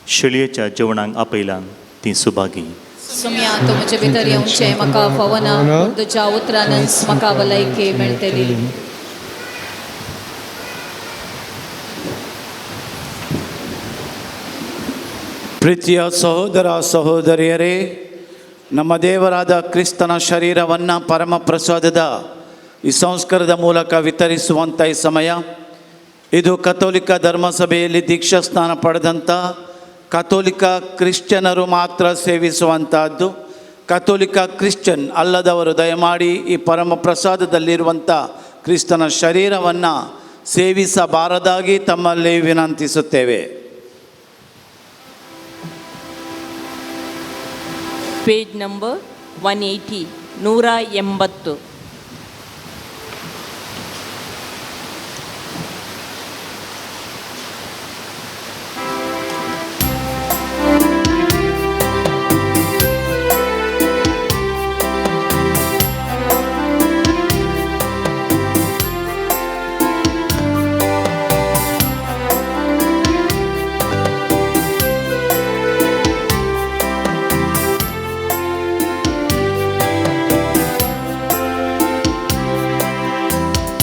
शेळयेच्या जेवणाक आपयल्यान ती सुभागी. सोम्या तूं म्हजे भितर येवचें म्हाका फावना, पूण तुज्या उतरानच म्हाका भलायकी मेळटली. ಪ್ರೀತಿಯ ಸಹೋದರ ಸಹೋದರಿಯರೇ, ನಮ್ಮ ದೇವರಾದ ಕ್ರಿಸ್ತನ ಶರೀರವನ್ನು ಪರಮ ಪ್ರಸಾದದ ಈ ಸಂಸ್ಕಾರದ ಮೂಲಕ ವಿತರಿಸುವಂಥ ಈ ಸಮಯ ಇದು. ಕಥೋಲಿಕ ಧರ್ಮಸಭೆಯಲ್ಲಿ ದೀಕ್ಷಾ ಸ್ನಾನ ಪಡೆದಂಥ ಕಥೋಲಿಕ ಕ್ರಿಶ್ಚಿಯನರು ಮಾತ್ರ ಸೇವಿಸುವಂತಹದ್ದು. ಕಥೋಲಿಕ ಕ್ರಿಶ್ಚಿಯನ್ ಅಲ್ಲದವರು ದಯಮಾಡಿ ಈ ಪರಮ ಪ್ರಸಾದದಲ್ಲಿರುವಂಥ ಕ್ರಿಸ್ತನ ಶರೀರವನ್ನು ಸೇವಿಸಬಾರದಾಗಿ ತಮ್ಮಲ್ಲಿ ವಿನಂತಿಸುತ್ತೇವೆ. Page number 180, 180.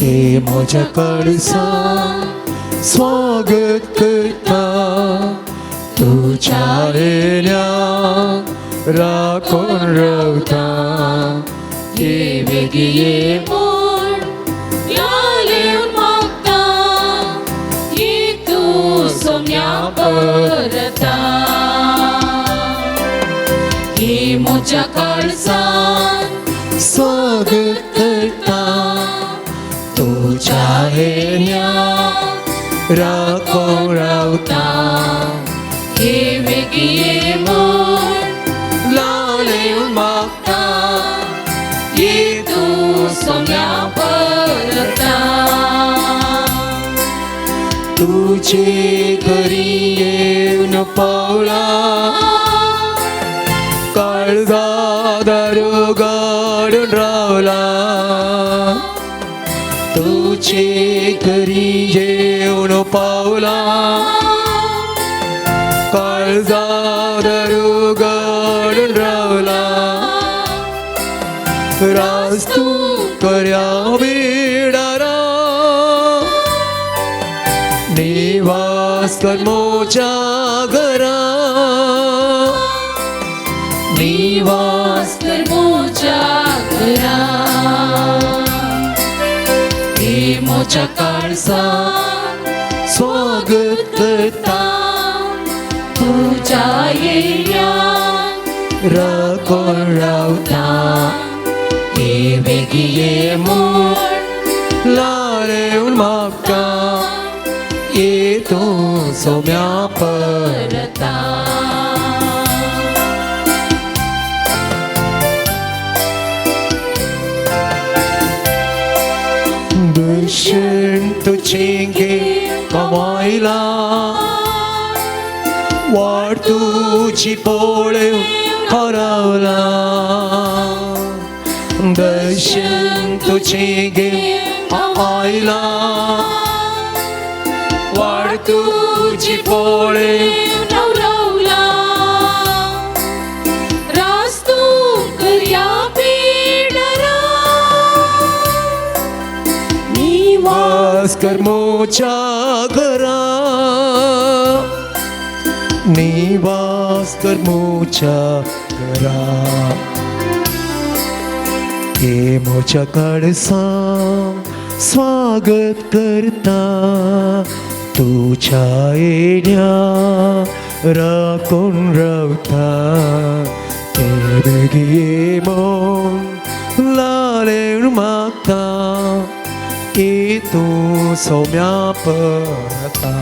ते म्हज्या काळजा स्वागत करता, तुज्या येण्या राखून रावता. ये बेगी ये म्हूण लालेवन मागता, ये तूं सोम्या परता. हे म्हज्या काळजान स्वागत करता, तुज्या येण्या राखून रावता. हे बेगी ये म्हूण लालेवन मागता, ये तूं सोम्या परता. तुझे घरी येवन पावला, काळजा दार उगाडून रावला. तुझे घरी येवन पावला, काळजा दार उगाडून रावला. राज तूं कर्या बिडारा, निवास कर मोच्या घरा, निवास कर मोच्या घरा. हे मोच्या काळजान स्वागत करता, तुज्या येण्यान राखून रावता. हे बेगी ये म्हूण लालेवन मागता, ये तूं सोम्या परता. परता. दर्शन तुझें गे कमायला, वाट तुजी पळोवन हरवला. दर्शन तुझें गे आयला, वाट तुजी पळोवन नवरवला. रास तूं करया बिडारा, निवास कर मोच्या घरा, निवास कर मोच्या घरा. हे मोच्या काळजान स्वागत करता, तुज्या येण्या राखून रावता. हे बेगी ये म्हूण लालेवन मागता, ये तूं सोम्या परता.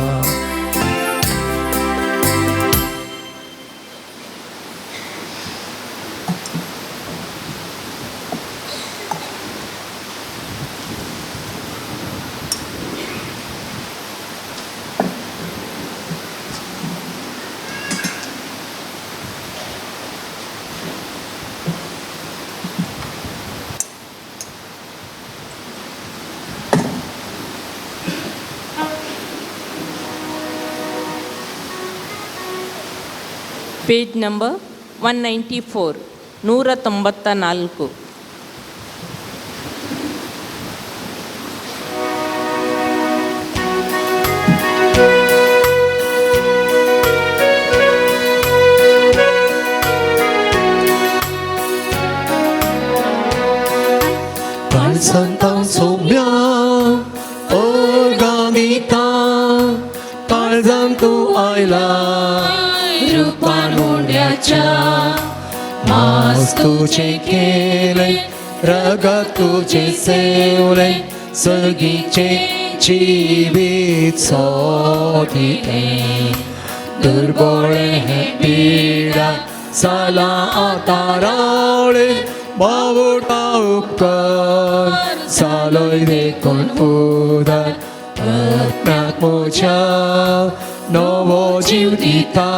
Page number 194, 194. काळजांत सोम्या अर्गां दिता, काळजांत तूं आयला रुपान उंड्याच्या. मास तुझे केले, रगत तुझे सेवले, सगीचे जिवीत सोदिले. दुर्बोळे हे पिडा साला आतां रावळे, बावुटा उपकार सालोय देखून उदर. आत्म्याक म्हज्या नवो जीव दिता,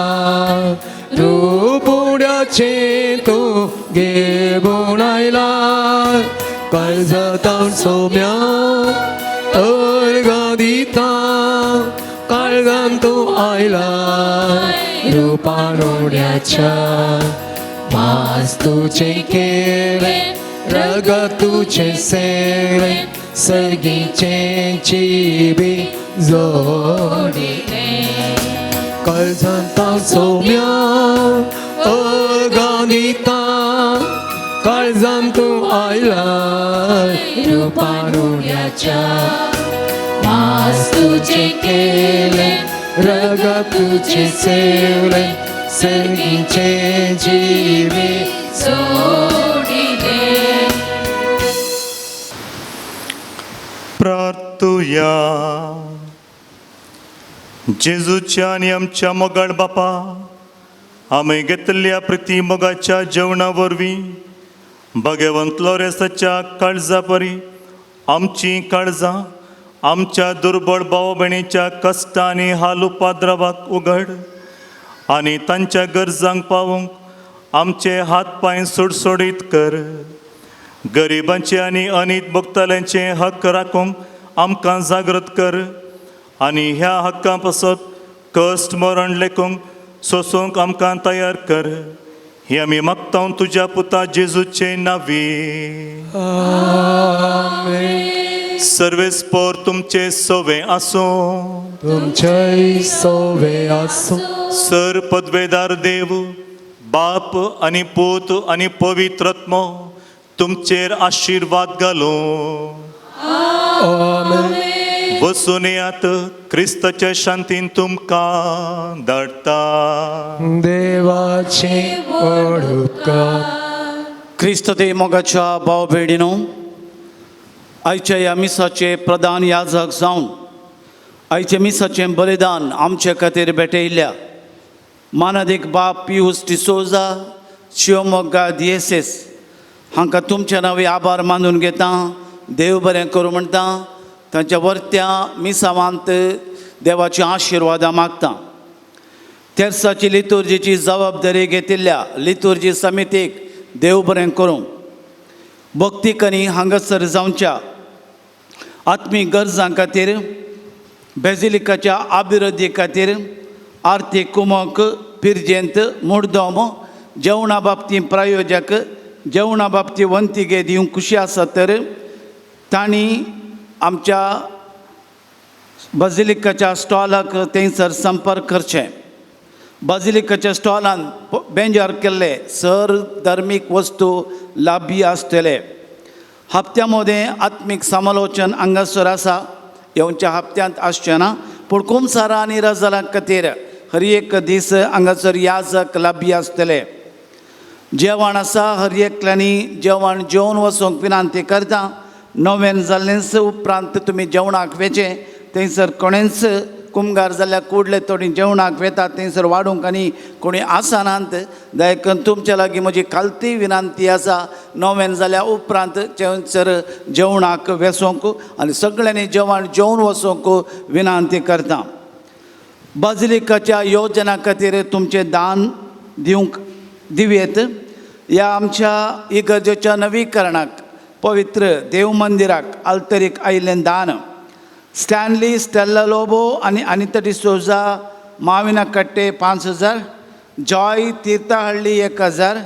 तूं पुण्याचें तूं घेवन आयला. काळजांत सोम्या अर्गां दिता, काळजांत तूं आयला रुपान उड्याच्या. मास तुझे केले, रगत तुझे सेवले, सगीचे जिवीत जोडिले. काळजांत सोम्या अर्गां दिता, काळजांत तूं आयला रुपान उड्याच्या. मास तुझे केले, रगत तुझे सेवले, सगीचे जिवीत जोडिले. प्रार्थुया. जेजूच्या आनी आमच्या मोगाळ बापा, आमी घेतल्या प्रिती मोगाच्या जेवणा वरवीं भगवंत लोरेसाच्या काळजा परी आमचीं काळजां आमच्या दुर्बळ भाव भयणीच्या कश्टां आनी हाल उपद्रवाक उगड आनी तांच्या गरजांक पावोवंक आमचे हात पांय सोडसोडीत कर. गरिबांचे आनी अनीत भोगतल्यांचे हक्क राखूंक आमकां जागृत कर आनी ह्या हक्कां पासत कश्ट मरण लेखूंक सोसूंक आमकां तयार कर. ही आमी मागता तुज्या पुता जेजूचे नांवी. आमेन. सर्वेस्पोर तुमचे सवे आसूं. तुमचेय सोवे आसूं. सर पदवेदार देव बाप आनी पूत आनी पवित्र आत्मो तुमचेर आशिर्वाद घालूं. आमेन. वचून येयात, क्रिस्ताच्या शांतीन तुमकां धाडटा. देवाचे व्हड उपकार. क्रिस्त ते मोगाच्या भाव भयणीनो, आयच्या ह्या मिसाचे प्रधान याजक जावन आयच्या मिसाचें बलिदान आमचे खातीर भेटयल्ल्या मानादीक बाप पियूस डिसोजा, शिवमोग्गा दिएसेस हांकां तुमच्या नांवी आभार मानून घेता. देव बरें करूं म्हणटा. तांच्या वर्त्या मिसावांत देवाची आशिर्वादां मागता. तेर्साची लितुर्जीची जबाबदारी घेतिल्ल्या लितुर्जी समितीक देव बरें करूं. भक्तीक आनी हांगासर जावच्या आत्मीक गरजां खातीर, बेजिलिकाच्या अभिवृद्धी खातीर आर्थीक कुमक पिरजेंत मुडदोम जेवणा बाबतींत प्रायोजक जेवणा बाबतींत वंतिगे दिवंक खुशी आसात तर तांणी आमच्या बाजिलिकाच्या स्टॉलाक थंयसर संपर्क करचें. बाजिलिकाच्या स्टॉलान बेंजार केल्ले सर धर्मीक वस्तू लाभी आसतले. हप्त्या मदें आत्मीक समालोचन हांगासर आसा. येवच्या हप्त्यांत आसचें ना, पूण कुमसारां आनी रजालां खातीर हर एक दीस हांगासर याजक लाभी आसतले. जेवण आसा, हर एकल्यांनी जेवण जेवन वचूंक विनंती करता. नोवेन जाल्लेंच उपरांत तुमी जेवणाक वेचें. थंयसर कोणेंच कुमगार जाल्यार कुडले थोडीं जेवणाक वेतात, थंयसर वाडूंक आनी कोणी आसनात. देखून तुमच्या लागीं म्हजी खालती विनंती आसा, नोवेन जाल्या उपरांत थंयसर जेवणाक वेसोंक आनी सगळ्यांनी जेवण जेवन वचोंक विनंती करता. बाजिलिकाच्या योजना खातीर तुमचें दान दिवंक दिवयेत. ह्या आमच्या इगर्जेच्या नवीकरणाक, पवित्र देव मंदिराक आल्तरीक आयिल्लें दान स्टॅनली स्टेल्ला लोबो आनी Anita D'Souza, Mavina Katte 5,000. Joy Thirthahalli 1000,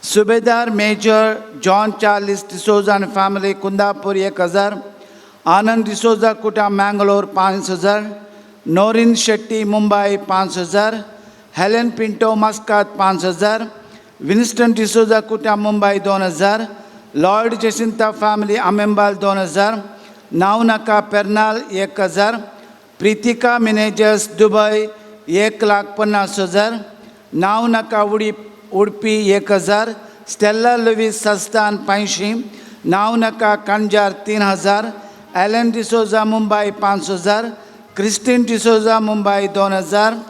Subedar major John Charles D'Souza and family Kundapur 1000, Anand D'Souza Kuta Mangalore 5000, Norin Shetty Mumbai 5000, Helen Pinto Muscat 5000, Winston D'Souza Kuta Mumbai 2000, Lloyd Jacinta family Arambol 2000, Navnaka Pernal 1000, Pritika Menezes Dubai 1,50,000, Navnaka Udupi 1000, Stella Louis Sasthan 500, Navnaka Kanjar 3000, Alan D'Souza Mumbai 5000, Christine D'Souza Mumbai 2000,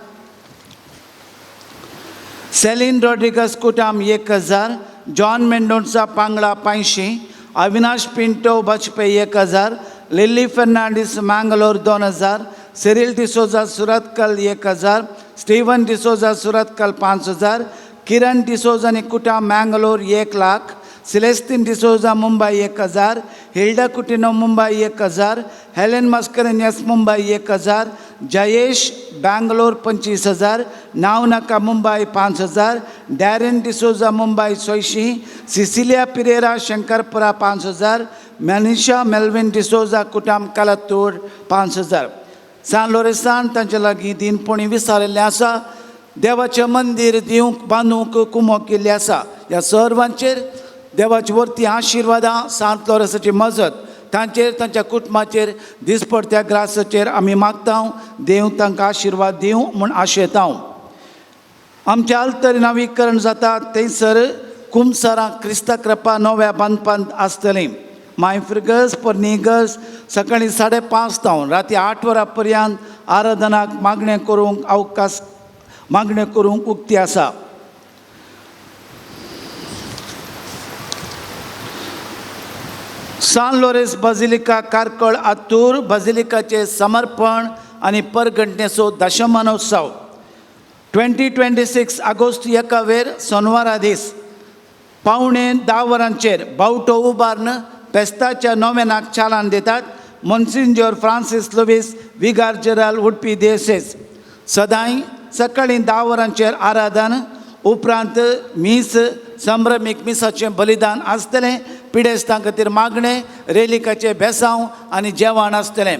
Celine Rodrigues Kutam 1000, John Mendonca Pangda 500, Avinash Pinto Bajpe 1000, Lily Fernandes Mangalore 2000, Cyril D'Souza Surathkal 1000, Steven D'Souza Surathkal 5000, Kiran D'Souza Kuta Mangalore 1 lakh, Celestine D'Souza Mumbai 1000, Hilda Coutinho Mumbai 1000, Helen Mascarenhas Mumbai 1000, Jayesh Bangalore 25,000, Navnaka Mumbai 5000, Darren D'Souza Mumbai 600, Cecilia Pereira Shankarpura 5000, Manisha Melvin D'Souza Kutam Kalathur 5000. सान लोरेसान तांचे लागीं दिनपणी विचारिल्लें आसा, देवाचें मंदीर दिवंक बांदूंक कुमोक केल्ली आसा. ह्या सर्वांचेर देवाची वरती आशिर्वादां, सांत लोरेसाची मजत तांचेर, तांच्या कुटुंबाचेर दिसपडत्या ग्रासाचेर आमी मागता. देव तांकां आशिर्वाद दिवं म्हूण आशेता. आमच्या आल्तरी नवीकरण जाता थंयसर कुमसरां क्रिस्ता कृपा नव्या बांदपांत आसतलीं. माय फिर्गज पोरनी इगर्ज सकाळीं 5:30 जावन राती 8 वरां पर्यंत आराधनाक मागणें करूंक अवकाश, मागणें करूंक उक्ती आसा. सान लोरेस बाजिलिका कार्कळ आतूर बाजिलिकाचे समर्पण आनी परगणनेचो दशमानोत्सव 2026 ऑगस्ट 1वेर सोनवारा दीस 9:45 वरांचेर बावटो उबारून फेस्ताच्या नोवेनाक चालन दितात Monsignor Francis Luis, vicar general, Udupi diocese. सदांय सकाळीं 10 वरांचेर आराधन, उपरांत मीस, संभ्रमीक मिसाचें बलिदान आसतलें. पिडेस्तां खातीर मागणें, रेलिकाचें बेसांव आनी जेवण आसतलें.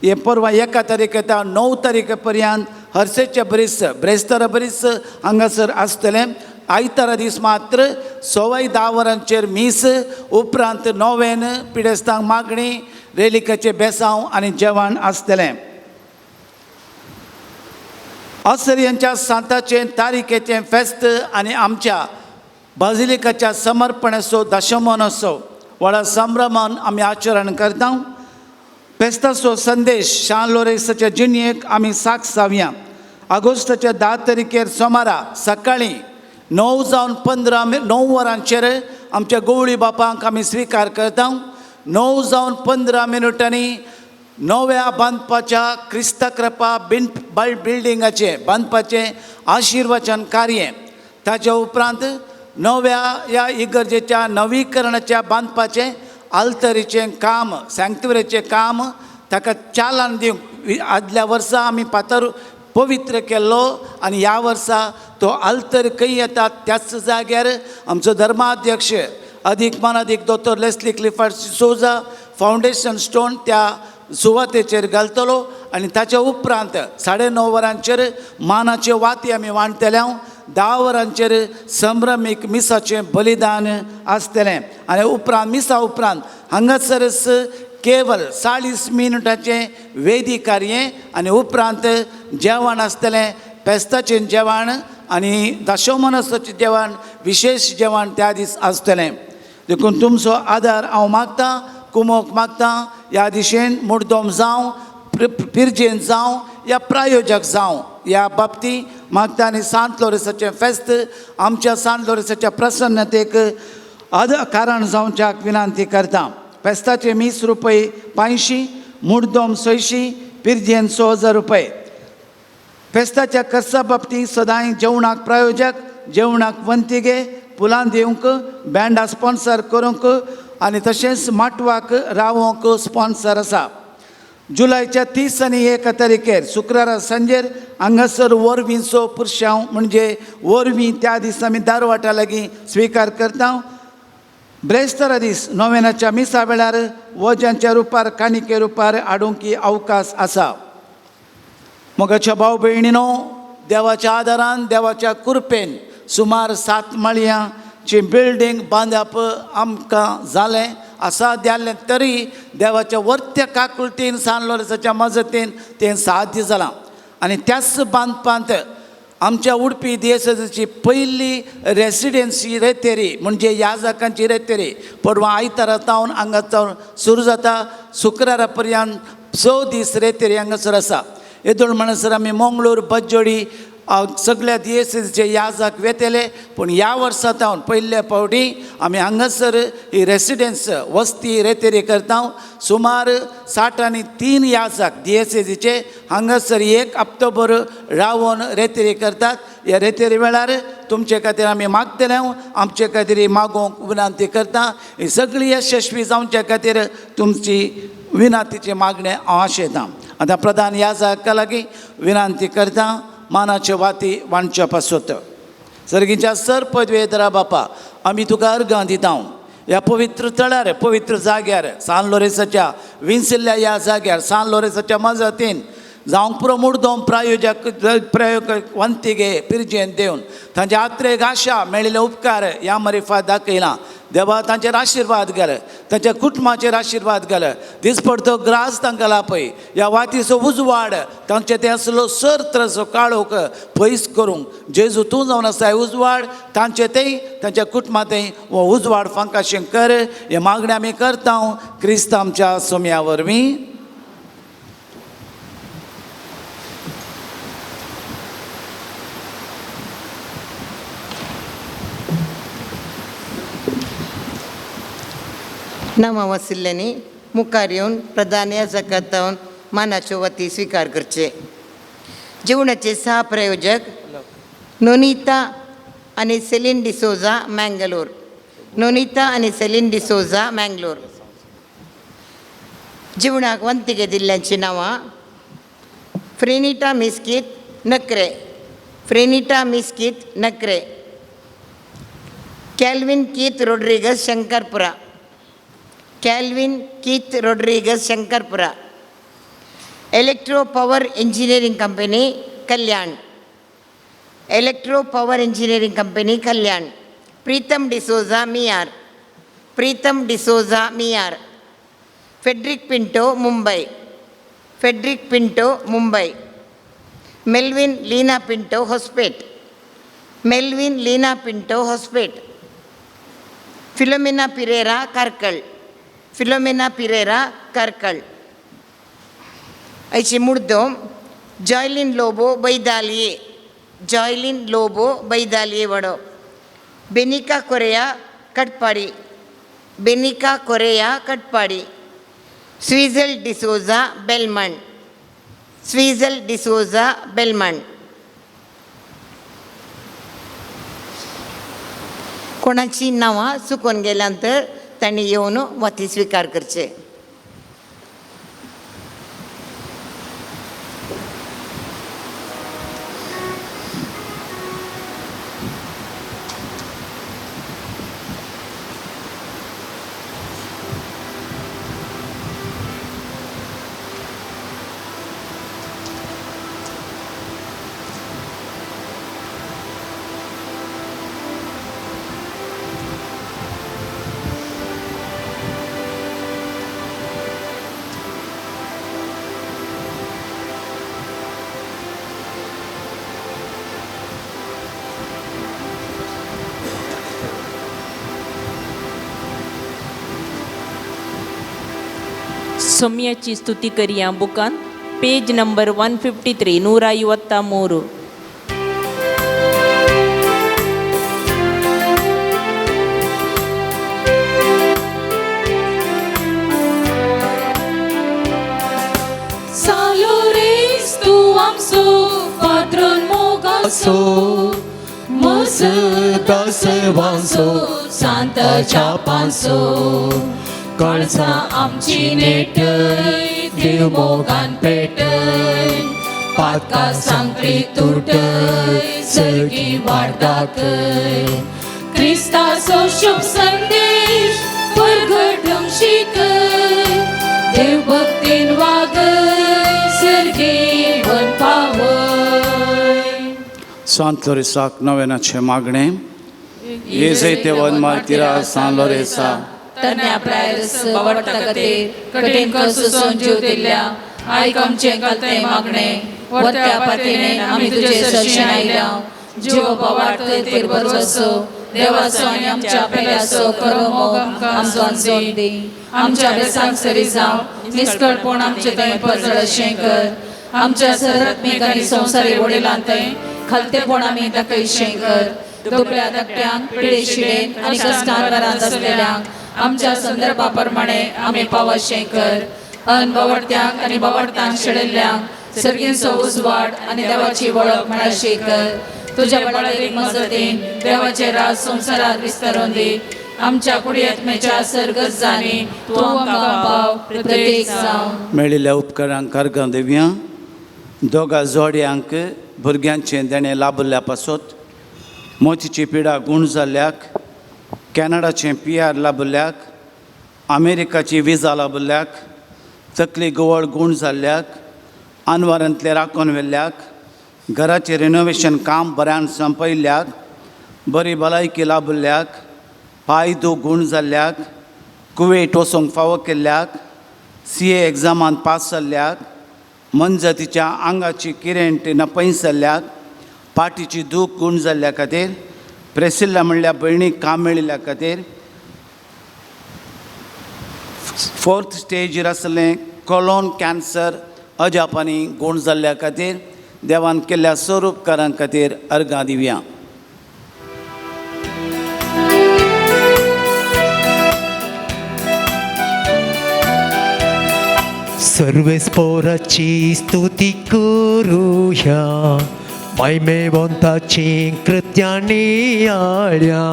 हे परवां 1 तारीख येता 9 तारीखे पर्यंत हर्सेचे ब्रिस, ब्रेस्तारा ब्रिस हांगासर आसतलें. आयतारा दीस मात्र 10:15 वरांचेर मीस, उपरांत नोवेन, पिडेस्तांक मागणी, रेलिकाचें बेसांव आनी जेवण आसतलें. असरियांच्या सांताचें तारीखेचें फेस्त आनी आमच्या बाजिलिकाच्या समर्पणाचो दशमनोत्सव व्हडा संभ्रमान आमी आचरण करता. फेस्ताचो संदेश शान लोरेसाच्या जिणेक आमी साक्ष जावया. ऑगस्टाच्या 10 तारखेर सोमारा सकाळीं 9 जावन 15 9 वरांचेर आमच्या गवळी बापांक आमी स्विकार करता. 9 जावन 15 मिनटांनी नव्या बांदपाच्या क्रिस्ता कृपा बिन बिल्डिंगाचें बांदपाचें आशिर्वचन कार्य, ताच्या उपरांत नव्या ह्या इगर्जेच्या नवीकरणाच्या बांदपाचें आल्तरीचें काम, सँक्तुरेचें काम ताका चालन दिवंक आदल्या वर्सा आमी फातर पवित्र केल्लो आनी ह्या वर्सा तो आल्तर खंय येता त्याच जाग्यार आमचो धर्माध्यक्ष अदीक मानादीक दोतोर लेस्ली क्लिफर्ड सोजा फावंडेशन स्टोन त्या सुवातेचेर घालतलो आनी ताच्या उपरांत 9:30 वरांचेर मानाचे वाती आमी वांटतले. 10 वरांचेर संभ्रमीक मिसाचें बलिदान आसतलें आनी उपरांत मिसा उपरांत हांगासरच केवल 40 मिनटाचें वेदी कार्य आनी उपरांत जेवण आसतलें. फेस्ताचें जेवण आनी दशमनसाचें जेवण, विशेश जेवण त्या दीस आसतलें. देखून तुमचो आदार हांव मागतां, कुमोक मागतां. ह्या दिशेन मुर्दोम जावं, पिरजेन जावं या प्रायोजक जावं, ह्या बाबती मागता. आनी सांत लोरेसाचें फेस्त आमच्या सांत लोरेसाच्या प्रसन्नतेक कारण जावच्याक विनंती करता. फेस्ताचे मीस रुपये 500, मुर्दोम 600, पिरजेन 6,000 रुपये. फेस्ताच्या खर्चा बाबतींत सदांय जेवणाक प्रायोजक, जेवणाक वंतिगे, फुलां दिवंक, बँडां स्पॉन्सर करूंक आनी तशेंच माटवाक रावोंक स्पॉन्सर आसा. जुलयच्या 30 आनी 1 तारखेर शुक्रारा सांजेर हांगासर वरवींचो पुरशांव म्हणजे वरवीं त्या दिसा आमी दारवाटा लागीं स्विकार करता. ब्रेस्तारा दीस नोवेनाच्या मिसा वेळार वज्यांच्या रुपार काणिके रुपार हाडूंक अवकाश आसा. मोगाच्या भाव भयणीनो, देवाच्या आदारान देवाच्या कृपेन सुमार 7 माळयांची बिल्डींग बांदप आमकां जालें आसा जालें तरी देवाच्या वर्त्या काकुळतीन सान लोरेसाच्या मजतीन तें साध्य जालां. आनी त्याच बांदपांत आमच्या उडपी दियेसेची पयली रेसिडेन्सी रेतेरी म्हणजे याजकांची रेतेरी परवां आयतारा तावन हांगा तावन सुरू जाता. शुक्रारा पर्यंत 6 दीस रेतेरी हांगासर आसा. येदोळ म्हणसर आमी मंगळूर बज्जोडी सगळ्या दियेसेचे याजक वेतले, पूण ह्या वर्सा तावन पयल्या फावटी आमी हांगासर ही रेसिडेन्स वस्ती रेतेरी करता. सुमार 63 याजक दियेसेजीचे हांगासर 1 ऑक्टोबर रावन रेतेरी करतात. ह्या रेतेरी वेळार तुमचे खातीर आमी मागतले, आमचे खातीर मागोवंक विनंती करता. ही सगळी यशस्वी जावचे खातीर तुमची विनंतीची मागणें हांव आशेतां. आतां प्रधान याजका लागीं विनंती करता मानाचे वाती वांटच्या पासत. सर्गीच्या सर पदवेदरा बापा, आमी तुका अर्गां दिता. ह्या पवित्र तळार पवित्र जाग्यार सान लोरेसाच्या विंसिल्ल्या ह्या जाग्यार सान लोरेसाच्या मजतीन जावंक पुरो मुर्दोम प्रायोजक प्रयोग वंतिगे पिरजेन देवन तांच्या आत्रेक आशा मेळिल्ले उपकार ह्या मरिफा दाखयला. देवा तांचेर आशिर्वाद घाल, तांच्या कुटुंबाचेर आशिर्वाद घाल, दिसपडतो ग्रास तांकां लापय, ह्या वातीचो उजवाड तांचे ते आसलो सर त्रसो काळोख पयस करूंक जेजू तूं जावन आसा उजवाड तांचे तेय तांच्या कुटुंबांतय हो उजवाड फांकाशें कर. हे मागणें आमी करता क्रिस्त आमच्या सोम्या वरवीं. नांवां वासिल्ल्यांनी मुखार येवन प्रधान याजकांत मानाच्यो वती स्विकार करचे. जेवणाचे 6 प्रायोजक नोनिता आनी सेलीन डिसोजा मँगलोर, नोनिता आनी सेलीन डिसोजा मँगलोर. जेवणाक वंतिगे दिल्ल्यांची नांवां फ्रेनिटा Mesquita नकरे, फ्रेनिटा Mesquita नकरे, Calvin Keith Rodrigues Shankarpura, Calvin Keith Rodrigues Shankarpura, Electro Power Engineering Company Kalyan, Electro Power Engineering Company Kalyan, Pritam D'Souza Miyar, Pritam D'Souza Miyar, Frederick Pinto Mumbai, Frederick Pinto Mumbai, Melvin Leena Pinto Hospet, Melvin Leena Pinto Hospet, Philomena Pereira Karkala, Philomena Pereira Karkala. आयची मुर्दोम जॉयलीन लोबो बैदालिये, जॉयलीन लोबो बैदालिये वडो, Benika Correa Katpadi, Benika Correa Katpadi, Swizel D'Souza Belman, Swizel D'Souza Belman. कोणाची नांवां चुकोन गेल्यान तर तांणी येवन वाती स्विकार करचे. ಸೊಮ್ಯಾची ಸ್ತುತಿ ಕರಿಯ ಬುಕಾನ್ page number 153 153. Salores tu amso patron mogaso मसदासवांसो सांताच्या पांसो काळजा आमची नेटय देव मोगान पेटय पातका सांकळी तुटय सर्गी वाट दाखय क्रिस्ताचो शुभ संदेश परगटूंक शिकय देव भक्तीन वागय सर्गी वन पावय. सांत लोरेसाक नवेनाचें मागणें. येजय मार्तिरा सान लोरेसा तरण्या प्रायरस बावडटा खातीर कठीण कस सोसून जीव दिल्ल्या आयक आमचें घालतें मागणें. वर्त्या पातीने आमी तुजे सरशीं आयल्या. जीव बावार्थ तेर बरवसो देवाचो आनी आमच्या पेल्याचो खरो मोग आमकां दी. आमच्या बेसांक सरी जावं निस्कळपण आमचे थंय परजळ अशें कर. आमच्या सरात्मीक आनी संवसारी वडिलां थंय खालतेपण आमी दाखयशें कर. दुबळ्या धाकट्यांक पिडेशिडेन आनी कश्टान वरांत आसलेल्यांक आमच्या संदर्भा प्रमाणे आमी पावशें कर. अन बावडत्यांक आनी बावडतांक शेणिल्ल्यांक सर्गींचो उजवाड आनी देवाची वळख मेळशी कर. तुज्या बळादीक मजतीन देवाचे राज संवसारात विस्तारून दी. आमच्या कुडियत्मेच्या सर्गत जाणी तूं आमकां पाव प्रत्येक जावन. मेळिल्ल्या उपकरणांक अर्गां दिवया. दोगा जोड्यांक भुरग्यांचें देणें लाभिल्ल्या पासत, मोतीची पिडा गूण जाल्ल्याक, कॅनडाचें पी आर लाभिल्ल्याक, अमेरिकाची विजा लाभिल्ल्याक, तकली गवळ गूण जाल्ल्याक, आनवारांतलें राखून व्हेल्ल्याक, घराचें रिनोवेशन काम बऱ्यान संपयल्ल्याक, बरी भलायकी लाभिल्ल्याक, पांय दूख गूण जाल्ल्याक, कुवेट वचूंक फावो केल्ल्याक, सी ए एग्जामान पास जाल्ल्याक, मनजातीच्या आंगाची किरेंट नपयस जाल्ल्याक, पाटीची दूख गूण जाल्ल्या खातीर, प्रेसिल्ला म्हणल्यार भयणीक काम मेळिल्ल्या खातीर, फोर्थ स्टेजीर आसलें कोलोन कॅन्सर अजापांनी गूण जाल्ल्या खातीर देवान केल्ल्या स्वरूपकारां खातीर अर्गां दिवया. सर्वेस्पोराची स्तुती करूया, महिमेवंताची कृत्यानी आळ्या.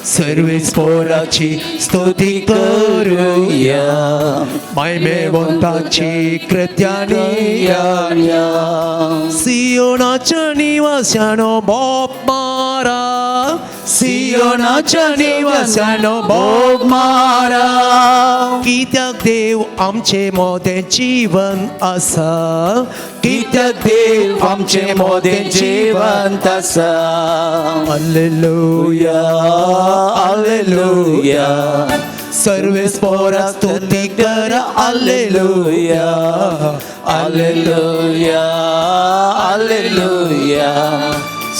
सर्वेस्पोराची स्तुती करूया, महिमेवंताची कृत्यानी आळ्या. सियोनाच्या निवास्यानो बोप मारा, सियोनाच्या निवास्यानो बोप मारा. कित्याक देव आमचे मोदें जीवन आसा, कित्याक देव आमचे मोदें जिवंत आसा. Alleluia, alleluia. सर्वेस्पोरा स्तुती करा, alleluia, alleluia, alleluia.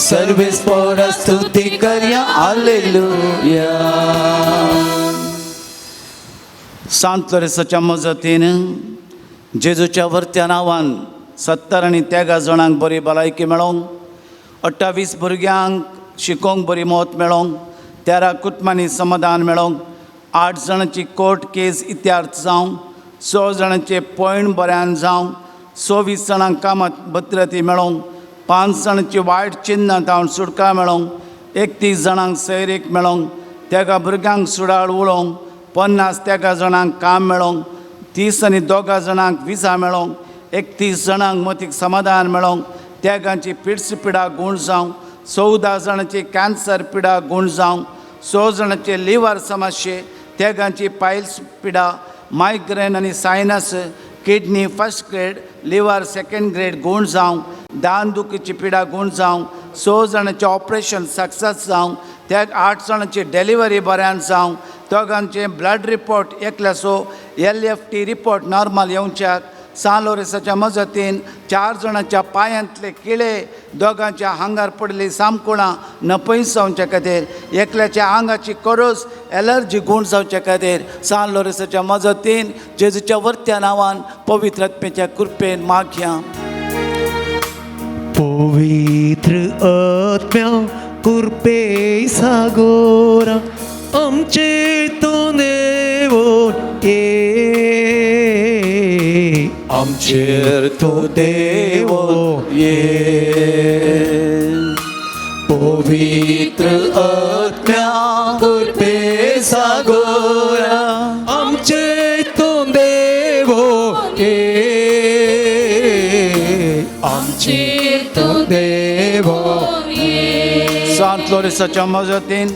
सर्वेस्पोरा स्तुती करया, आलेलुया. सांत लोरेसाच्या मजतीन जेजूच्या वर्त्या नांवान 70 आनी 13 जाणांक बरी भलायकी मेळोंक, 28 भुरग्यांक शिकोवंक बरी मत मेळोंक, 13 कुटुंबांनी समाधान मेळोंक, 8 जाणांची कोर्ट केस इत्यार्थ जावं, 6 जाणांचे पॉयंट बऱ्यान जावं, 26 जाणांक कामात भद्रती मेळोंक, 5 जाणांची वायट चिन्नां तावन सुटका मेळोंक, 31 जाणांक सैरीक मेळोंक, 13 भुरग्यांक सुडाळ उलोवंक, 50 13 जाणांक काम मेळोंक, 30 आनी 2 जाणांक विजा मेळोंक, 31 जाणांक मतीक समाधान मेळोंक, त्यागांची पिड्स पिडा गूण जावं, 14 जाणांची कॅन्सर पिडा गूण जावं, 6 जाणांचे लिवर समस्ये, त्यागांची पायल्स पिडा, मायग्रेन आनी sinus, kidney first grade, liver second grade गूण जावं, दान दुखीची पिडा गूण जावं, 6 जाणांचें ऑपरेशन सक्सेस जावं, त्या 8 जाणांची डिलिव्हरी बऱ्यान जावं, दोगांचे ब्लड रिपोर्ट एकल्याचो LFT report normal येवच्याक, सान लोरेसाच्या मजतीन 4 जाणांच्या पांयांतले किळे, दोगांच्या हांगार पडली सामकुणां नपयस जावच्या खातीर, एकल्याच्या आंगाची करोस एलर्जी गूण जावच्या खातीर सान लोरेसाच्या मजतीन जेजूच्या वर्त्या नांवान पवित्र आत्म्याच्या कृपेन मागया. पवित्र आत्म्या कृपे सागोरा आमचे तूं देवोन ये, आमचेर तूं देवोन ये. पवित्र आत्म्या कृपे सागोरा आमचे तूं देवोन ये, तूं देवोन ये. सांत लोरेसाच्या मजतीन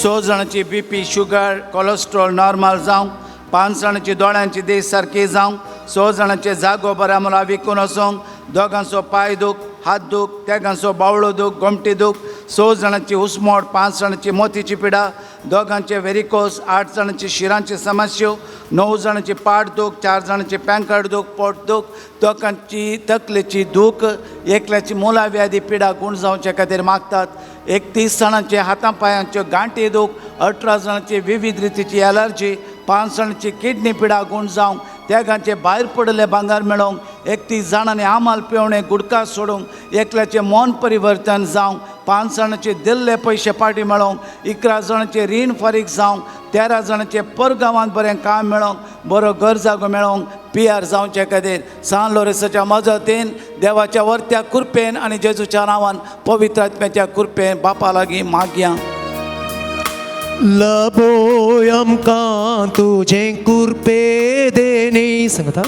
6 जाणांची बीपी, शुगर, कोलेस्ट्रॉल नॉर्मल जावं, 5 जाणांची दोळ्यांची देश सारकी जावं, 6 जाणांचे जागो बऱ्या मुला विकून वचोंक, दोगांचो पांय दूख, हात दूख, तेगांचो बावळो दूख, गोमटी दूख, 6 जाणांची उस्मोड, 5 जाणांची मोतीची पिडा, दोगांचे वेरिकोस, 8 जाणांची शिरांची समस्यो, 9 जाणांची पाट दूख, 4 जाणांची पँकड दूख, पोट दूख, दोगांची तकलेची दूख, एकल्याची मुला व्याधी पिडा गुण जावचे खातीर मागतात. 31 जाणांचे हाता पांयांच्यो गांठी दूख, 18 जाणांची विविध रितीची एलर्जी, 5 जाणांची किडनी पिडा गुण जावंक, तेगांचे भायर पडिल्ले भांगर मेळोवंक, 31 जाणांनी आमाल पिवणे गुडका सोडूंक, एकल्याचें मन परिवर्तन जावंक, 5 जाणांचे दिल्ले पयशे पाटी मेळोवंक, 11 जाणांचे रीण फारीक जावंक, 13 जाणांचे परगांवांत बरें काम मेळोवंक, बरो घर जागो मेळोवंक, PR जावचे खातीर सान लोरेसाच्या मजतीन, देवाच्या वर्त्या कृपेन आनी जेजूच्या नांवान पवित्र आत्म्याच्या कृपेन बापा लागीं मागया. लबोय आमकां तुजें कुरपे देणी सांगता.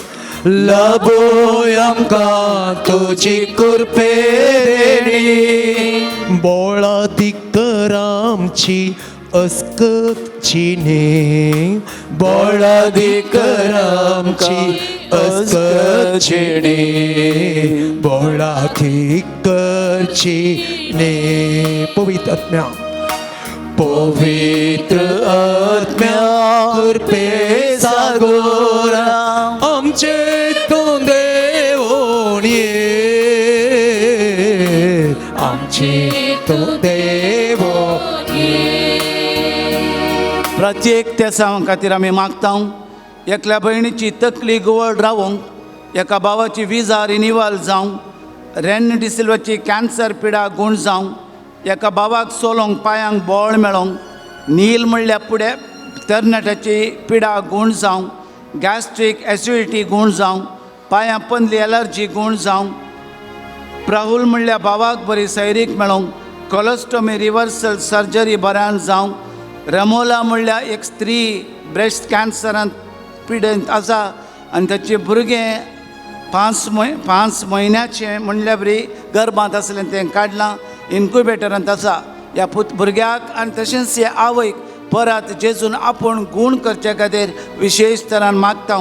लबोय आमकां तुजी कुरपे देणी, बोळा दिकर आमची अस्कतची न्ही, बोळा दिकर आमची अस्कतची न्ही, बोळा करची न्ही. पवित्र आत्म्या, पवित्र आत्म्या कृपे सागोरा आमचे तूं देवोन ये, आमचे तूं देवोन ये. प्रत्येक तेसांव खातीर आमी मागता. एकल्या भयणीची तकली गुवळ रावोंक, एका भावाची विजा रिनिवल जावंक, रेन डिसिल्वाची कॅन्सर पिडा गूण जावंक, एका भावाक सोलोंक पांयांक बळ मेळोंक, नील म्हणल्यार फुडें तरणाट्याची पिडा गूण जावंक, गॅस्ट्रीक एसिडिटी गूण जावंक, पांयां पंदली एलर्जी गूण जावंक, राहुल म्हणल्यार भावाक बरी सैरीक मेळोंक, कोलोस्टोमी रिवर्सल सर्जरी बऱ्यान जावंक, रमोला म्हणल्यार एक स्त्री ब्रेस्ट कॅन्सरान पिडेंत आसा आनी ताचें भुरगें 5 म्हयन्याचें म्हणल्यार बरी गर्भांत आसलें तें काडलां, इन्क्युबेटरांत आसा. ह्या भुरग्याक आनी तशेंच हे आवयक परत जेजून आपूण गूण करचे खातीर विशेश तरान मागता.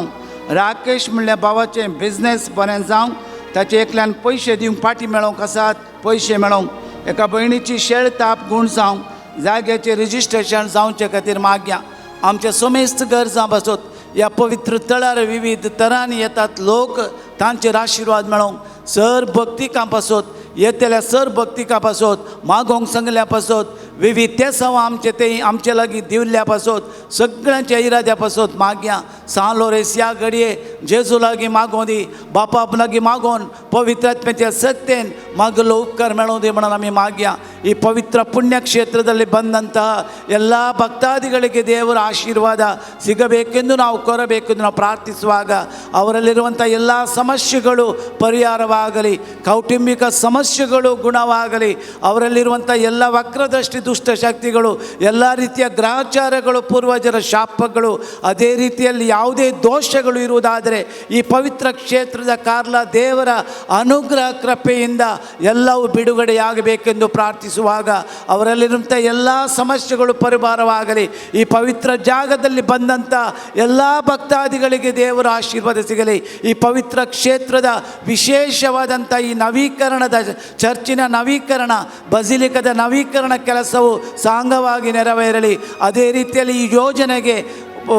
राकेश म्हणल्यार भावाचें बिजनेस बरें जावंक, ताचे एकल्यान पयशे दिवंक फाटीं मेळोवंक आसात, पयशे मेळोवंक, एका भयणीची शेळ ताप गूण जावंक, जाग्याचें रजिस्ट्रेशन जावचे खातीर मागया. आमच्या समेस्त गरजां पासत ह्या पवित्र तळार विविध तरांनी येतात लोक, तांचेर आशिर्वाद मेळोवंक, सर भक्तिकां पासत येतल्या सर भक्तिका पासत मागोवंक सांगल्या पासत विविध तेसांव आमचे ते आमचे लागीं दिवल्या पासत सगळ्यांच्या इराद्या पासत मागया. सान लोरेस ह्या घडये जेजू लागीं मागोवं दी, बापा लागीं मागोवन पवित्र आत्म्याच्या सत्तेन मागलो उपकार मेळोवं दी म्हणून आमी मागया. ಈ ಪವಿತ್ರ ಪುಣ್ಯಕ್ಷೇತ್ರದಲ್ಲಿ ಬಂದಂತಹ ಎಲ್ಲ ಭಕ್ತಾದಿಗಳಿಗೆ ದೇವರ ಆಶೀರ್ವಾದ ಸಿಗಬೇಕೆಂದು ನಾವು ಕೋರಬೇಕೆಂದು ನಾವು ಪ್ರಾರ್ಥಿಸುವಾಗ ಅವರಲ್ಲಿರುವಂಥ ಎಲ್ಲ ಸಮಸ್ಯೆಗಳು ಪರಿಹಾರವಾಗಲಿ, ಕೌಟುಂಬಿಕ ಸಮಸ್ಯೆಗಳು ಗುಣವಾಗಲಿ, ಅವರಲ್ಲಿರುವಂಥ ಎಲ್ಲ ವಕ್ರದೃಷ್ಟಿ ದುಷ್ಟ ಶಕ್ತಿಗಳು, ಎಲ್ಲ ರೀತಿಯ ಗ್ರಹಚಾರಗಳು, ಪೂರ್ವಜರ ಶಾಪಗಳು, ಅದೇ ರೀತಿಯಲ್ಲಿ ಯಾವುದೇ ದೋಷಗಳು ಇರುವುದಾದರೆ ಈ ಪವಿತ್ರ ಕ್ಷೇತ್ರದ ಕಾರ್ಲ ದೇವರ ಅನುಗ್ರಹ ಕೃಪೆಯಿಂದ ಎಲ್ಲವೂ ಬಿಡುಗಡೆಯಾಗಬೇಕೆಂದು ಪ್ರಾರ್ಥಿಸುವಾಗ ಅವರಲ್ಲಿರುವಂಥ ಎಲ್ಲ ಸಮಸ್ಯೆಗಳು ಪರಿಹಾರವಾಗಲಿ. ಈ ಪವಿತ್ರ ಜಾಗದಲ್ಲಿ ಬಂದಂಥ ಎಲ್ಲ ಭಕ್ತಾದಿಗಳಿಗೆ ದೇವರ ಆಶೀರ್ವಾದ ಸಿಗಲಿ. ಈ ಪವಿತ್ರ ಕ್ಷೇತ್ರದ ವಿಶೇಷವಾದಂಥ ಈ ನವೀಕರಣದ ಚರ್ಚಿನ ನವೀಕರಣ, ಬಸಿಲಿಕದ ನವೀಕರಣ ಕೆಲಸವು ಸಾಂಗವಾಗಿ ನೆರವೇರಲಿ. ಅದೇ ರೀತಿಯಲ್ಲಿ ಈ ಯೋಜನೆಗೆ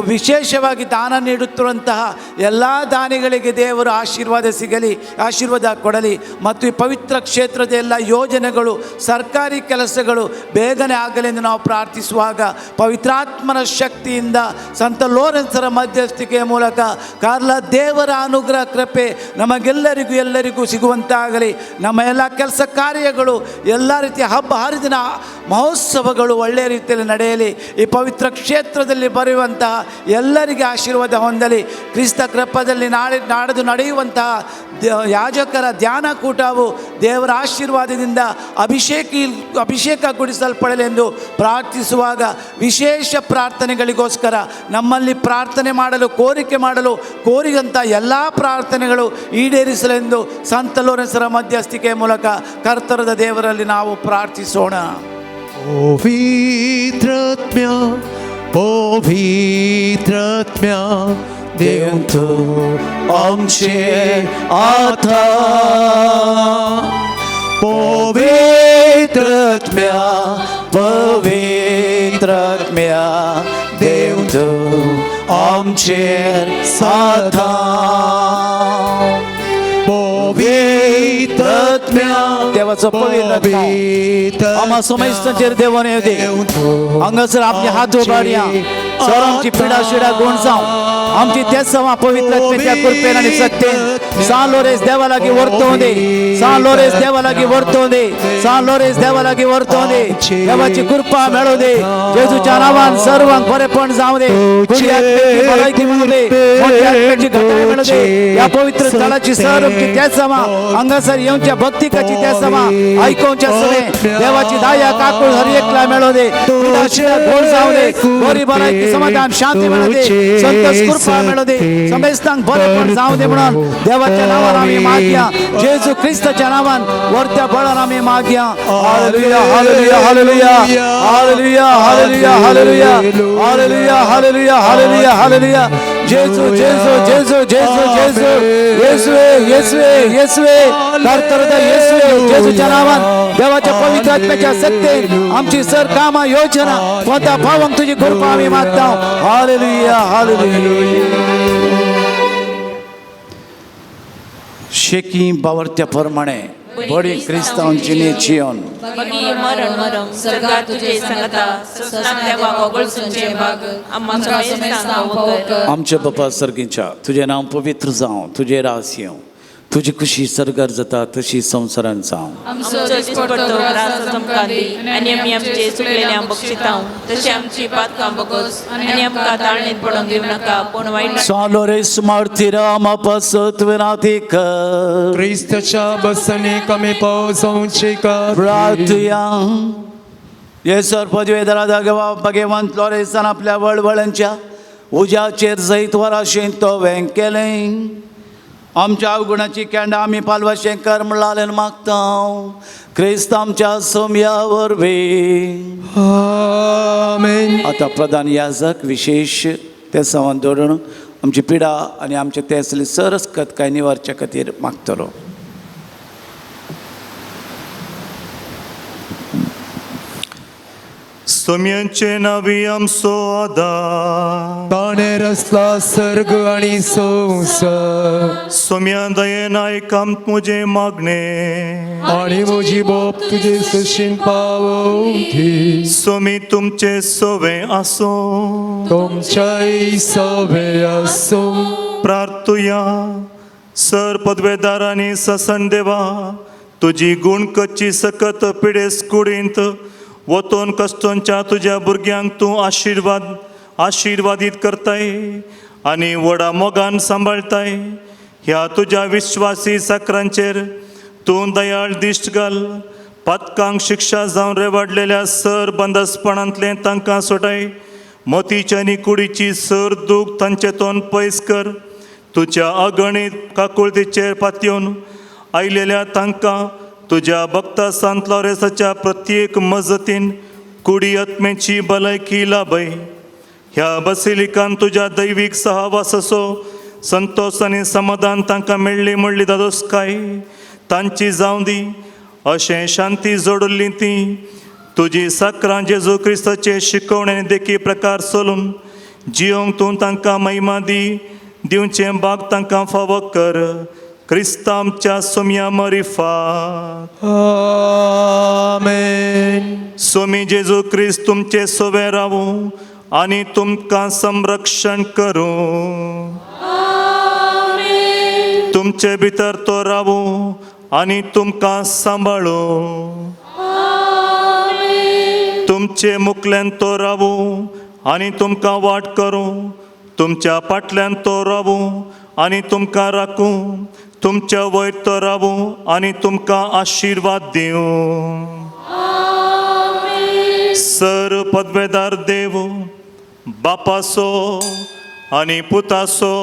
ವಿಶೇಷವಾಗಿ ದಾನ ನೀಡುತ್ತಿರುವಂತಹ ಎಲ್ಲ ದಾನಿಗಳಿಗೆ ದೇವರು ಆಶೀರ್ವಾದ ಸಿಗಲಿ, ಆಶೀರ್ವಾದ ಕೊಡಲಿ. ಮತ್ತು ಈ ಪವಿತ್ರ ಕ್ಷೇತ್ರದ ಎಲ್ಲ ಯೋಜನೆಗಳು, ಸರ್ಕಾರಿ ಕೆಲಸಗಳು ಬೇಗನೆ ಆಗಲಿ ಎಂದು ನಾವು ಪ್ರಾರ್ಥಿಸುವಾಗ ಪವಿತ್ರಾತ್ಮನ ಶಕ್ತಿಯಿಂದ ಸಂತ ಲೋರೆನ್ಸರ ಮಧ್ಯಸ್ಥಿಕೆಯ ಮೂಲಕ ಕಾರ್ಲ ದೇವರ ಅನುಗ್ರಹ ಕೃಪೆ ನಮಗೆಲ್ಲರಿಗೂ ಎಲ್ಲರಿಗೂ ಸಿಗುವಂತಾಗಲಿ. ನಮ್ಮ ಎಲ್ಲ ಕೆಲಸ ಕಾರ್ಯಗಳು, ಎಲ್ಲ ರೀತಿಯ ಹಬ್ಬ ಹರಿದಿನ ಮಹೋತ್ಸವಗಳು ಒಳ್ಳೆಯ ರೀತಿಯಲ್ಲಿ ನಡೆಯಲಿ. ಈ ಪವಿತ್ರ ಕ್ಷೇತ್ರದಲ್ಲಿ ಬರೆಯುವಂತಹ ಎಲ್ಲರಿಗೆ ಆಶೀರ್ವಾದ ಹೊಂದಲಿ. ಕ್ರಿಸ್ತ ಕೃಪದಲ್ಲಿ ನಾಳೆ ನಾಡದು ನಡೆಯುವಂತಹ ಯಾಜಕರ ಧ್ಯಾನಕೂಟವು ದೇವರ ಆಶೀರ್ವಾದದಿಂದ ಅಭಿಷೇಕಗೊಳಿಸಲ್ಪಡಲೆಂದು ಪ್ರಾರ್ಥಿಸುವಾಗ, ವಿಶೇಷ ಪ್ರಾರ್ಥನೆಗಳಿಗೋಸ್ಕರ ನಮ್ಮಲ್ಲಿ ಪ್ರಾರ್ಥನೆ ಮಾಡಲು ಕೋರಿಕೆ ಮಾಡಲು ಕೋರಿದಂಥ ಎಲ್ಲ ಪ್ರಾರ್ಥನೆಗಳು ಈಡೇರಿಸಲೆಂದು ಸಂತ ಲೋರೆನ್ಸರ ಮಧ್ಯಸ್ಥಿಕೆಯ ಮೂಲಕ ಕರ್ತರದ ದೇವರಲ್ಲಿ ನಾವು ಪ್ರಾರ್ಥಿಸೋಣ. पवित्रात्म्या, पवित्रात्म्या, देव तूं आमचे आता. पवित्रात्म्या, पवित्रात्म्या, देव तूं आमचेर साथा. पवित्रात्म्या, देवाचो पवित्र आत्मो आम्हा समेस्तांचेर देवान येवं दी. हांगासर आपले हात उबारया. सर, आमची पिडा शिडा गुण जावं. आमची तेच सवा पवित्र आत्म्याच्या कृपेन आनी सत्तेन सान लोरेस देवा लागीं वर्तोवं दी. सान लोरेस देवा लागीं वर्तोवं दी. सान लोरेस देवा लागीं वर्तोवं दी. देवाची कृपा मेळोवं दी. जेजूच्या नांवान सर्वांक बरेपण जावं दी. बरी आत्म्याची भलायकी मेळूं दी. मोठी आत्म्याची घटाय मेळूं दी. ह्या पवित्र स्थळाची सर आमची तेच समा हांगासर येवच्या भक्तिकाची तेच समा आयकोवच्या सगळे देवाची दया काकूळ हर एकला मेळोवं दी. पिडा शिडा गोड जावं दी. बरी भलायकी, समाधान, शांती मेळोवं दी. संतोष, कृपा मेळोवं दी. समेस्तांक बरेपण जावं दी म्हणून देवाच्या नांवान आमी मागया. जेजू क्रिस्ताच्या नांवान वरत्या बळान आमी मागया. Hallelujah, hallelujah, hallelujah, hallelujah, hallelujah, hallelujah, hallelujah, hallelujah, hallelujah, hallelujah. जेजू, जेजू, जेजू, जेजू, जेजू, येसुवे, येसुवे, येसुवे, ಕರ್ತರದ येसुवे, जेजूच्या नावान देवाच्या पवित्र आत्म्याच्या सत्तेन आमची सर कामां, योजना स्वता पावंक तुजी कृपा आमी मागता. Hallelujah, hallelujah. शेकी बावरत्या प्रमाणे बडी क्रिस्तांव जिणेची येवन बगी मरण मरण सर्गात तुझे सांगता ससनाक देवाक ओगळसूनचे भाग आम्हा समेस्तांक फावो कर. आमच्या बापा सर्गीच्या, तुजें नांव पवित्र जावं, तुजें रास येवं, तुजी खुशी सर्गार जाता तशी संवसारान जावं. आमचो दिसपडतो ग्रास आमकां दी आनी आमी आमचे चुकलेल्यांक बक्षितांव तशें आमची पातकां बगोस आनी आमकां ताळणेंत पडोवंक दिवं नाका, पूण वायट सालोरेस मार्तिरा पासत विनाती कर. क्रिस्तच्या बसने कमी पावसांची प्रार्थया. येसर पदवेदारा भगवंत लॉरेसान आपल्या वळवळांच्या उज्याचेर जैत वराशेन तो वेंग केलें. आमच्या अवगुणाची केंडा आमी पालवाशें कर म्हणलालें मागता, क्रिस्त आमच्या सोमया वरवीं. आमेन. आतां प्रधान याजक विशेश ते संवाद दवरून आमची पिडा आनी आमचे तेसली सरस काय निवारच्या खातीर मागतलो. सोम्यांचे नावी आमचो आदार. ताणें रचला सर्ग आनी संवसार. सोम्या दयेन आयक म्हजें मागणें. आनी म्हजी बोप तुजे सशीन पावोवची. सोमी तुमचे सोवे आसूं. तुमच्याय सवे आसूं. प्रार्थुया. सर पदवेदारांनी ससन देवा, तुजी गुणकची सकत पिडेस कुडींत वतोन कश्टोंच्या तुज्या भुरग्यांक तूं आशिर्वादीत करताय आनी व्हडा मोगान सांबाळताय. ह्या तुज्या विश्वासी साकरांचेर तूं दयाळ दिश्ट घाल. पातकांक शिक्षा जावन रेवाडलेल्या सर बंदसपणांतलें तांकां सोडाय. मोतीची आनी कुडीची सर दूख तांचे तोंड पयस कर. तुज्या अगणीत काकुळतीचेर पातयेवन आयलेल्या तांकां तुज्या भक्ता सांत लॉरेसाच्या प्रत्येक मजतीन कुडी आत्म्याची भलायकी लाभय. ह्या बसिलिकान तुज्या दैवीक सहवासाचो संतोश आनी समाधान तांकां मेळ्ळी म्हणली दादोसकाय तांची जावं दी. अशें शांती जोडिल्ली ती तुजी साकरां जेजू क्रिस्ताचे शिकवणे आनी देखी प्रकार चलून जियोंक तूं तांकां महिमा दी दिवचें बाग तांकां फावो कर. क्रिस्तांच्या आमच्या सोम्या मरिफात. आमेन. सोमी जेजू क्रिस्त तुमचे सोवे रावूं आनी तुमकां संरक्षण करूं. तुमचे भितर तो रावूं आनी तुमकां सांबाळूं. तुमचे मुकल्यान तो रावूं आनी तुमकां वाट करूं, तुमच्या फाटल्यान तो रावूं आनी तुमकां राखूं, तुमच्या वयर तो रावूं आनी तुमकां आशिर्वाद दिवं। सर पदवेदार देव बापासो आनी पुतासो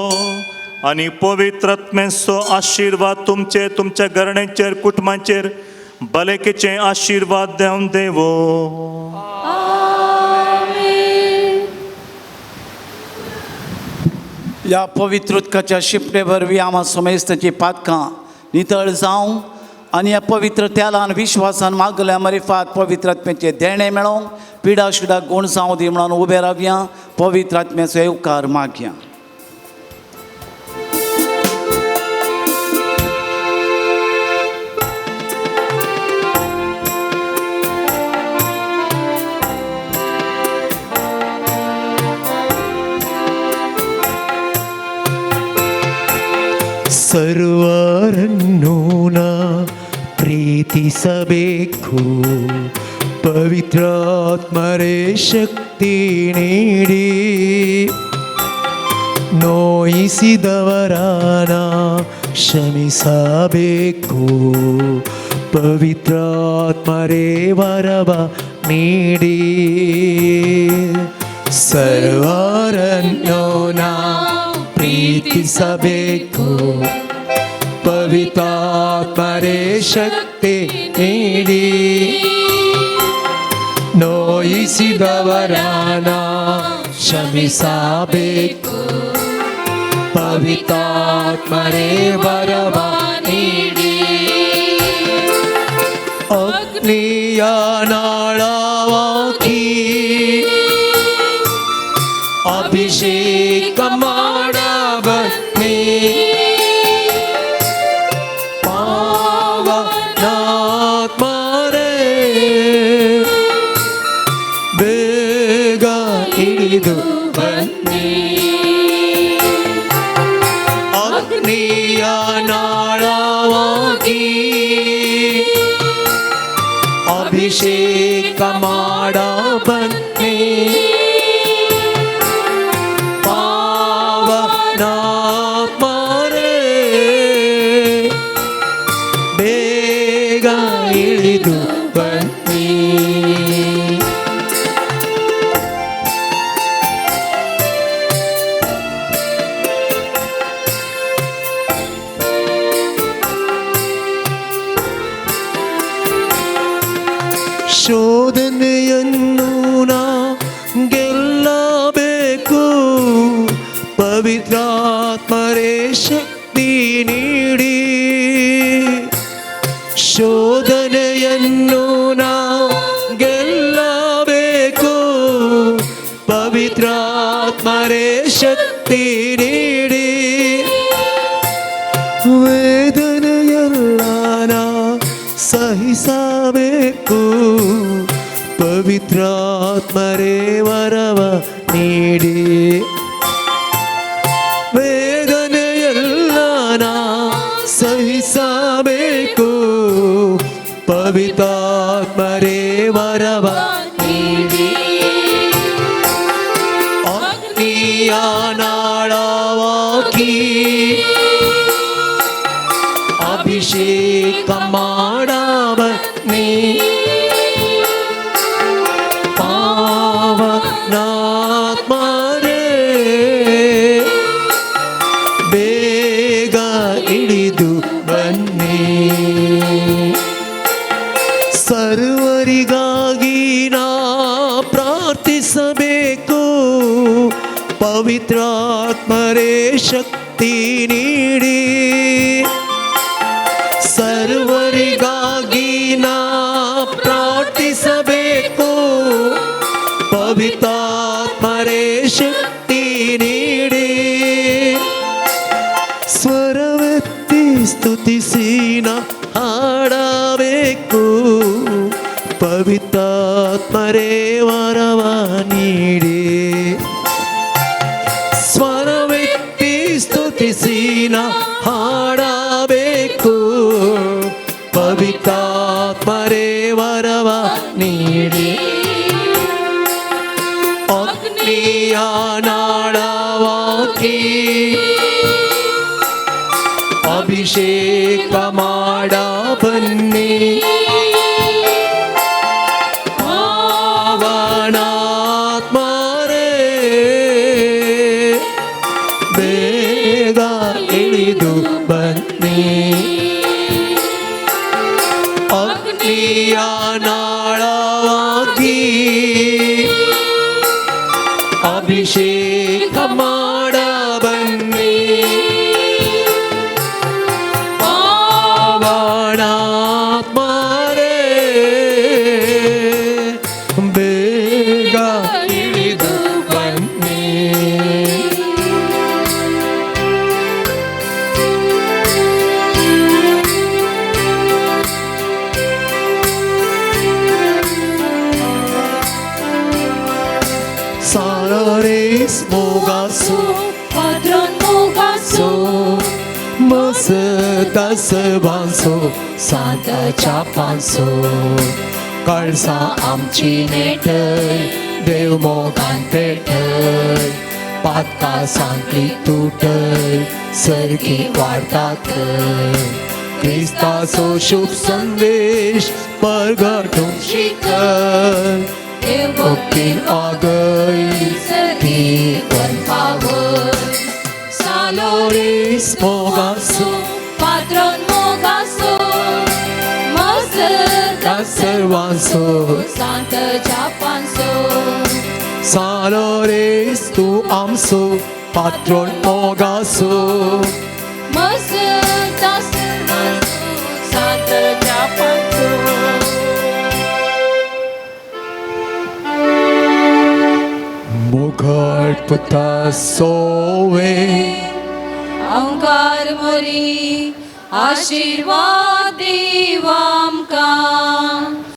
आनी पवित्र आत्म्याचो आशिर्वाद तुमचे, तुमच्या घराण्याचेर, कुटुंबाचेर भलायकेचे आशिर्वाद दिवन देवो। ह्या पवित्र उदकाच्या शिंपणे वरवीं आमा समेस्तांची पातकां नितळ जावं आनी ह्या पवित्र तेलान विश्वासान मागल्या मरिफात पवित्र आत्म्याचें देणें मेळोवंक पिडा शिडा गूण जावं दी म्हणून उबे रावया, पवित्र आत्म्याचो येवकार मागया। ಸರ್ವರನ್ನು ನಾ ಪ್ರೀತಿಸಬೇಕು, ಪವಿತ್ರಾತ್ಮರೇ ಶಕ್ತಿ ನೀಡಿ, ನೋಯಿಸಿದವರನ ಕ್ಷಮಿಸಬೇಕು, ಪವಿತ್ರಾತ್ಮರೇ ವರವ ನೀಡಿ. ಸರ್ವರನ್ನು ನಾ ಪ್ರೀತಿಸಬೇಕು, ಪವಿತ್ರಾತ್ಮರೇ ಶಕ್ತಿ ನೀಡಿ, ನೋಯಿಸಿದವರನ ಕ್ಷಮಿಸಬೇಕು, ಪವಿತ್ರಾತ್ಮರೇ ವರವ ನೀಡಿ. ಅಗ್ನಿಯ ನಾಳವಾಗಿ ಅಭಿಷೇಕ ಮಾಡಬನ್ನಿ, ಪಾವನಾತ್ಮರೇ ಬೇಗ ಇಳಿದು ಬನ್ನಿ. ಅಗ್ನಿಯ ನಾಳವಾಗಿ ಅಭಿಷೇಕ ಮಾಡಬನ್ನಿ, ಪಾವನಾತ್ಮರೇ ಬೇಗ ಇಳಿದು ಬನ್ನಿ. ಶೋಧನೆಯನ್ನು ನಾ ಗೆಲ್ಲಬೇಕು, ಪವಿತ್ರಾತ್ಮರೇ ಶಕ್ತಿ ನೀಡಿ. ಶೋಧನೆಯನ್ನು ನಾ ಗೆಲ್ಲಬೇಕು, ಪವಿತ್ರಾತ್ಮರೇ ಶಕ್ತಿ ನೀಡಿ. ವೇದನೆಯೆಲ್ಲ ನಾ ಸಹಿಸಬೇಕು, ಪವಿತ್ರಾತ್ಮರೇ ವರವ ನೀಡಿ. ವೇದನೆಯೆಲ್ಲ ನಾ ಸಹಿಸಬೇಕು, ಪವಿತ್ರಾತ್ಮರೇ ವರವ ನೀಡಿ. ಅಗ್ನಿಯ ನಾಳವಾಗಿ ಅಭಿಷೇಕ ಮಾಡಬನ್ನಿ, ಪಾವನಾತ್ಮರೇ ಬೇಗ ಇಳಿದು ಬನ್ನಿ. ಸರ್ವರಿಗಾಗಿ ನಾ ಪ್ರಾರ್ಥಿಸಬೇಕು, ಪವಿತ್ರಾತ್ಮರೇ ಶಕ್ತಿ ನೀಡಿ. ಸರ್ವರಿಗಾಗಿ ನಾ ಪ್ರಾರ್ಥಿಸಬೇಕು, ಪವಿತ್ರಾತ್ಮರೇ ಶಕ್ತಿ ನೀಡಿ. ಸ್ವರವೆತ್ತಿ ಸ್ತುತಿಸಿ ನಾ ಹಾಡಬೇಕು, ಪವಿತ್ರಾತ್ಮರೇ ವರವ ನೀಡಿ. ಸ್ವರವೆತ್ತಿ ಸ್ತುತಿಸಿ ನಾ ಹಾಡಬೇಕು, ಪವಿತ್ರಾತ್ಮರೇ ವರವ ನೀಡಿ. ಅಗ್ನಿಯ ಅಭಿಷೇಕ ಮಾಡ ಬನ್ನಿ ಪಾವನಾತ್ಮರೇ ಬೇಗ ಇಳಿದು ಬನ್ನಿ ಅಗ್ನಿಯ ನಾಳವಾಗಿ ಅಭಿಷೇಕ ಮಾಡ ಬನ್ನಿ ಪಾವನಾತ್ಮರೇ ಬೇಗ ಇಳಿದು ಬನ್ನಿ. Salaris mogasu Patron mogaso मसतसवांसो सांताच्या पांसो Kalasa आमची नेटय देव मोगान पेटय पातका सांकली तुटय सरकी वाडतात क्रिस्ताचो शुभ संदेश परगटूंक शिकय देव भक्तीन आगय सर्गीवन पावय सालोरीस मोगासो Patron mogaso सर्वांसो सांतच्या पांसो सालोरीस तूं आमचो पात्रोण मोगासो मसता सर्वांसो सांतच्या पांसो. मुघट पुता सोवे अंकार मोरी आशीर्वाद देव आमकां.